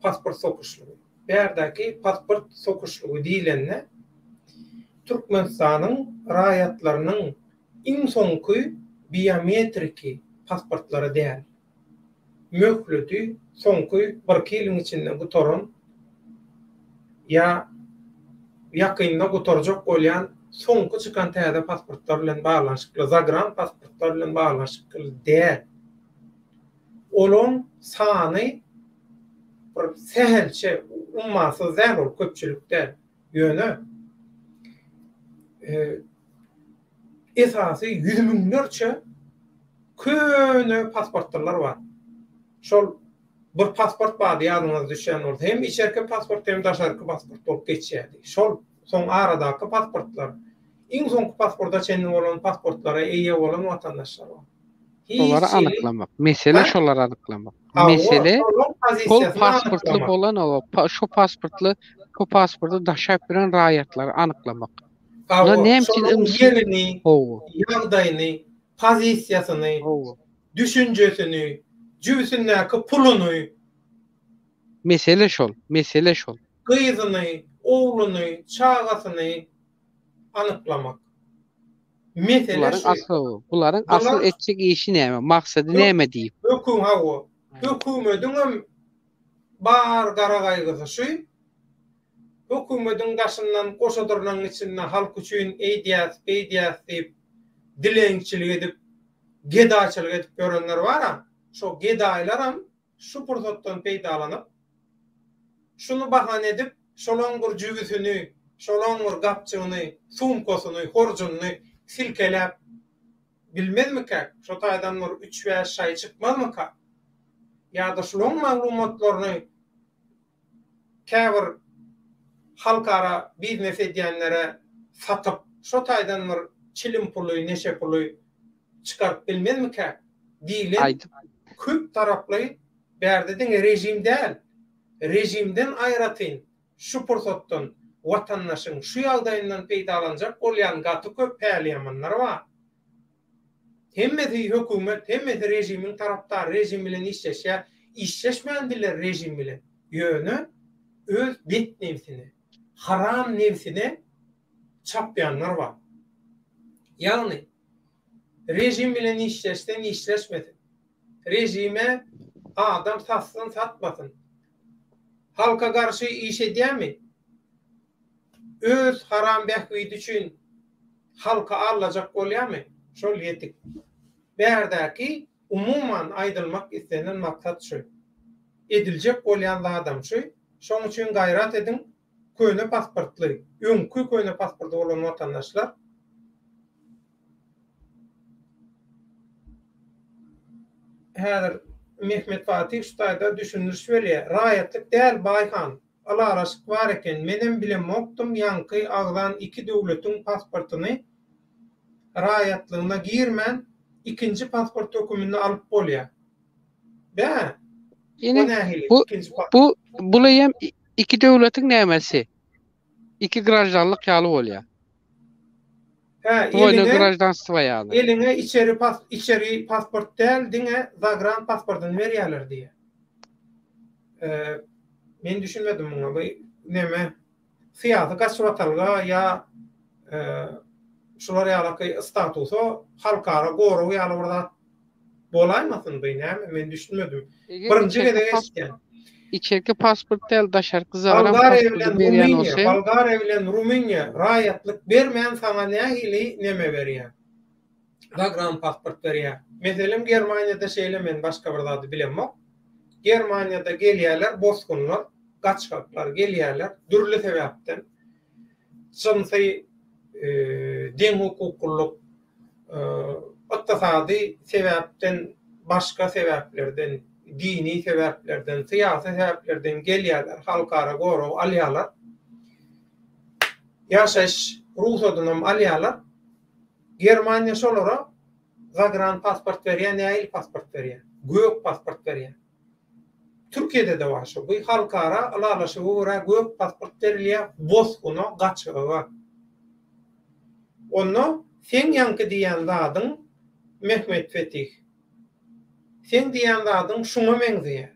Pasport sokuşlygy. Bärdäki pasport sokuşlygy diýlende Türkmenistanyň raýatlarynyň iň soňky biometriki pasportlary däl. Möhleti soňky birki ýylyň içinde gutaran ýa ýakynda gutarjak bolýan soňky çykan täze pasportlar bilen baglanyşykly, zagran pasportlar bilen baglanyşykly däl. Olaň sany bir sähelçe, ummasyz däl ol, köpçülik däl. Ýöne esasy ýüz müňlerçe köne pasportlylar bar. Şol bir pasport bardy ýadyňyza düşýän bolsa, hem içerki pasport hem daşarky pasport bolup geçýärdi. Şol soň aradaky pasportlar, iň soňky pasporta çenli bolan pasportlara eýe bolan watandaşlar bar. Şolary anyklamak. Mesele şolary anyklamak. Mesele şol pasportly bolan oba, şo pasportly, şo pasporty daşap ýören raýatlary anyklamak. Hawa, şolaryň ýerini, ýagdaýyny, pozisiýasyny, düşünjesini, jübüsindäki puluny. Mesele şol, mesele şol. Gyzyny, ogluny, çagasyny anyklamak. Mesele şu. Bularyň asyl etjek işi näme, maksady näme diýip. Höküm hawa. Hökümediňem bar gara gaýgysy şu. Hökümediň daşyndan goşa dyrnagyň içinde halk üçin eýdýäs, beýdýäs diýip dileňçilik edip, gedaýçylyk edip ýörenler bar-a. Şo gedaýlaram şu pursatdan peýdalanyp, şuny bahana edip, şolaň bir jübüsini, şolaň bir gapjygyny, sumkasyny, horjunyny silkeläp bilmezmikäk? Şo taýdan bir üç-bäş şaýy çykmazmyka? Ýa-da şulaň maglumatlaryny käbir halkara biznes edýänlere satyp, şo taýdan bir çilim puly, neşe puly çykaryp bilmezmikäk diýlen köp taraply bärde diňe režim däl, režimden aýratyn şu pursatdan watandaşyň şu ýagdaýyndan peýdalanjak bolýan gaty köp päliýamanlar bar. Hemmesi hökümet, hemmesi režimiň tarapdary, režim bilen işleşýär. Işleşmän biler režim bilen. Ýöne öz bet nebsine, haram nebsine çapýanlar bar. Ýagny režim bilen işleşsin, işleşmesin. Režime adam satsyn, satmasyn. Halka garşy iş edýärmi? Öz haram bähbidi üçin halky aldajak bolýarmy? Şol ýetik. Bärdäki umuman aýdylmak islenen maksat şu. Ediljek bolýan zadam şu. Şoň üçin gaýrat ediň, köne pasportly, öňki köne pasporty bolan watandaşlar. Häzir Mehmet Fatih şu taýda düşündiriş berýär. Raýatlyk däl Baýhan. Ylalaşyk bar eken menem bilemokdym ýaňky agzan iki döwletiň pasportyny raýatlygyna girmän ikinji pasport höküminde alyp bolýa. Bä o nähili bu ikinji pasport. Bu bulaýam iki döwletiň nämesi iki graždanlyk ýaly bolýa. Hä eliňe graždanstwo ýaly. Eliňe içeri pas içeri pasport däl diňe zagran pasportyny berýäler diýýä. Men düşünmedim muňa. Bu neme syýasy gaçybatalga ýa şular ýalaky statusa halkara gorag ýaly bir zat bolaýmasyn bu näme men düşünmedim. Birinji gezek eşitýän. Içerki pasport däl daşarky zagran pasporty berýän bolsa. Bolgariýa bilen Rumyniýa raýatlyk bermän saňa nähili neme berýär? Zagran pasport berýär. Meselem Germaniýada şeýle men başga bir zady bilemok. Germaniýada gelýärler bosgunlar, gaçgaklar gelýärler dürli sebäpden. Jynsy deňhukuklylyk, ykdysady sebäpden, başga sebäplerden, dini sebäplerden, syýasy sebäplerden gelýärler, halkara gorag alýarlar. Ýaşaýyş rugsadynam alýarlar. Germaniýa şolara zagran pasport berýär, nähili pasport berýär? Gök pasport berýär. Türkiýede-de bar şu. Bu halkara ylalaşyga görä gök pasport berilýär bosguna, gaçgaga. Onda seň ýaňky diýýän zadyň Mehmet Fetih, seň diýýän zadyň şuňa meňzeýär.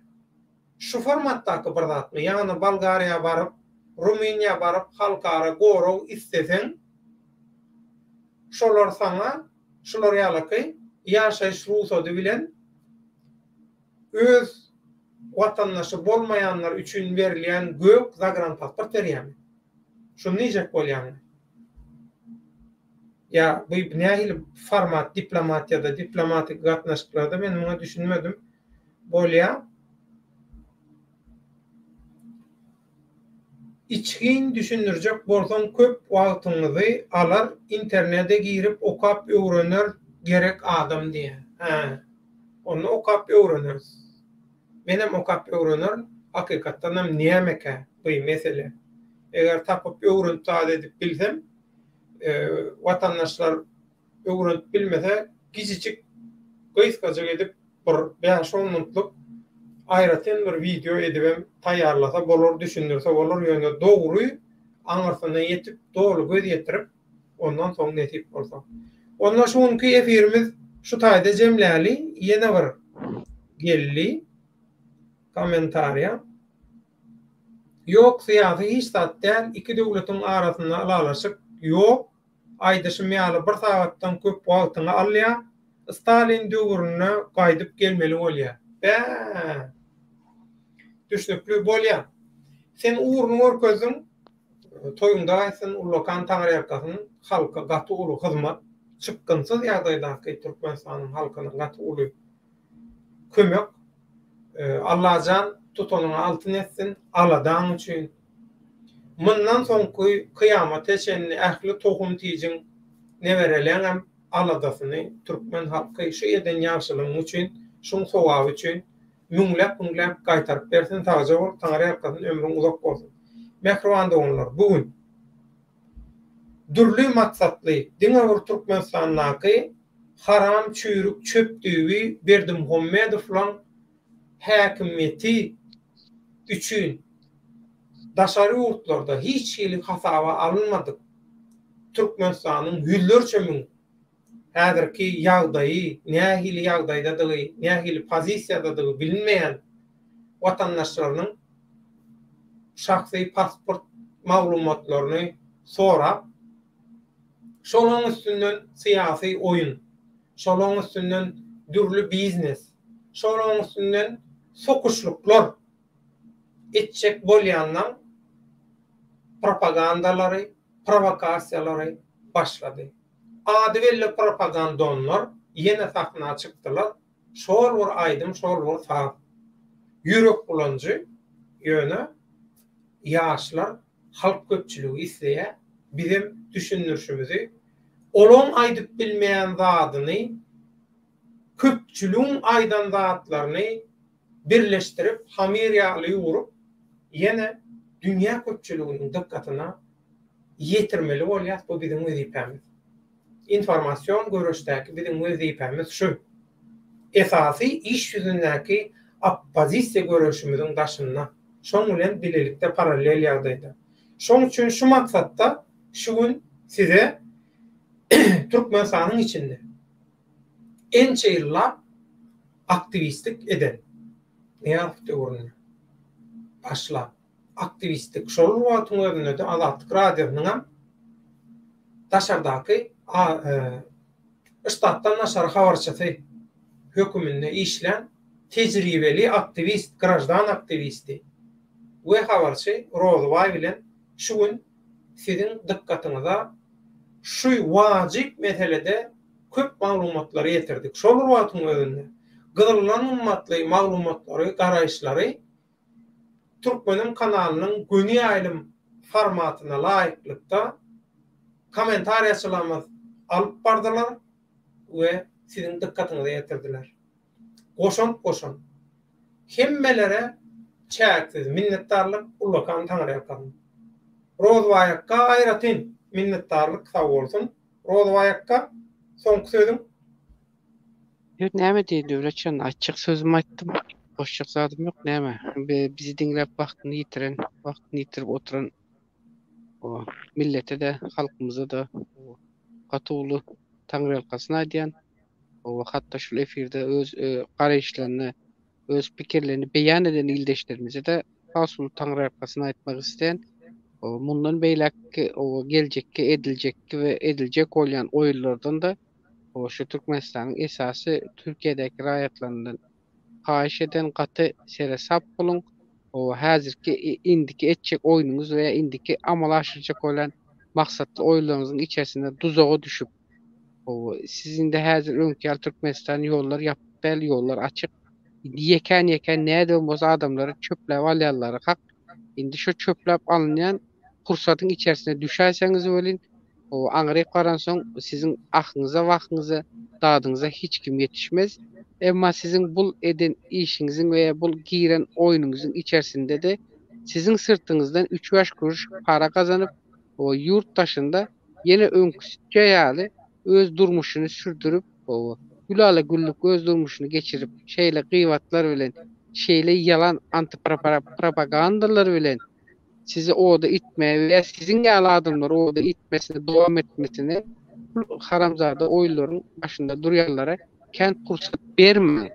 Şu formatdaky bir zatmy? Ýagny Bolgariýa baryp, Rumyniýa baryp halkara gorag isleseň, şolar saňa şular ýalaky ýaşaýyş rugsady bilen öz watandaşy bolmaýanlar üçin berilýän gök zagranpasport berýärmi? Şuny diýjek bolýaňmy? Ýa bu nähili format diplomatiýada, diplomatik gatnaşyklarda men muňa düşünmedim. Bolýa. Içgin düşündirjek bolsaň köp wagtyňyzy alar internede girip okap öwrener gerek adam diýä. Hä. Onda okap öwreneris. Menem okap öwrenerin hakykatdanam nämekä bu mesele. Eger tapyp öwrenip zat edip bilsem watandaşlar öwrenip bilmese gijijik gysgajyk edip bir bäş-on minutlyk aýratyn bir wideo edibem taýýarlasa bolar düşündirse bolar ýöne dogry aňyrsyna ýetip doly göz ýetirip. Ondan soň nesip bolsa. Onda şu günki efirimiz şu taýda jemläli. Ýene bir geldi kommentariýa. Ýok syýasy hiç zat däl, iki döwletiň arasynda ylalaşyk ýok. Aýdyşym ýaly bir sagatdan köp wagtyňy alýar. Stalin döwrüne gaýdyp gelmeli bolýar. Bä! Düşnükli bolýar. Sen ugruny görkezdiň. Toýuňda gaýtsyn ullakan taňryýalkasyn halka gaty uly hyzmat. Çykgynsyz ýagdaýdaky Türkmenistanyň halkyna gaty uly kömek. Allajan tutanyňy altyn etsin, aladaň üçin. Mundan soňky kyýamata çenli ähli tohum-tijiň, nebereleňem aladasyny türkmen halky şu eden ýagşylygyň üçin, şuň sogaby üçin müňläp-müňläp gaýtaryp bersin, sagja bol, Taňry ýalkasyn, ömrüň uzak bolsun. Mähriban doganlar, bu gün dürli maksatly, diňe bir Türkmenistandaky haram çüýrük çöp düýbi Berdimuhamedowlaň häkimiýeti üçin daşary ýurtlarda hiç hili hasaba alynmadyk Türkmenistanyň ýüzlerçe müň häzirki ýagdaýy, nähili ýagdaýdadygy, nähili pozisiýadadygy bilinmeýän watandaşlarynyň şahsy pasport maglumatlaryny sorap, şolaň üstünden syýasy oýun, şolaň üstünden dürli biznes, şolaň üstünden sokuşlyklar etjek bolýanlaň propagandalary, prowokasiýalary başlady. Ady belli propagandonlar ýene sahna çykdylar, şol bir aýdym, şol bir saz. Ýürek bulanjy, ýöne ýaşlar, halk köpçüligi isleýär, bizem düşündirişimizi, olaň aýdyp bilmeýän zadyny, köpçüligiň aýdan zatlaryny birleşdirip, hamyr ýaly ýugrup, ýene dünýä köpçüliginiň dykgatyna ýetirmeli bolýas, bu biziň wezipämiz. Informasion göreşdäki biziň wezipämiz şu. Esasy iş ýüzündäki oppozisiýa göreşimiziň daşynda, şoň bilen bilelikde parallel ýagdaýda. Şoň üçin şu maksatda şu gün size Türkmenistanyň içinde ençe ýyllap aktiwistlik eden Nyýazow döwründe başlap aktiwistlik, şol wagtyň özünde-de Azatlyk Radiosynyňam daşardaky ştatdan daşary habarçysy höküminde işlän tejribeli aktiwist, graždan aktiwisti we habarçy Rozybaý bilen şu gün siziň dykgatyňyza şu wajyp meselede köp maglumatlary ýetirdik. Şol bir wagtyň özünde gyzyldan gymmatly maglumatlary, garaýyşlary Türkmeniň kanalynyň göni ýaýlym formatyna laýyklykda kommentariýaçylarymyz alyp bardylar we siziň dykgatyňyza ýetirdiler. Goşant goşan hemmelere çäksiz minnetdarlyk ullakan Taňryýalkasyn. Rozbaý akga aýratyn minnetdarlyk sag bolsun. Rozbaý akga soňky sözüň? Ýok näme diýeýin Döwletjan aýtjak sözümi aýtdym. Goşjak zadym ýok näme. Bizi diňläp wagtyny ýitiren, wagtyny ýitirip oturan o millete-de, halkymyza-da gaty uly taňryýalkasyn aýdýan. Oba hatda şul efirde öz garaýyşlaryny, öz pikirlerini beýan eden ildeşlerimize-de has uly taňryýalkasyn aýtmak isleýän. Mundan beýläkki oba geljekki ediljekki we ediljek bolýan oýunlardan-da oba şu Türkmenistanyň esasy Türkiýedäki raýatlaryndan haýyş eden gaty seresap boluň. Oba häzirki indiki etjek oýnuňyz we indiki amala aşyrjak bolýan maksatly oýunlaryňyzyň içerisinde duzaga düşüp Hawa, siz indi häzir öňki ýaly Türkmenistan ýollar ýapyk däl, ýollar açyk. Indi ýekän-ýekän nädibem bolsa adamlary çöpläp alýanlary hak. Indi şo çöpläp alynýan pursatyň içerisine düşäýseňiz welin, hawa, aňryk baransoň siziň ahyňyza, wahyňyza, dadyňyza hiç kim ýetişmez. Emma siziň bul eden işiňiziň we bul giren oýnuňyzyň içerisinde-de siziň syrtyňyzdan üç-bäş kuruş para gazanyp, hawa, ýurt daşynda ýene öňküsiçe ýaly öz durmuşyny sürdürip, hawa, gülala-güllük öz durmuşyny geçirip, şeýle gybatlar bilen, şeýle ýalan antipropagandalar bilen. Sizi oda itmäge we siziň ýaly adamlary oda itmesine dowam etmesine bu haramzada oýunlaryň başynda durýanlara kän pursat bermäň.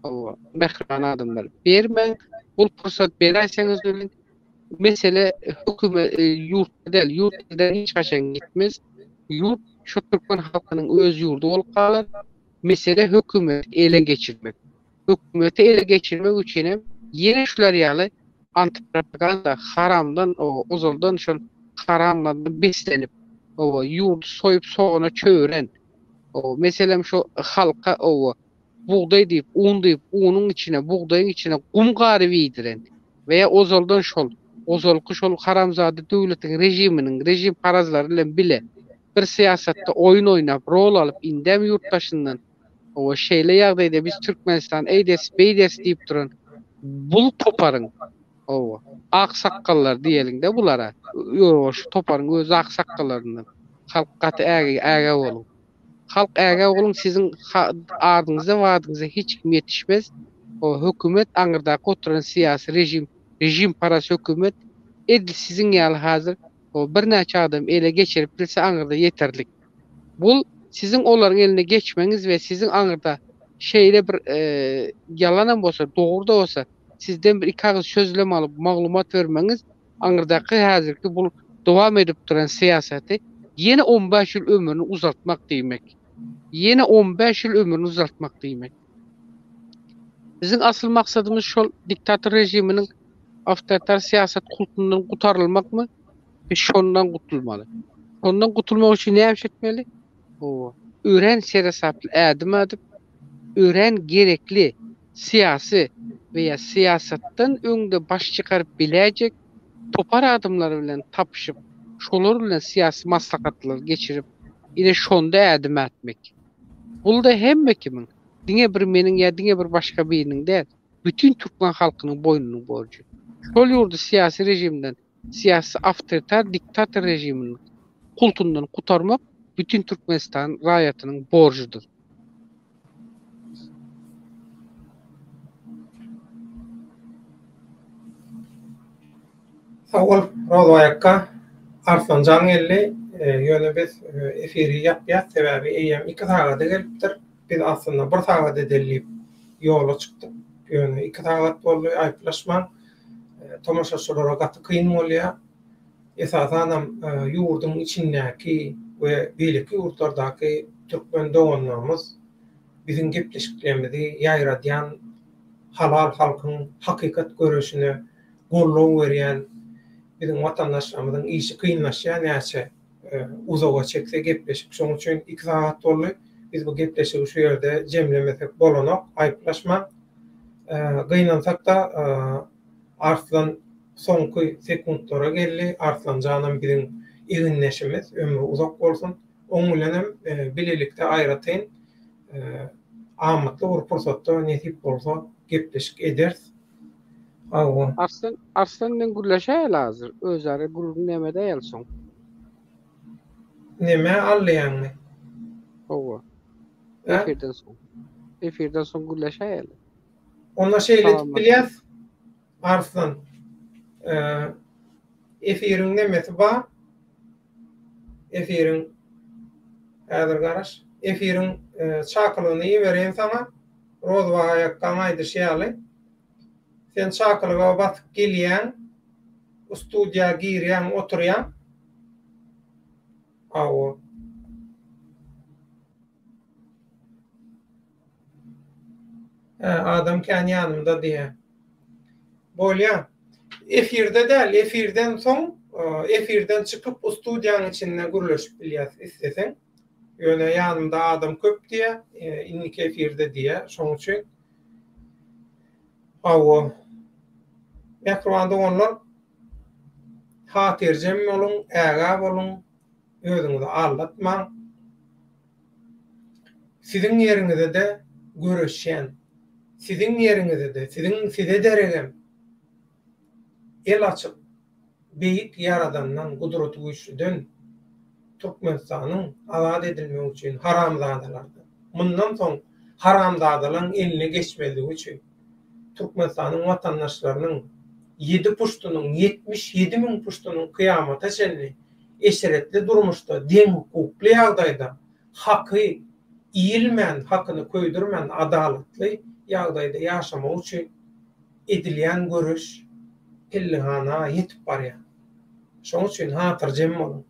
Hawa, mähriban adamlar, bermäň. Bul pursat beräýseňiz welin mesele hökümet ýurtda däl, ýurt elden hiç haçan gitmez. Ýurt şu türkmen halkynyň öz ýurdy bolup galar. Mesele hökümeti ele geçirmek. Hökümeti ele geçirmek üçinem ýene şular ýaly antipropaganda haramdan ozaldan şol haramlardan beslenip oba ýurdy soýup sogana çöwren o meselem şu halka oba bugdaý diýip un diýip unuň içine bugdaýyň içine gum garyp iýdiren we ýa ozaldan şol ozalky şol haramzada döwletiň režiminiň režim parazlary bilen bile bir syýasatda oýun oýnap rol alyp indem ýurt daşyndan Owa şeýle ýagdaýda biz Türkmenistan eýdes beýdes diýip duran bul toparyň owa ak sakgallar diýeliňde bulara ýowa şu toparyň öz ak sakgallaryndan halk gaty äge ägä boluň. Halk ägä boluň siziň adyňyza wadyňyza hiç kim ýetişmez o hökümet aňyrdaky oturan syýasy režim režim paraz hökümet edil siziň ýaly hazir o birnäçe adam ele geçirip bilse aňyrda ýeterlik. Bul siziň olaryň eline geçmegiňiz we siziň aňyrda şeýle bir ýalanam bolsa, dogry-da bolsa, sizden bir iki agyz sözlem alyp maglumat bermegiňiz aňyrdaky häzirki bul dowam edip duran syýasaty ýene on bäş ýyl ömrüni uzaltmak diýmek. Ýene on bäş ýyl ömrüni uzaltmak diýmek. Biziň asyl maksadymyz şol diktator režiminiň awtoritar syýasat kultundan gutarylmakmy? Biz şondan gutulmaly. Şondan gutulmak üçin näme iş etmeli? Hawa, örän seresaply ädim ädip, örän gerekli syýasy we ýa syýasatdan öňde baş çykaryp biläýjek topar adamlary bilen tapyşyp, şolar bilen syýasy maslahatlar geçirip, ine şonda ädim ätmek. Bul-da hemme kimiň, diňe bir meniň ýa diňe bir başga biriniň däl, bütin türkmen halkynyň boýnunyň borjy. Şol ýurdy syýasy režimden syýasy awtoritar diktator režiminiň kultundan gutarmak bütin Türkmenistan raýatynyň borjudyr. Sag bol Rozbaý akga. Arslanjan geldi. Ýöne biz efiri ýapýas sebäbi eýýäm 2 sagada gelipdir. Biz aslynda bir sagat edeli diýip ýola çykdyk. Ýöne 2 sagat boldy aýyplaşmaň. Tomaşaçylara gaty kyn bolýar. Esasanam ýurduň içindäki we beýleki ýurtlardaky türkmen doganlarymyz biziň gepleşiklerimizi ýaýradýan halal halkyň hakykat göreşine goldaw berýän biziň watandaşlarymyzyň işi kynlaşýar näçe uzaga çekse gepleşik. Şonuň üçin iki sagat boldy. Biz bu gepleşigi şu ýerde jemlemesek bolanok, aýyplaşmaň. Gynansak-da, Arslan soňky sekuntlara geldi. Arslan janam biziň egindeşimiz, ömri uzak bolsun. Oň bilenem bilelikde aýratyn amatly bir pursatda nesip bolsa gepleşik ederis. Hawa. Arslan Arslan bilen gürleşäýeli hazir. Özara gürrüň näme edäýeli soň. Neme alýaňmy? Hawa. Efirden soň. Efirden soň gürleşäýeli. Onda şeýle edip bilýäs. Arslan. Efiriň nemesi bar. Efiriň häzir garaş. Efiriň çakylygyny ibereýin saňa. Rozbaý akgaň aýdyşy ýaly. Sen çakylyga basyp gelýäň, studiýa girýäň, oturýaň. Hawa. Hä, adam kän ýanymda diýýä. Bolýa. Efirde däl, efirden soň, efirden çykyp studiýaň içinde gürleşip bilýäs isleseň. Ýöne ýanymda adam köp diýýä, indiki efirde diýýä. Şoň üçin Hawa. Mähriban doganlar, hatyrjem boluň, ägä boluň, özüňizi aldatmaň. Siziň ýeriňize-de göreşýän, siziň ýeriňize-de, siziň size deregem el açyp, Beýik Ýaradandan, Gudratygüýçlüden Türkmenistanyň azat edilmegi üçin haramzadalardan, mundan soň haramzadalaryň eline geçmezligi üçin Türkmenistanyň watandaşlarynyň. Ýedi puştunyň, 77 mün puştunyň kyýamata çenli eşretli durmuşda, deňhukukly ýagdaýda, haky iýilmän, hakyny köýdürmän, adalatly ýagdaýda ýaşamagy üçin edilýän göreş pellehana ýetip barýar. Şonuň üçin hatyrjem boluň,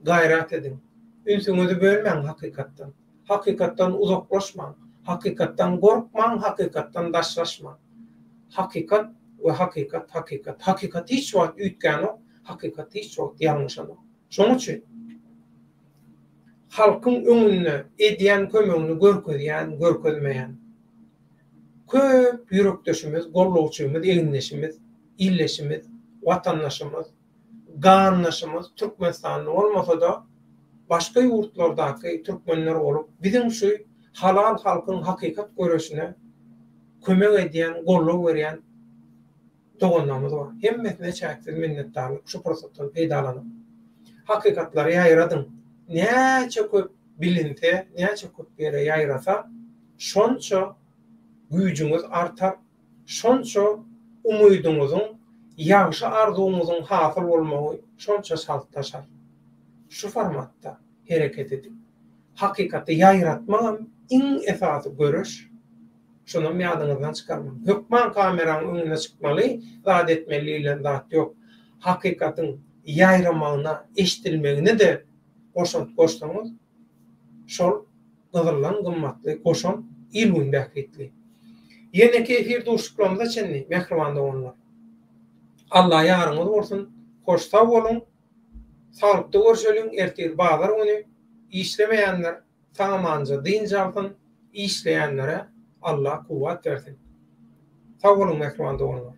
gaýrat ediň, ünsüňizi bölmäň hakykatdan. Hakykatdan uzaklaşmaň, hakykatdan gorkmaň, hakykatdan daşlaşmaň. Hakykat we hakykat, hakykat. Hakykat hiç wagt üýtgänok, hakykat hiç wagt ýalňyşanok. Şonuň üçin halkyň öňünde edýän kömegini görkezýän, görkezmeýän köp ýürekdeşimiz, gollagçymyz, egindeşimiz, ildeşimiz, watandaşymyz, gandaşymyz türkmenistanly bolmasa-da, başga ýurtlardaky türkmenler bolup, biziň şu halal halkyň hakykat göreşine kömek edýän, goldaw berýän doganlarymyz bar. Hemmesine çäksiz minnetdarlyk şu pursatdan peýdalanyp. Hakykatlary ýaýradyň. Näçe köp bilinse, näçe köp ýere ýaýrasa, şonça güýjüňiz artar, şonça umydyňyzyň, ýagşy arzuwyňyzyň hasyl bolmagy şonça çaltlaşar. Şu formatda hereket edip, hakykaty ýaýratmagam iň esasy göreş. Şonam ýadyňyzdan çykarmaň. Hökman kameraň öňüne çykmaly, zat etmeli diýlen zat ýok. Hakykatyň ýaýramagyna, eşidilmegine-de goşant goşsaňyz, şol gyzyldan gymmatly goşant il-gün bähbitli. Ýeneki efir duşuşyklarymyza çenli, mähriban doganlar! Alla ýaryňyz bolsun! Hoş sag boluň! Saglykda görşeliň, ertir bazar güni, işlemeýänler sag-amanja dynç alsyn, işleýänlere Alla kuwwat bersin! Sag boluň mähriban doganlar!